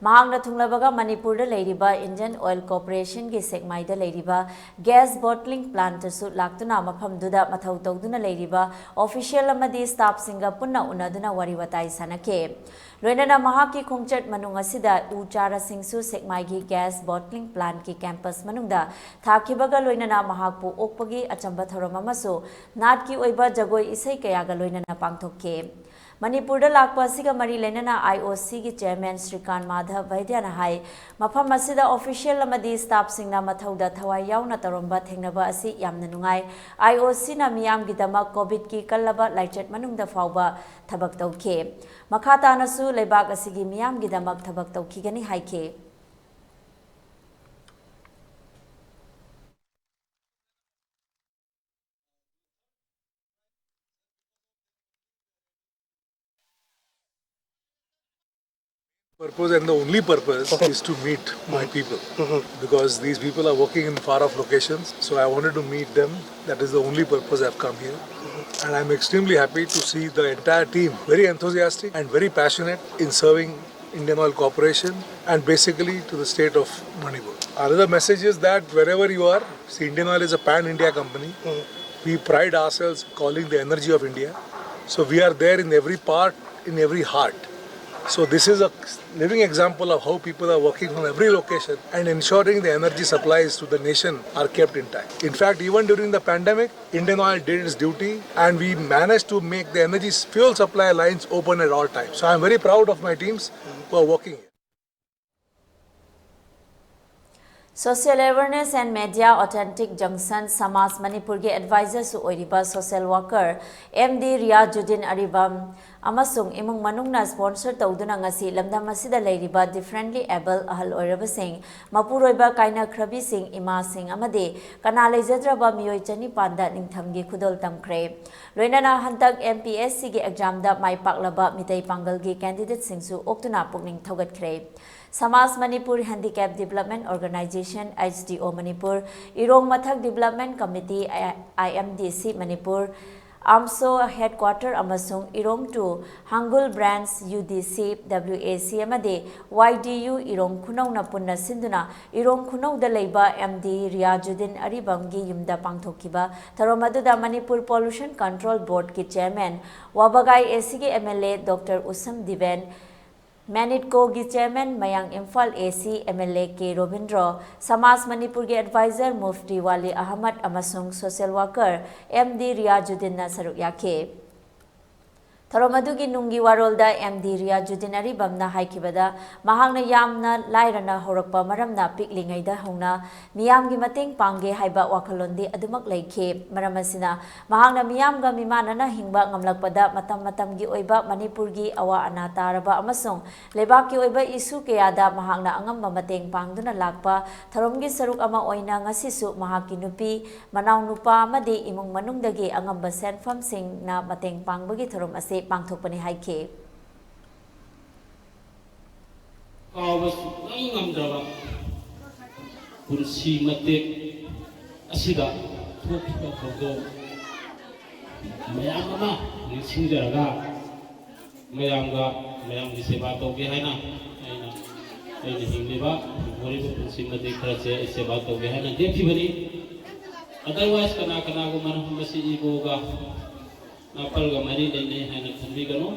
ꯃꯍꯥꯛꯅ ꯊꯨꯡꯂꯕꯒ ꯃꯅꯤꯄꯨꯔꯗ ꯂꯩꯔꯤꯕ ꯏꯟꯗꯤꯌꯟ ꯑꯣꯏꯜ ꯀꯣꯔꯄꯣꯔꯦꯁꯟꯒꯤ ꯁꯦꯛꯃꯥꯏꯗ ꯂꯩꯔꯤꯕ ꯒ꯭ꯌꯥꯁ ꯕꯣꯇ꯭ꯂꯤꯡ ꯄ꯭ꯂꯥꯟꯠꯇꯁꯨ ꯂꯥꯛꯇꯨꯅ ꯃꯐꯝꯗꯨꯗ ꯃꯊꯧ ꯇꯧꯗꯨꯅ ꯂꯩꯔꯤꯕ ꯑꯣꯐꯤꯁꯤꯌꯦꯜ ꯑꯃꯗꯤ ꯁ꯭ꯇꯥꯐꯁꯤꯡꯒ ꯄꯨꯟꯅ ꯎꯅꯗꯨꯅ ꯋꯥꯔꯤ ꯋꯥꯇꯥꯏ ꯁꯥꯟꯅꯈꯤ꯫ ꯂꯣꯏꯅꯅ ꯃꯍꯥꯛꯀꯤ ꯈꯣꯡꯆꯠ ꯃꯅꯨꯡ ꯑꯁꯤꯗ ꯎ ꯆꯥꯔꯥꯁꯤꯡꯁꯨ ꯁꯦꯛꯃꯥꯏꯒꯤ gas bottling plant ꯀꯤ campus ꯃꯅꯨꯡꯗ ꯊꯥꯈꯤꯕꯒ ꯂꯣꯏꯅꯅ ꯃꯍꯥꯛꯄꯨ ꯑꯣꯛꯄꯒꯤ ꯑꯆꯝꯕ ꯊꯧꯔꯝ ꯑꯃꯁꯨ ꯅꯥꯠꯀꯤ ꯑꯣꯏꯕ ꯖꯒꯣꯏ ꯏꯁꯩ ꯀꯌꯥꯒ ꯂꯣꯏꯅꯅ ꯄꯥꯡꯊꯣꯛꯈꯤ꯫ ꯃꯅꯤꯄꯨꯔꯗ ꯂꯥꯛꯄ ꯑꯁꯤꯒ ꯃꯔꯤ ꯂꯩꯅꯅ I O C ꯒꯤ chairman ꯁ꯭ꯔꯤꯀꯥꯟ ꯃꯥꯙꯕ ꯕꯩꯗ꯭ꯌꯅ ꯍꯥꯏ, ꯃꯐꯝ ꯑꯁꯤꯗ official ꯑꯃꯗꯤ staff ꯁꯤꯡꯅ ꯃꯊꯧꯗ ꯊꯋꯥꯏ ꯌꯥꯎꯅ ꯇꯧꯔꯝꯕ ꯊꯦꯡꯅꯕ ꯑꯁꯤ ꯌꯥꯝꯅ ꯅꯨꯡꯉꯥꯏ꯫ I O C ꯅ ꯃꯤꯌꯥꯝꯒꯤꯗꯃꯛ COVID ꯀꯤ ꯀꯜꯂꯕ ꯂꯥꯏꯆꯠ ꯃꯅꯨꯡꯗ ꯐꯥꯎꯕ ꯊꯕꯛ ꯇꯧꯈꯤ꯫ ꯃꯈꯥ ꯇꯥꯅꯁꯨ ꯂꯩꯕꯥꯛ ꯑꯁꯤꯒꯤ ꯃꯤꯌꯥꯝꯒꯤꯗꯃꯛ ꯊꯕꯛ ꯇꯧꯈꯤꯒꯅꯤ ꯍꯥꯏꯈꯤ꯫ Purpose and the only purpose is to meet my people, because these people are working in far off locations, so I wanted to meet them. That is the only purpose I've come here. And I'm extremely happy to see the entire team, very enthusiastic and very passionate in serving Indian Oil Corporation and basically to the state of Manipur. Another message is that wherever you are, see, Indian Oil is a pan India company. We pride ourselves calling the energy of India. So we are there in every part, in every heart. So this is a living example of how people are working from every location and ensuring the energy supplies to the nation are kept intact. In fact, even during the pandemic, Indian Oil did its duty and we managed to make the energy fuel supply lines open at all times. So I'm very proud of my teams who are working here. Social Awareness and Media Authentic Junction, ꯁꯃꯥꯖ ꯃꯅꯤꯄꯨꯔꯒꯤ advisor ꯁꯨ ꯑꯣꯏꯔꯤꯕ social worker M D Riyazuddin ꯑꯔꯤꯕꯝ ꯑꯃꯁꯨꯡ ꯏꯃꯨꯡ ꯃꯅꯨꯡꯅ sponsor ꯇꯧꯗꯨꯅ ꯉꯁꯤ ꯂꯝꯗꯝ ꯑꯁꯤꯗ ꯂꯩꯔꯤꯕ differently abled ꯑꯍꯜ ꯑꯣꯏꯔꯕꯁꯤꯡ, ꯃꯄꯨꯔꯣꯏꯕ ꯀꯥꯏꯅꯈ꯭ꯔꯕꯤꯁꯤꯡ, ꯏꯃꯥꯁꯤꯡ ꯑꯃꯗꯤ ꯀꯅꯥ ꯂꯩꯖꯗ꯭ꯔꯕ ꯃꯤꯑꯣꯏ ꯆꯅꯤꯄꯥꯟꯗ ꯅꯤꯡꯊꯝꯒꯤ ꯈꯨꯗꯣꯜ ꯇꯝꯈ꯭ꯔꯦ꯫ ꯂꯣꯏꯅꯅ ꯍꯟꯗꯛ M P S C ꯒꯤ exam ꯗ ꯃꯥꯏ ꯄꯥꯛꯂꯕ ꯃꯤꯇꯩ ꯄꯥꯡꯒꯜꯒꯤ candidate ꯁꯤꯡꯁꯨ ꯑꯣꯛꯇꯨꯅ ꯄꯨꯛꯅꯤꯡ ꯊꯧꯒꯠꯈ꯭ꯔꯦ꯫ ꯁꯃꯥꯖ Manipur Handicap Development Organisation, H D O Manipur, ꯏꯔꯣꯡ ꯃꯊꯛ Development Committee, I M D C Manipur, AMSO headquarter ꯑꯃꯁꯨꯡ ꯏꯔꯣꯡ ꯇꯨ ꯍꯥꯡꯒꯨꯜ branch U D C, W ꯑꯦ ꯁꯤ ꯑꯃꯗꯤ ꯋꯥꯏ ꯗꯤ ꯌꯨ ꯏꯔꯣꯡ ꯈꯨꯅꯧꯅ ꯄꯨꯟꯅ ꯁꯤꯟꯗꯨꯅ ꯏꯔꯣꯡ ꯈꯨꯅꯧꯗ ꯂꯩꯕ ꯑꯦꯝ ꯗꯤ ꯔꯤꯌꯥꯖꯨꯗꯤꯟ ꯑꯔꯤꯕꯝꯒꯤ ꯌꯨꯝꯗ ꯄꯥꯡꯊꯣꯛꯈꯤꯕ ꯊꯧꯔꯝ ꯑꯗꯨꯗ ꯃꯅꯤꯄꯨꯔ ꯄꯣꯂꯨꯁꯟ ꯀꯟꯇ꯭ꯔꯣꯜ ꯕꯣꯔꯗꯀꯤ ꯆꯦꯌꯔꯃꯦꯟ, ꯋꯥꯕꯒꯥꯏ ꯑꯦ ꯁꯤꯒꯤ M L A doctor Usham Deben, ꯃꯦꯅꯤꯠꯀꯣꯒꯤ chairman Mayang Imphal A C M L A K Robindro, Samaj ꯃꯅꯤꯄꯨꯔꯒꯤ ꯑꯦꯗꯚꯥꯏꯖꯔ ꯃꯨꯐꯇꯤ ꯋꯥꯂꯤ ꯑꯍꯃꯗ ꯑꯃꯁꯨꯡ ꯁꯣꯁꯤꯌꯦꯜ ꯋꯥꯀꯔ ꯑꯦꯝ ꯗꯤ ꯔꯤꯌꯥꯖꯨꯗꯤꯟꯅ ꯁꯔꯨꯛ ꯌꯥꯈꯤ꯫ ꯊꯧꯔꯝ ꯑꯗꯨꯒꯤ ꯅꯨꯡꯒꯤ ꯋꯥꯔꯣꯜꯗ ꯑꯦꯝ ꯗꯤ ꯔꯤꯌꯥꯖꯨꯗꯤꯟ ꯑꯔꯤꯕꯝꯅ ꯍꯥꯏꯈꯤꯕꯗ, ꯃꯍꯥꯛꯅ ꯌꯥꯝꯅ ꯂꯥꯏꯔꯅ ꯍꯧꯔꯛꯄ ꯃꯔꯝꯅ ꯄꯤꯛꯂꯤꯉꯩꯗ ꯍꯧꯅ ꯃꯤꯌꯥꯝꯒꯤ ꯃꯇꯦꯡ ꯄꯥꯡꯒꯦ ꯍꯥꯏꯕ ꯋꯥꯈꯜꯂꯣꯟꯗꯤ ꯑꯗꯨꯃꯛ ꯂꯩꯈꯤ꯫ ꯃꯔꯝ ꯑꯁꯤꯅ, ꯃꯍꯥꯛꯅ ꯃꯤꯌꯥꯝꯒ ꯃꯤꯃꯥꯟꯅꯅ ꯍꯤꯡꯕ ꯉꯝꯂꯛꯄꯗ ꯃꯇꯝ ꯃꯇꯝꯒꯤ ꯑꯣꯏꯕ ꯃꯅꯤꯄꯨꯔꯒꯤ ꯑꯋꯥ ꯑꯅꯥ ꯇꯥꯔꯕ ꯑꯃꯁꯨꯡ ꯂꯩꯕꯥꯛꯀꯤ ꯑꯣꯏꯕ ꯏꯁꯨ ꯀꯌꯥꯗ ꯃꯍꯥꯛꯅ ꯑꯉꯝꯕ ꯃꯇꯦꯡ ꯄꯥꯡꯗꯨꯅ ꯂꯥꯛꯄ ꯊꯧꯔꯝꯒꯤ ꯁꯔꯨꯛ ꯑꯃ ꯑꯣꯏꯅ ꯉꯁꯤꯁꯨ ꯃꯍꯥꯛꯀꯤ ꯅꯨꯄꯤ, ꯃꯅꯥꯎꯅꯨꯄꯥ ꯑꯃꯗꯤ ꯏꯃꯨꯡ ꯃꯅꯨꯡꯗꯒꯤ ꯑꯉꯝꯕ ꯁꯦꯟꯐꯝꯁꯤꯡꯅ ꯃꯇꯦꯡ ꯄꯥꯡꯕꯒꯤ ꯊꯧꯔꯝ ꯑꯁꯤ ꯄꯥꯡꯊꯣꯛꯄꯅꯤ ꯍꯥꯏꯈꯤ꯫ ꯀꯥꯎꯕ ꯁꯨꯡꯉꯝ ꯉꯝꯗ꯭ꯔꯕ ꯄꯨꯟꯁꯤ ꯃꯇꯦꯛ ꯑꯁꯤꯗ ꯊꯣꯛꯈꯤꯕ ꯊꯧꯗꯣꯛ ꯃꯌꯥꯝ ꯑꯃ ꯅꯤꯡꯁꯤꯡꯖꯔꯒ, ꯃꯌꯥꯝꯒ, ꯃꯌꯥꯝꯒꯤ ꯁꯦꯕꯥ ꯇꯧꯒꯦ ꯍꯥꯏꯅ ꯑꯩꯅ, ꯑꯩꯅ ꯍꯤꯡꯂꯤꯕ, ꯍꯤꯡꯍꯧꯔꯤꯕ ꯄꯨꯟꯁꯤ ꯃꯇꯦꯛ ꯈꯔꯁꯦ ꯑꯩ ꯁꯦꯕꯥ ꯇꯧꯒꯦ ꯍꯥꯏꯅ ꯂꯦꯞꯈꯤꯕꯅꯤ꯫ Otherwise, ꯀꯅꯥ ꯀꯅꯥꯒꯨꯝꯕꯅ ꯃꯁꯤ ꯏꯒꯣꯒ ꯅꯥꯄꯜꯒ ꯃꯔꯤ ꯂꯩꯅꯩ ꯍꯥꯏꯅ ꯈꯟꯕꯤꯒꯅꯨ꯫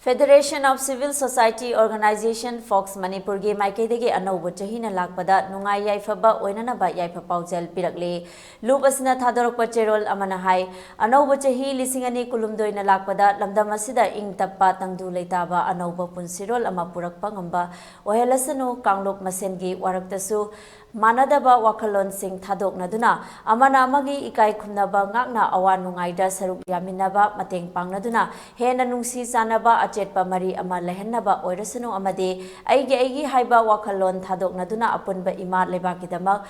Federation of Civil Society Organization, fox, ꯃꯅꯤꯄꯨꯔꯒꯤ ꯃꯥꯏꯀꯩꯗꯒꯤ ꯑꯅꯧꯕ ꯆꯍꯤꯅ ꯂꯥꯛꯄꯗ ꯅꯨꯡꯉꯥꯏ ꯌꯥꯏꯐꯕ ꯑꯣꯏꯅꯅꯕ ꯌꯥꯏꯐ ꯄꯥꯎꯖꯦꯜ ꯄꯤꯔꯛꯂꯤ꯫ ꯂꯨꯞ ꯑꯁꯤꯅ ꯊꯥꯗꯣꯔꯛꯄ ꯆꯦꯔꯣꯜ ꯑꯃꯅ ꯍꯥꯏ, ꯑꯅꯧꯕ ꯆꯍꯤ ꯂꯤꯁꯤꯡ ꯑꯅꯤ ꯀꯨꯟꯍꯨꯝꯗꯣꯏꯅ ꯂꯥꯛꯄꯗ ꯂꯝꯗꯝ ꯑꯁꯤꯗ ꯏꯪ ꯇꯞꯄ, ꯇꯪꯗꯨ ꯂꯩꯇꯥꯕ ꯑꯅꯧꯕ ꯄꯨꯟꯁꯤꯔꯣꯜ ꯑꯃ ꯄꯨꯔꯛꯄ ꯉꯝꯕ ꯑꯣꯏꯍꯜꯂꯁꯅꯨ꯫ ꯀꯥꯡꯂꯨꯞ ꯃꯁꯦꯟꯒꯤ ꯋꯥꯔꯛꯇꯁꯨ ꯃꯥꯟꯅꯗꯕ ꯋꯥꯈꯜꯂꯣꯟꯁꯤꯡ ꯊꯥꯗꯣꯛꯅꯗꯨꯅ, ꯑꯃꯅ ꯑꯃꯒꯤ ꯏꯀꯥꯏ ꯈꯨꯝꯅꯕ ꯉꯥꯛꯅ ꯑꯋꯥ ꯅꯨꯡꯉꯥꯏꯗ ꯁꯔꯨꯛ ꯌꯥꯃꯤꯟꯅꯕ, ꯃꯇꯦꯡ ꯄꯥꯡꯅꯗꯨꯅ ꯍꯦꯟꯅ ꯅꯨꯡꯁꯤ ꯆꯥꯟꯅꯕ ꯑꯆꯦꯠꯄ ꯃꯔꯤ ꯑꯃ ꯂꯩꯍꯟꯅꯕ ꯑꯣꯏꯔꯁꯅꯨ ꯑꯃꯗꯤ ꯑꯩꯒꯤ ꯑꯩꯒꯤ ꯍꯥꯏꯕ ꯋꯥꯈꯜꯂꯣꯟ ꯊꯥꯗꯣꯛꯅꯗꯨꯅ ꯑꯄꯨꯟꯕ ꯏꯃꯥ ꯂꯩꯕꯥꯛꯀꯤꯗꯃꯛ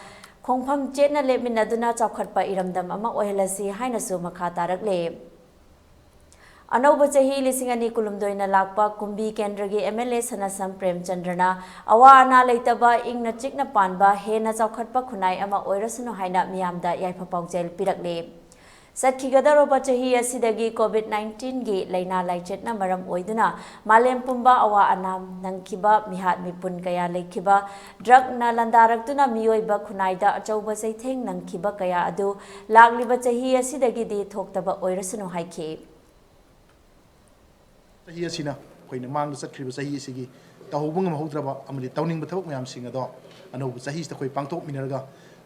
ꯈꯣꯡꯐꯝ ꯆꯦꯠꯅ ꯂꯦꯞꯃꯤꯟꯅꯗꯨꯅ ꯆꯥꯎꯈꯠꯄ ꯏꯔꯝꯗꯝ ꯑꯃ ꯑꯣꯏꯍꯜꯂꯁꯤ ꯍꯥꯏꯅꯁꯨ ꯃꯈꯥ ꯇꯥꯔꯛꯂꯦ꯫ ꯑꯅꯧꯕ ꯆꯍꯤ ꯂꯤꯁꯤꯡ ꯑꯅꯤ ꯀꯨꯟꯍꯨꯝꯗꯣꯏꯅ ꯂꯥꯛꯄ ꯀꯨꯝꯕꯤ ꯀꯦꯟꯗ꯭ꯔꯒꯤ M L A ꯁꯅꯥꯁꯝ ꯄ꯭ꯔꯦꯝꯆꯟꯗ꯭ꯔꯅ ꯑꯋꯥ ꯑꯅꯥ ꯂꯩꯇꯕ, ꯏꯪꯅ ꯆꯤꯛꯅ ꯄꯥꯟꯕ, ꯍꯦꯟꯅ ꯆꯥꯎꯈꯠꯄ ꯈꯨꯟꯅꯥꯏ ꯑꯃ ꯑꯣꯏꯔꯁꯅꯨ ꯍꯥꯏꯅ ꯃꯤꯌꯥꯝꯗ ꯌꯥꯏꯐ ꯄꯥꯎꯖꯦꯜ ꯄꯤꯔꯛꯂꯤ꯫ ꯆꯠꯈꯤꯒꯗꯧꯔꯕ ꯆꯍꯤ ꯑꯁꯤꯗꯒꯤ COVID nineteen ꯒꯤ ꯂꯥꯏꯅꯥ ꯂꯥꯏꯆꯠꯅ ꯃꯔꯝ ꯑꯣꯏꯗꯨꯅ ꯃꯥꯂꯦꯝ ꯄꯨꯝꯕ ꯑꯋꯥ ꯑꯅꯥ ꯅꯪꯈꯤꯕ, ꯃꯤꯍꯥꯠ ꯃꯤꯄꯨꯟ ꯀꯌꯥ ꯂꯩꯈꯤꯕ, drug ꯅ ꯂꯥꯟꯗꯥꯔꯛꯇꯨꯅ ꯃꯤꯑꯣꯏꯕ ꯈꯨꯟꯅꯥꯏꯗ ꯑꯆꯧꯕ ꯆꯩꯊꯦꯡ ꯅꯪꯈꯤꯕ ꯀꯌꯥ ꯑꯗꯨ ꯂꯥꯛꯂꯤꯕ ꯆꯍꯤ ꯑꯁꯤꯗꯒꯤꯗꯤ ꯊꯣꯛꯇꯕ ꯑꯣꯏꯔꯁꯅꯨ ꯍꯥꯏꯈꯤ꯫ ꯆꯍꯤ ꯑꯁꯤꯅ ꯑꯩꯈꯣꯏꯅ ꯃꯥꯡꯗ ꯆꯠꯈ꯭ꯔꯤꯕ ꯆꯍꯤ ꯑꯁꯤꯒꯤ ꯇꯧꯍꯧꯕ ꯉꯝꯍꯧꯗ꯭ꯔꯕ ꯑꯃꯗꯤ ꯇꯧꯅꯤꯡꯕ ꯊꯕꯛ ꯃꯌꯥꯝꯁꯤꯡ ꯑꯗꯣ ꯑꯅꯧꯕ ꯆꯍꯤꯁꯤꯗ ꯑꯩꯈꯣꯏ ꯄꯥꯡꯊꯣꯛꯃꯤꯟꯅꯔꯒ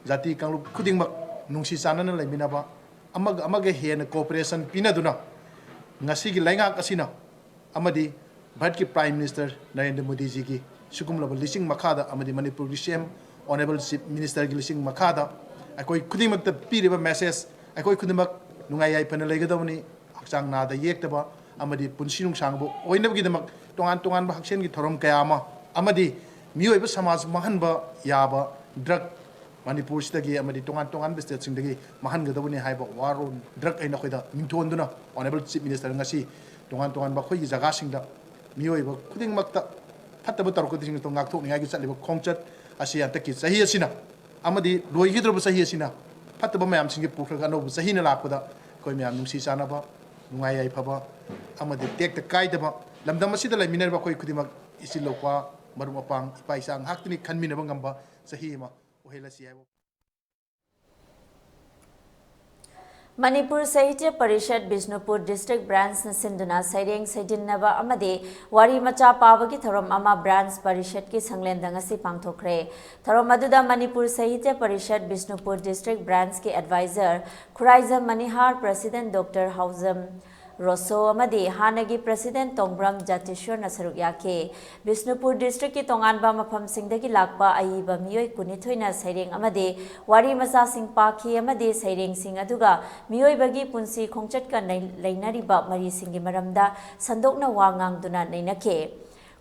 ꯖꯥꯇꯤ ꯀꯥꯡꯂꯨꯞ ꯈꯨꯗꯤꯡꯃꯛ ꯅꯨꯡꯁꯤ ꯆꯥꯟꯅꯅ ꯂꯩꯃꯤꯟꯅꯕ, ꯑꯃꯒ ꯑꯃꯒ ꯍꯦꯟꯅ cooperation ꯄꯤꯅꯗꯨꯅ ꯉꯁꯤꯒꯤ ꯂꯩꯉꯥꯛ ꯑꯁꯤꯅ ꯑꯃꯗꯤ ꯚꯥꯔꯠꯀꯤ Prime Minister ꯅꯔꯦꯟꯗ꯭ꯔ ꯃꯣꯗꯤꯖꯤꯒꯤ ꯁꯤꯒꯨꯝꯂꯕ ꯂꯤꯆꯤꯡ ꯃꯈꯥꯗ ꯑꯃꯗꯤ ꯃꯅꯤꯄꯨꯔꯒꯤ C M Honourable Chief Minister ꯒꯤ ꯂꯤꯆꯤꯡ ꯃꯈꯥꯗ ꯑꯩꯈꯣꯏ ꯈꯨꯗꯤꯡꯃꯛꯇ ꯄꯤꯔꯤꯕ message, ꯑꯩꯈꯣꯏ ꯈꯨꯗꯤꯡꯃꯛ ꯅꯨꯡꯉꯥꯏ ꯌꯥꯏꯐꯅ ꯂꯩꯒꯗꯕꯅꯤ, ꯍꯛꯆꯥꯡ ꯅꯥꯗ ꯌꯦꯛꯇꯕ ꯑꯃꯗꯤ ꯄꯨꯟꯁꯤ ꯅꯨꯡꯁꯥꯡꯕ ꯑꯣꯏꯅꯕꯒꯤꯗꯃꯛ ꯇꯣꯉꯥꯟ ꯇꯣꯉꯥꯟꯕ ꯍꯛꯁꯦꯜꯒꯤ ꯊꯧꯔꯝ ꯀꯌꯥ ꯑꯃ ꯑꯃꯗꯤ ꯃꯤꯑꯣꯏꯕ ꯁꯃꯥꯖ ꯃꯥꯡꯍꯟꯕ ꯌꯥꯕ drug ꯃꯅꯤꯄꯨꯔꯁꯤꯗꯒꯤ ꯑꯃꯗꯤ ꯇꯣꯉꯥꯟ ꯇꯣꯉꯥꯟꯕ state ꯁꯤꯡꯗꯒꯤ ꯃꯥꯡꯍꯟꯒꯗꯕꯅꯤ ꯍꯥꯏꯕ ꯋꯥꯔꯣꯜ drug ꯍꯥꯏꯅ ꯑꯩꯈꯣꯏꯗ ꯃꯤꯡꯊꯣꯟꯗꯨꯅ Honourable Chief Minister ꯉꯁꯤ ꯇꯣꯉꯥꯟ ꯇꯣꯉꯥꯟꯕ ꯑꯩꯈꯣꯏꯒꯤ ꯖꯒꯥꯁꯤꯡꯗ ꯃꯤꯑꯣꯏꯕ ꯈꯨꯗꯤꯡꯃꯛꯇ ꯐꯠꯇꯕ ꯇꯧꯔꯛꯀꯗꯧꯔꯤꯕꯁꯤꯡ ꯑꯗꯨ ꯉꯥꯛꯊꯣꯛꯅꯤꯡꯉꯥꯏꯒꯤ ꯆꯠꯂꯤꯕ ꯈꯣꯡꯆꯠ ꯑꯁꯤ ꯍꯟꯗꯛꯀꯤ ꯆꯍꯤ ꯑꯁꯤꯅ ꯑꯃꯗꯤ ꯂꯣꯏꯈꯤꯗ꯭ꯔꯕ ꯆꯍꯤ ꯑꯁꯤꯅ ꯐꯠꯇꯕ ꯃꯌꯥꯝꯁꯤꯡꯁꯤ ꯄꯨꯈ꯭ꯔꯒ ꯑꯅꯧꯕ ꯆꯍꯤꯅ ꯂꯥꯛꯄꯗ ꯑꯩꯈꯣꯏ ꯃꯌꯥꯝ ꯅꯨꯡꯁꯤ ꯆꯥꯟꯅꯕ, ꯅꯨꯡꯉꯥꯏ ꯌꯥꯏꯐꯕ ꯑꯃꯗꯤ ꯇꯦꯛꯇ ꯀꯥꯏꯗꯕ ꯂꯝꯗꯝ ꯑꯁꯤꯗ ꯂꯩꯃꯤꯟꯅꯔꯤꯕ ꯑꯩꯈꯣꯏ ꯈꯨꯗꯤꯡꯃꯛ ꯏꯆꯤꯜ ꯏꯅꯥꯎꯄꯥ, ꯃꯔꯨꯞ ꯃꯄꯥꯡ, ꯏꯄꯥ ꯏꯆꯥ ꯉꯥꯏꯍꯥꯛꯇꯅꯤ ꯈꯟꯃꯤꯟꯅꯕ ꯉꯝꯕ ꯆꯍꯤ ꯑꯃ ꯑꯣꯏꯍꯜꯂꯁꯤ ꯍꯥꯏꯕ꯫ ꯃꯅꯤꯄꯨꯔ ꯁꯥꯍꯤꯇ꯭ꯌ ꯄꯔꯤꯁꯠ ꯕꯤꯁꯅꯨꯄꯨꯔ district branch ꯅ ꯁꯤꯟꯗꯨꯅ ꯁꯩꯔꯦꯡ ꯁꯩꯗꯤꯟꯅꯕ ꯑꯃꯗꯤ ꯋꯥꯔꯤ ꯃꯆꯥ ꯄꯥꯕꯒꯤ ꯊꯧꯔꯝ ꯑꯃ branch ꯄꯔꯤꯁꯠꯀꯤ ꯁꯪꯂꯦꯟꯗ ꯉꯁꯤ ꯄꯥꯡꯊꯣꯛꯈ꯭ꯔꯦ꯫ ꯊꯧꯔꯝ ꯑꯗꯨꯗ ꯃꯅꯤꯄꯨꯔ ꯁꯥꯍꯤꯇ꯭ꯌ ꯄꯔꯤꯁꯠ ꯕꯤꯁꯅꯨꯄꯨꯔ district branch ꯀꯤ advisor ꯈꯨꯔꯥꯏꯖꯝ ꯃꯅꯤꯍꯥꯔ, president Doctor ꯍꯥꯎꯖꯝ ꯔꯣꯁꯣ ꯑꯃꯗꯤ ꯍꯥꯟꯅꯒꯤ president ꯇꯣꯡꯕ꯭ꯔꯝ ꯖꯥꯇꯤꯁ꯭ꯋꯔꯅ ꯁꯔꯨꯛ ꯌꯥꯈꯤ꯫ ꯕꯤꯁꯅꯨꯄꯨꯔ district ꯀꯤ ꯇꯣꯉꯥꯟꯕ ꯃꯐꯝꯁꯤꯡꯗꯒꯤ ꯂꯥꯛꯄ ꯑꯏꯕ ꯃꯤꯑꯣꯏ ꯀꯨꯟꯅꯤꯊꯣꯏꯅ ꯁꯩꯔꯦꯡ ꯑꯃꯗꯤ ꯋꯥꯔꯤ ꯃꯆꯥꯁꯤꯡ ꯄꯥꯈꯤ ꯑꯃꯗꯤ ꯁꯩꯔꯦꯡꯁꯤꯡ ꯑꯗꯨꯒ ꯃꯤꯑꯣꯏꯕꯒꯤ ꯄꯨꯟꯁꯤ ꯈꯣꯡꯆꯠꯀ ꯅꯩ-, ꯂꯩꯅꯔꯤꯕ ꯃꯔꯤꯁꯤꯡꯒꯤ ꯃꯔꯝꯗ ꯁꯟꯗꯣꯛꯅ ꯋꯥ ꯉꯥꯡꯗꯨꯅ ꯅꯩꯅꯈꯤ꯫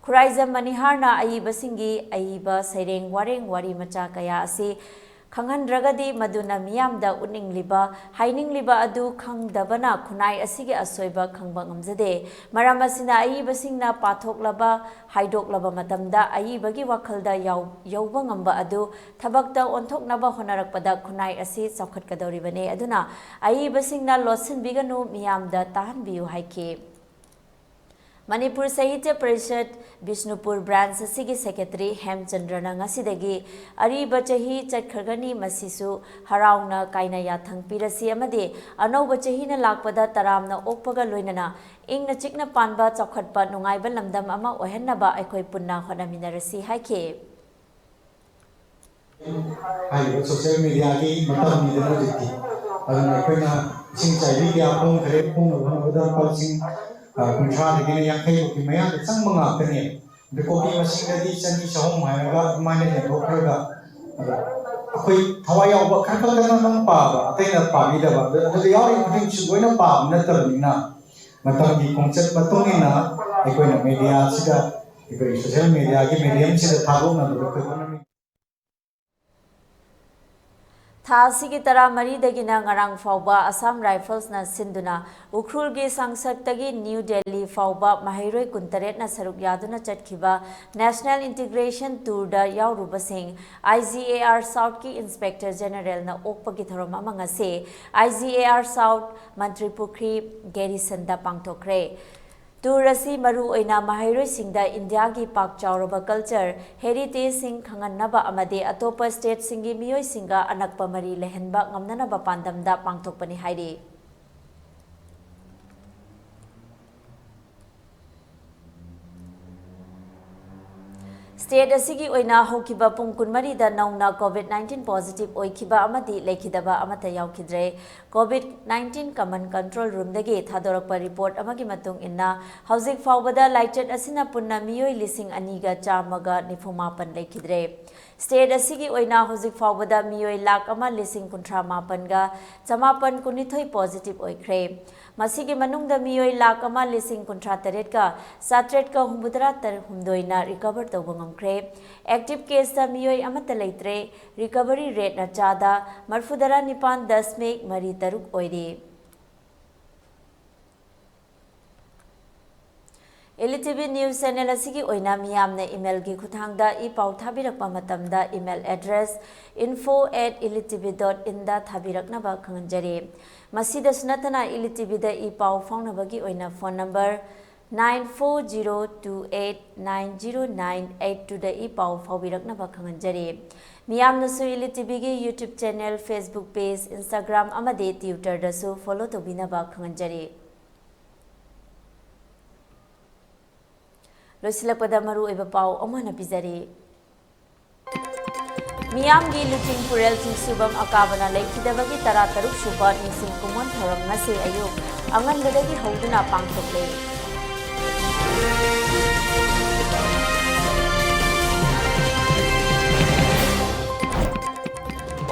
ꯈꯨꯔꯥꯏꯖꯝ ꯃꯅꯤꯍꯥꯔꯅ ꯑꯏꯕꯁꯤꯡꯒꯤ ꯑꯏꯕ ꯁꯩꯔꯦꯡ, ꯋꯥꯔꯦꯡ, ꯋꯥꯔꯤ ꯃꯆꯥ ꯀꯌꯥ ꯑꯁꯤ ꯈꯪꯍꯟꯗ꯭ꯔꯒꯗꯤ ꯃꯗꯨꯅ ꯃꯤꯌꯥꯝꯗ ꯎꯠꯅꯤꯡꯂꯤꯕ, ꯍꯥꯏꯅꯤꯡꯂꯤꯕ ꯑꯗꯨ ꯈꯪꯗꯕꯅ ꯈꯨꯟꯅꯥꯏ ꯑꯁꯤꯒꯤ ꯑꯁꯣꯏꯕ ꯈꯪꯕ ꯉꯝꯖꯗꯦ꯫ ꯃꯔꯝ ꯑꯁꯤꯅ ꯑꯏꯕꯁꯤꯡꯅ ꯄꯥꯊꯣꯛꯂꯕ, ꯍꯥꯏꯗꯣꯛꯂꯕ ꯃꯇꯝꯗ ꯑꯏꯕꯒꯤ ꯋꯥꯈꯜꯗ ꯌꯥꯎ-, ꯌꯧꯕ ꯉꯝꯕ ꯑꯗꯨ ꯊꯕꯛꯇ ꯑꯣꯟꯊꯣꯛꯅꯕ ꯍꯣꯠꯅꯔꯛꯄꯗ ꯈꯨꯟꯅꯥꯏ ꯑꯁꯤ ꯆꯥꯎꯈꯠꯀꯗꯧꯔꯤꯕꯅꯤ꯫ ꯑꯗꯨꯅ ꯑꯏꯕꯁꯤꯡꯅ ꯂꯣꯠꯁꯤꯟꯕꯤꯒꯅꯨ, ꯃꯤꯌꯥꯝꯗ ꯇꯥꯍꯟꯕꯤꯌꯨ ꯍꯥꯏꯈꯤ꯫ ꯃꯅꯤꯄꯨꯔ ꯁꯥꯍꯤꯇ꯭ꯌ ꯄꯔꯤꯁꯠ ꯕꯤꯁꯅꯨꯄꯨꯔ ꯕ꯭ꯔꯥꯟꯆ ꯑꯁꯤꯒꯤ ꯁꯦꯀ꯭ꯔꯦꯇꯔꯤ ꯍꯦꯝꯆꯟꯗ꯭ꯔꯅ ꯉꯁꯤꯗꯒꯤ ꯑꯔꯤꯕ ꯆꯍꯤ ꯆꯠꯈ꯭ꯔꯒꯅꯤ, ꯃꯁꯤꯁꯨ ꯍꯔꯥꯎꯅ ꯀꯥꯏꯅ ꯌꯥꯊꯪ ꯄꯤꯔꯁꯤ ꯑꯃꯗꯤ ꯑꯅꯧꯕ ꯆꯍꯤꯅ ꯂꯥꯛꯄꯗ ꯇꯔꯥꯝꯅ ꯑꯣꯛꯄꯒ ꯂꯣꯏꯅꯅ ꯏꯪꯅ ꯆꯤꯛꯅ ꯄꯥꯟꯕ, ꯆꯥꯎꯈꯠꯄ, ꯅꯨꯡꯉꯥꯏꯕ ꯂꯝꯗꯝ ꯑꯃ ꯑꯣꯏꯍꯟꯅꯕ ꯑꯩꯈꯣꯏ ꯄꯨꯟꯅ ꯍꯣꯠꯅꯃꯤꯟꯅꯔꯁꯤ ꯍꯥꯏꯈꯤ꯫ ꯍꯥꯏꯔꯤꯕ ꯁꯣꯁꯤꯌꯦꯜ ꯃꯦꯗꯤꯌꯥꯒꯤ ꯃꯇꯝꯅꯤꯗꯅ ꯍꯧꯖꯤꯛꯇꯤ꯫ ꯑꯗꯨꯅ ꯑꯩꯈꯣꯏꯅ ꯏꯁꯤꯡ ꯆꯥꯏꯕꯤ ꯀꯌꯥ ꯐꯣꯡꯈ꯭ꯔꯦ, ꯐꯣꯡꯅꯕ ꯍꯣꯠꯅꯕꯗ ꯂꯨꯄꯥ ꯂꯤꯁꯤꯡ, ꯑ, ꯀꯨꯟꯊ꯭ꯔꯥꯗꯒꯤꯅ ꯌꯥꯡꯈꯩ ꯐꯥꯎꯒꯤ ꯃꯌꯥꯗ ꯆꯪꯕ ꯉꯥꯛꯇꯅꯦ꯫ ꯑꯗꯨ ꯀꯣꯄꯤ ꯃꯁꯤꯡꯗꯗꯤ ꯆꯅꯤ, ꯆꯍꯨꯝ ꯍꯥꯏꯔꯒ ꯑꯗꯨꯃꯥꯏꯅ ꯌꯦꯟꯊꯣꯛꯈ꯭ꯔꯒ, ꯑꯗꯣ ꯑꯩꯈꯣꯏ ꯊꯋꯥꯏ ꯌꯥꯎꯕ ꯈꯔ ꯈꯛꯇꯅ ꯅꯪ ꯄꯥꯕ, ꯑꯇꯩꯅ ꯄꯥꯕꯤꯗꯕ, ꯑꯗꯨ, ꯑꯗꯨꯗ ꯌꯥꯎꯔꯤꯕ ꯈꯨꯗꯤꯡꯁꯨ ꯂꯣꯏꯅ ꯄꯥꯕ ꯅꯠꯇꯕꯅꯤꯅ, ꯃꯇꯝꯒꯤ ꯈꯣꯡꯆꯠ ꯃꯇꯨꯡ ꯏꯟꯅ ꯑꯩꯈꯣꯏꯅ ꯃꯦꯗꯤꯌꯥꯁꯤꯗ, ꯑꯩꯈꯣꯏ ꯁꯣꯁꯤꯌꯦꯜ ꯃꯦꯗꯤꯌꯥꯒꯤ ꯃꯦꯗꯤꯌꯝꯁꯤꯗ ꯊꯥꯗꯣꯛꯅꯕꯗ ꯑꯩꯈꯣꯏ ꯍꯣꯠꯅꯃꯤꯟꯅꯩ꯫ ꯊꯥ ꯑꯁꯤꯒꯤ ꯇꯔꯥꯃꯔꯤꯗꯒꯤꯅ ꯉꯔꯥꯡ ꯐꯥꯎꯕ ꯑꯁꯥꯝ ꯔꯥꯏꯐꯜꯁꯅ ꯁꯤꯟꯗꯨꯅ ꯎꯈ꯭ꯔꯨꯜꯒꯤ ꯁꯪꯁꯠꯇꯒꯤ ꯅ꯭ꯌꯨ ꯗꯦꯜꯂꯤ ꯐꯥꯎꯕ ꯃꯍꯩꯔꯣꯏ ꯀꯨꯟꯇꯔꯦꯠꯅ ꯁꯔꯨꯛ ꯌꯥꯗꯨꯅ ꯆꯠꯈꯤꯕ ꯅꯦꯁꯅꯦꯜ ꯏꯟꯇꯤꯒ꯭ꯔꯦꯁꯟ ꯇꯨꯔꯗ ꯌꯥꯎꯔꯨꯕꯁꯤꯡ ꯑꯥꯏ ꯖꯤ ꯑꯦ ꯑꯥꯔ ꯁꯥꯎꯠꯀꯤ ꯏꯟꯁꯄꯦꯛꯇꯔ ꯖꯦꯅꯔꯦꯜꯅ ꯑꯣꯛꯄꯒꯤ ꯊꯧꯔꯝ ꯑꯃ ꯉꯁꯤ I G A R south Mantripukhri ꯒꯦꯔꯤꯁꯟꯗ ꯄꯥꯡꯊꯣꯛꯈ꯭ꯔꯦ꯫ Tour ꯑꯁꯤ ꯃꯔꯨ ꯑꯣꯏꯅ ꯃꯍꯩꯔꯣꯏꯁꯤꯡꯗ ꯏꯟꯗꯤꯌꯥꯒꯤ ꯄꯥꯛ ꯆꯥꯎꯔꯕ ꯀꯜꯆꯔ, ꯍꯦꯔꯤꯇꯦꯖꯁꯤꯡ ꯈꯪꯍꯟꯅꯕ ꯑꯃꯗꯤ ꯑꯇꯣꯞꯄ ꯁ꯭ꯇꯦꯠꯁꯤꯡꯒꯤ ꯃꯤꯑꯣꯏꯁꯤꯡꯒ ꯑꯅꯛꯄ ꯃꯔꯤ ꯂꯩꯍꯟꯕ ꯉꯝꯅꯅꯕ ꯄꯥꯟꯗꯝꯗ ꯄꯥꯡꯊꯣꯛꯄꯅꯤ ꯍꯥꯏꯔꯤ꯫ ꯁ꯭ꯇꯦꯠ ꯑꯁꯤꯒꯤ ꯑꯣꯏꯅ ꯍꯧꯈꯤꯕ ꯄꯨꯡ ꯀꯨꯟꯃꯔꯤꯗ ꯅꯧꯅ ꯀꯣꯚꯤꯗ ꯅꯥꯏꯟꯇꯤꯟ ꯄꯣꯖꯤꯇꯤꯚ ꯑꯣꯏꯈꯤꯕ ꯑꯃꯗꯤ ꯂꯩꯈꯤꯗꯕ ꯑꯃꯠꯇ ꯌꯥꯎꯈꯤꯗ꯭ꯔꯦ꯫ ꯀꯣꯚꯤꯗ ꯅꯥꯏꯟꯇꯤꯟ ꯀꯃꯟ ꯀꯟꯇ꯭ꯔꯣꯜ ꯔꯨꯝꯗꯒꯤ ꯊꯥꯗꯣꯔꯛꯄ ꯔꯤꯄꯣꯔꯠ ꯑꯃꯒꯤ ꯃꯇꯨꯡ ꯏꯟꯅ, ꯍꯧꯖꯤꯛ ꯐꯥꯎꯕꯗ ꯂꯥꯏꯆꯠ ꯑꯁꯤꯅ ꯄꯨꯟꯅ ꯃꯤꯑꯣꯏ ꯂꯤꯁꯤꯡ ꯑꯅꯤꯒ ꯆꯥꯝꯃꯒ ꯅꯤꯐꯨ ꯃꯥꯄꯟ ꯂꯩꯈꯤꯗ꯭ꯔꯦ꯫ ꯁ꯭ꯇꯦꯠ ꯑꯁꯤꯒꯤ ꯑꯣꯏꯅ ꯍꯧꯖꯤꯛ ꯐꯥꯎꯕꯗ ꯃꯤꯑꯣꯏ ꯂꯥꯈ ꯑꯃ ꯂꯤꯁꯤꯡ ꯀꯨꯟꯊ꯭ꯔꯥ ꯃꯥꯄꯟꯒ ꯆꯃꯥꯄꯟ ꯀꯨꯟꯅꯤꯊꯣꯏ ꯄꯣꯖꯤꯇꯤꯚ ꯑꯣꯏꯈ꯭ꯔꯦ꯫ ꯃꯁꯤꯒꯤ ꯃꯅꯨꯡꯗ ꯃꯤꯑꯣꯏ ꯂꯥꯈ ꯑꯃ ꯂꯤꯁꯤꯡ ꯀꯨꯟꯊ꯭ꯔꯥ ꯇꯔꯦꯠꯀ ꯆꯥꯇ꯭ꯔꯦꯠꯀ ꯍꯨꯝꯐꯨꯇꯔꯥ ꯍꯨꯝꯗꯣꯏꯅ ꯔꯤꯀꯚꯔ ꯇꯧꯕ ꯉꯝꯈ꯭ꯔꯦ꯫ ꯈ꯭ꯔꯦ꯫ Active caseꯇ ꯃꯤꯑꯣꯏ ꯑꯃꯠꯇ ꯂꯩꯇ꯭ꯔꯦ꯫ Recovery rateꯅ ꯆꯥꯗ ꯃꯔꯤꯐꯨꯇꯔꯥ ꯅꯤꯄꯥꯟ ꯗꯁꯃꯤꯛ ꯃꯔꯤ ꯇꯔꯨꯛ ꯑꯣꯏꯔꯤ꯫ Elite TV news channel ꯑꯁꯤꯒꯤ ꯑꯣꯏꯅ ꯃꯤꯌꯥꯝꯅ emailꯒꯤ ꯈꯨꯠꯊꯥꯡꯗ ꯏ ꯄꯥꯎ ꯊꯥꯕꯤꯔꯛꯄ ꯃꯇꯝꯗ email address info at elite TV dot inꯗ ꯊꯥꯕꯤꯔꯛꯅꯕ ꯈꯪꯍꯟꯖꯔꯤ꯫ ꯃꯁꯤꯗꯁꯨ ꯅꯠꯇꯅ Elite TVꯗ ꯏ ꯄꯥꯎ ꯐꯥꯎꯅꯕꯒꯤ ꯑꯣꯏꯅ phone number nine four zero two eight nine zero nine eight twoꯗ E ꯄꯥꯎ ꯐꯥꯎꯕꯤꯔꯛꯅꯕ ꯈꯪꯍꯟꯖꯔꯤ꯫ ꯃꯤꯌꯥꯝꯅꯁꯨ Elite TVꯒꯤ YouTube channel, Facebook page, Instagram ꯑꯃꯗꯤ Twitterꯗꯁꯨ follow ꯇꯧꯕꯤꯅꯕ ꯈꯪꯍꯟꯖꯔꯤ꯫ ꯂꯣꯏꯁꯤꯜꯂꯛꯄꯗ ꯃꯔꯨꯑꯣꯏꯕ ꯄꯥꯎ ꯑꯃꯨꯛ ꯍꯟꯅ ꯄꯤꯖꯔꯤ꯫ ꯃꯤꯌꯥꯝꯒꯤ ꯂꯨꯆꯤꯡ ꯄꯨꯔꯦꯜ ꯆꯤꯡꯁꯨꯕꯝ ꯑꯀꯥꯕꯅ ꯂꯩꯈꯤꯗꯕꯒꯤ ꯇꯔꯥꯇꯔꯨꯛ ꯁꯨꯕ ꯅꯤꯡꯁꯤꯡ ꯀꯨꯝꯑꯣꯟ ꯊꯧꯔꯝ ꯉꯁꯤ ꯑꯌꯨꯛ ꯑꯉꯟꯕꯗꯒꯤ ꯍꯧꯗꯨꯅ ꯄꯥꯡꯊꯣꯛꯂꯦ꯫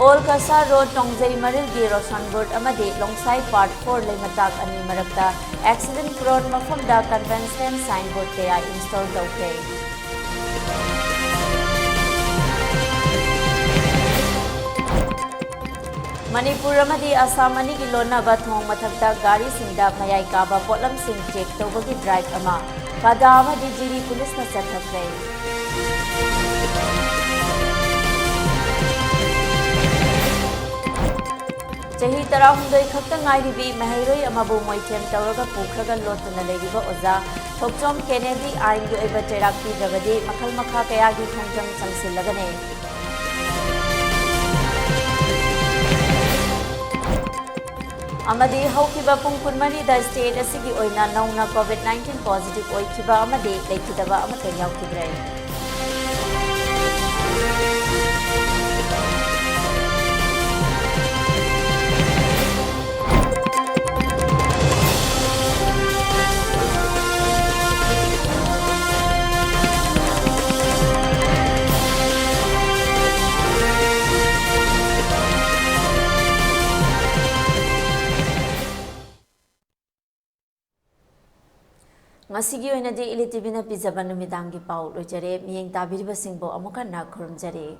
Old Kasa Road ꯇꯣꯡꯖꯩ ꯃꯔꯤꯜꯒꯤ ꯔꯣꯁꯟ ꯕꯨꯔꯠ ꯑꯃꯗꯤ ꯂꯣꯡꯁꯥꯏ Part four ꯂꯩꯃꯇꯥꯛ ꯑꯅꯤ ꯃꯔꯛꯇ accident prone ꯃꯐꯝꯗ convenience signboard ꯀꯌꯥ install ꯇꯧꯈ꯭ꯔꯦ꯫ ꯃꯅꯤꯄꯨꯔ ꯑꯃꯗꯤ ꯑꯁꯥꯝ ꯑꯅꯤꯒꯤ ꯂꯣꯟꯅꯕ ꯊꯣꯡ ꯃꯊꯛꯇ ꯒꯥꯔꯤꯁꯤꯡꯗ ꯃꯌꯥꯏ ꯀꯥꯕ ꯄꯣꯠꯂꯝꯁꯤꯡ check ꯇꯧꯕꯒꯤ drive ꯑꯃ ꯀꯗꯥ ꯑꯃꯗꯤ ꯖꯤꯔꯤ ꯄꯨꯂꯤꯁꯅ ꯆꯠꯊꯈ꯭ꯔꯦ꯫ ꯆꯍꯤ ꯇꯔꯥꯍꯨꯝꯗꯣꯏ ꯈꯛꯇ ꯉꯥꯏꯔꯤꯕꯤ ꯃꯍꯩꯔꯣꯏ ꯑꯃꯕꯨ ꯃꯣꯏꯊꯦꯝ ꯇꯧꯔꯒ ꯄꯨꯈ꯭ꯔꯒ ꯂꯣꯠꯇꯨꯅ ꯂꯩꯔꯤꯕ ꯑꯣꯖꯥ ꯊꯣꯛꯆꯣꯝ ꯀꯦꯅꯦꯗꯤ ꯑꯥꯏꯟꯒꯤ ꯑꯣꯏꯕ ꯆꯩꯔꯥꯛ ꯄꯤꯗ꯭ꯔꯕꯗꯤ ꯃꯈꯜ ꯃꯈꯥ ꯀꯌꯥꯒꯤ ꯈꯣꯡꯖꯪ ꯆꯪꯁꯤꯜꯂꯒꯅꯤ꯫ ꯑꯃꯗꯤ ꯍꯧꯈꯤꯕ ꯄꯨꯡ ꯀꯨꯟꯃꯔꯤꯗ state ꯑꯁꯤꯒꯤ ꯑꯣꯏꯅ ꯅꯧꯅ COVID nineteen positive ꯑꯣꯏꯈꯤꯕ ꯑꯃꯗꯤ ꯂꯩꯈꯤꯗꯕ ꯑꯃꯠꯇ ꯌꯥꯎꯈꯤꯗ꯭ꯔꯦ꯫ ꯉꯁꯤꯒꯤ ꯑꯣꯏꯅꯗꯤ ꯏꯂꯤꯇꯤꯚꯤꯅ ꯄꯤꯖꯕ ꯅꯨꯃꯤꯗꯥꯡꯒꯤ ꯄꯥꯎ ꯂꯣꯏꯖꯔꯦ꯫ ꯃꯤꯠꯌꯦꯡ ꯇꯥꯕꯤꯔꯤꯕꯁꯤꯡꯕꯨ ꯑꯃꯨꯛ ꯍꯟꯅ ꯈꯨꯔꯨꯝꯖꯔꯤ꯫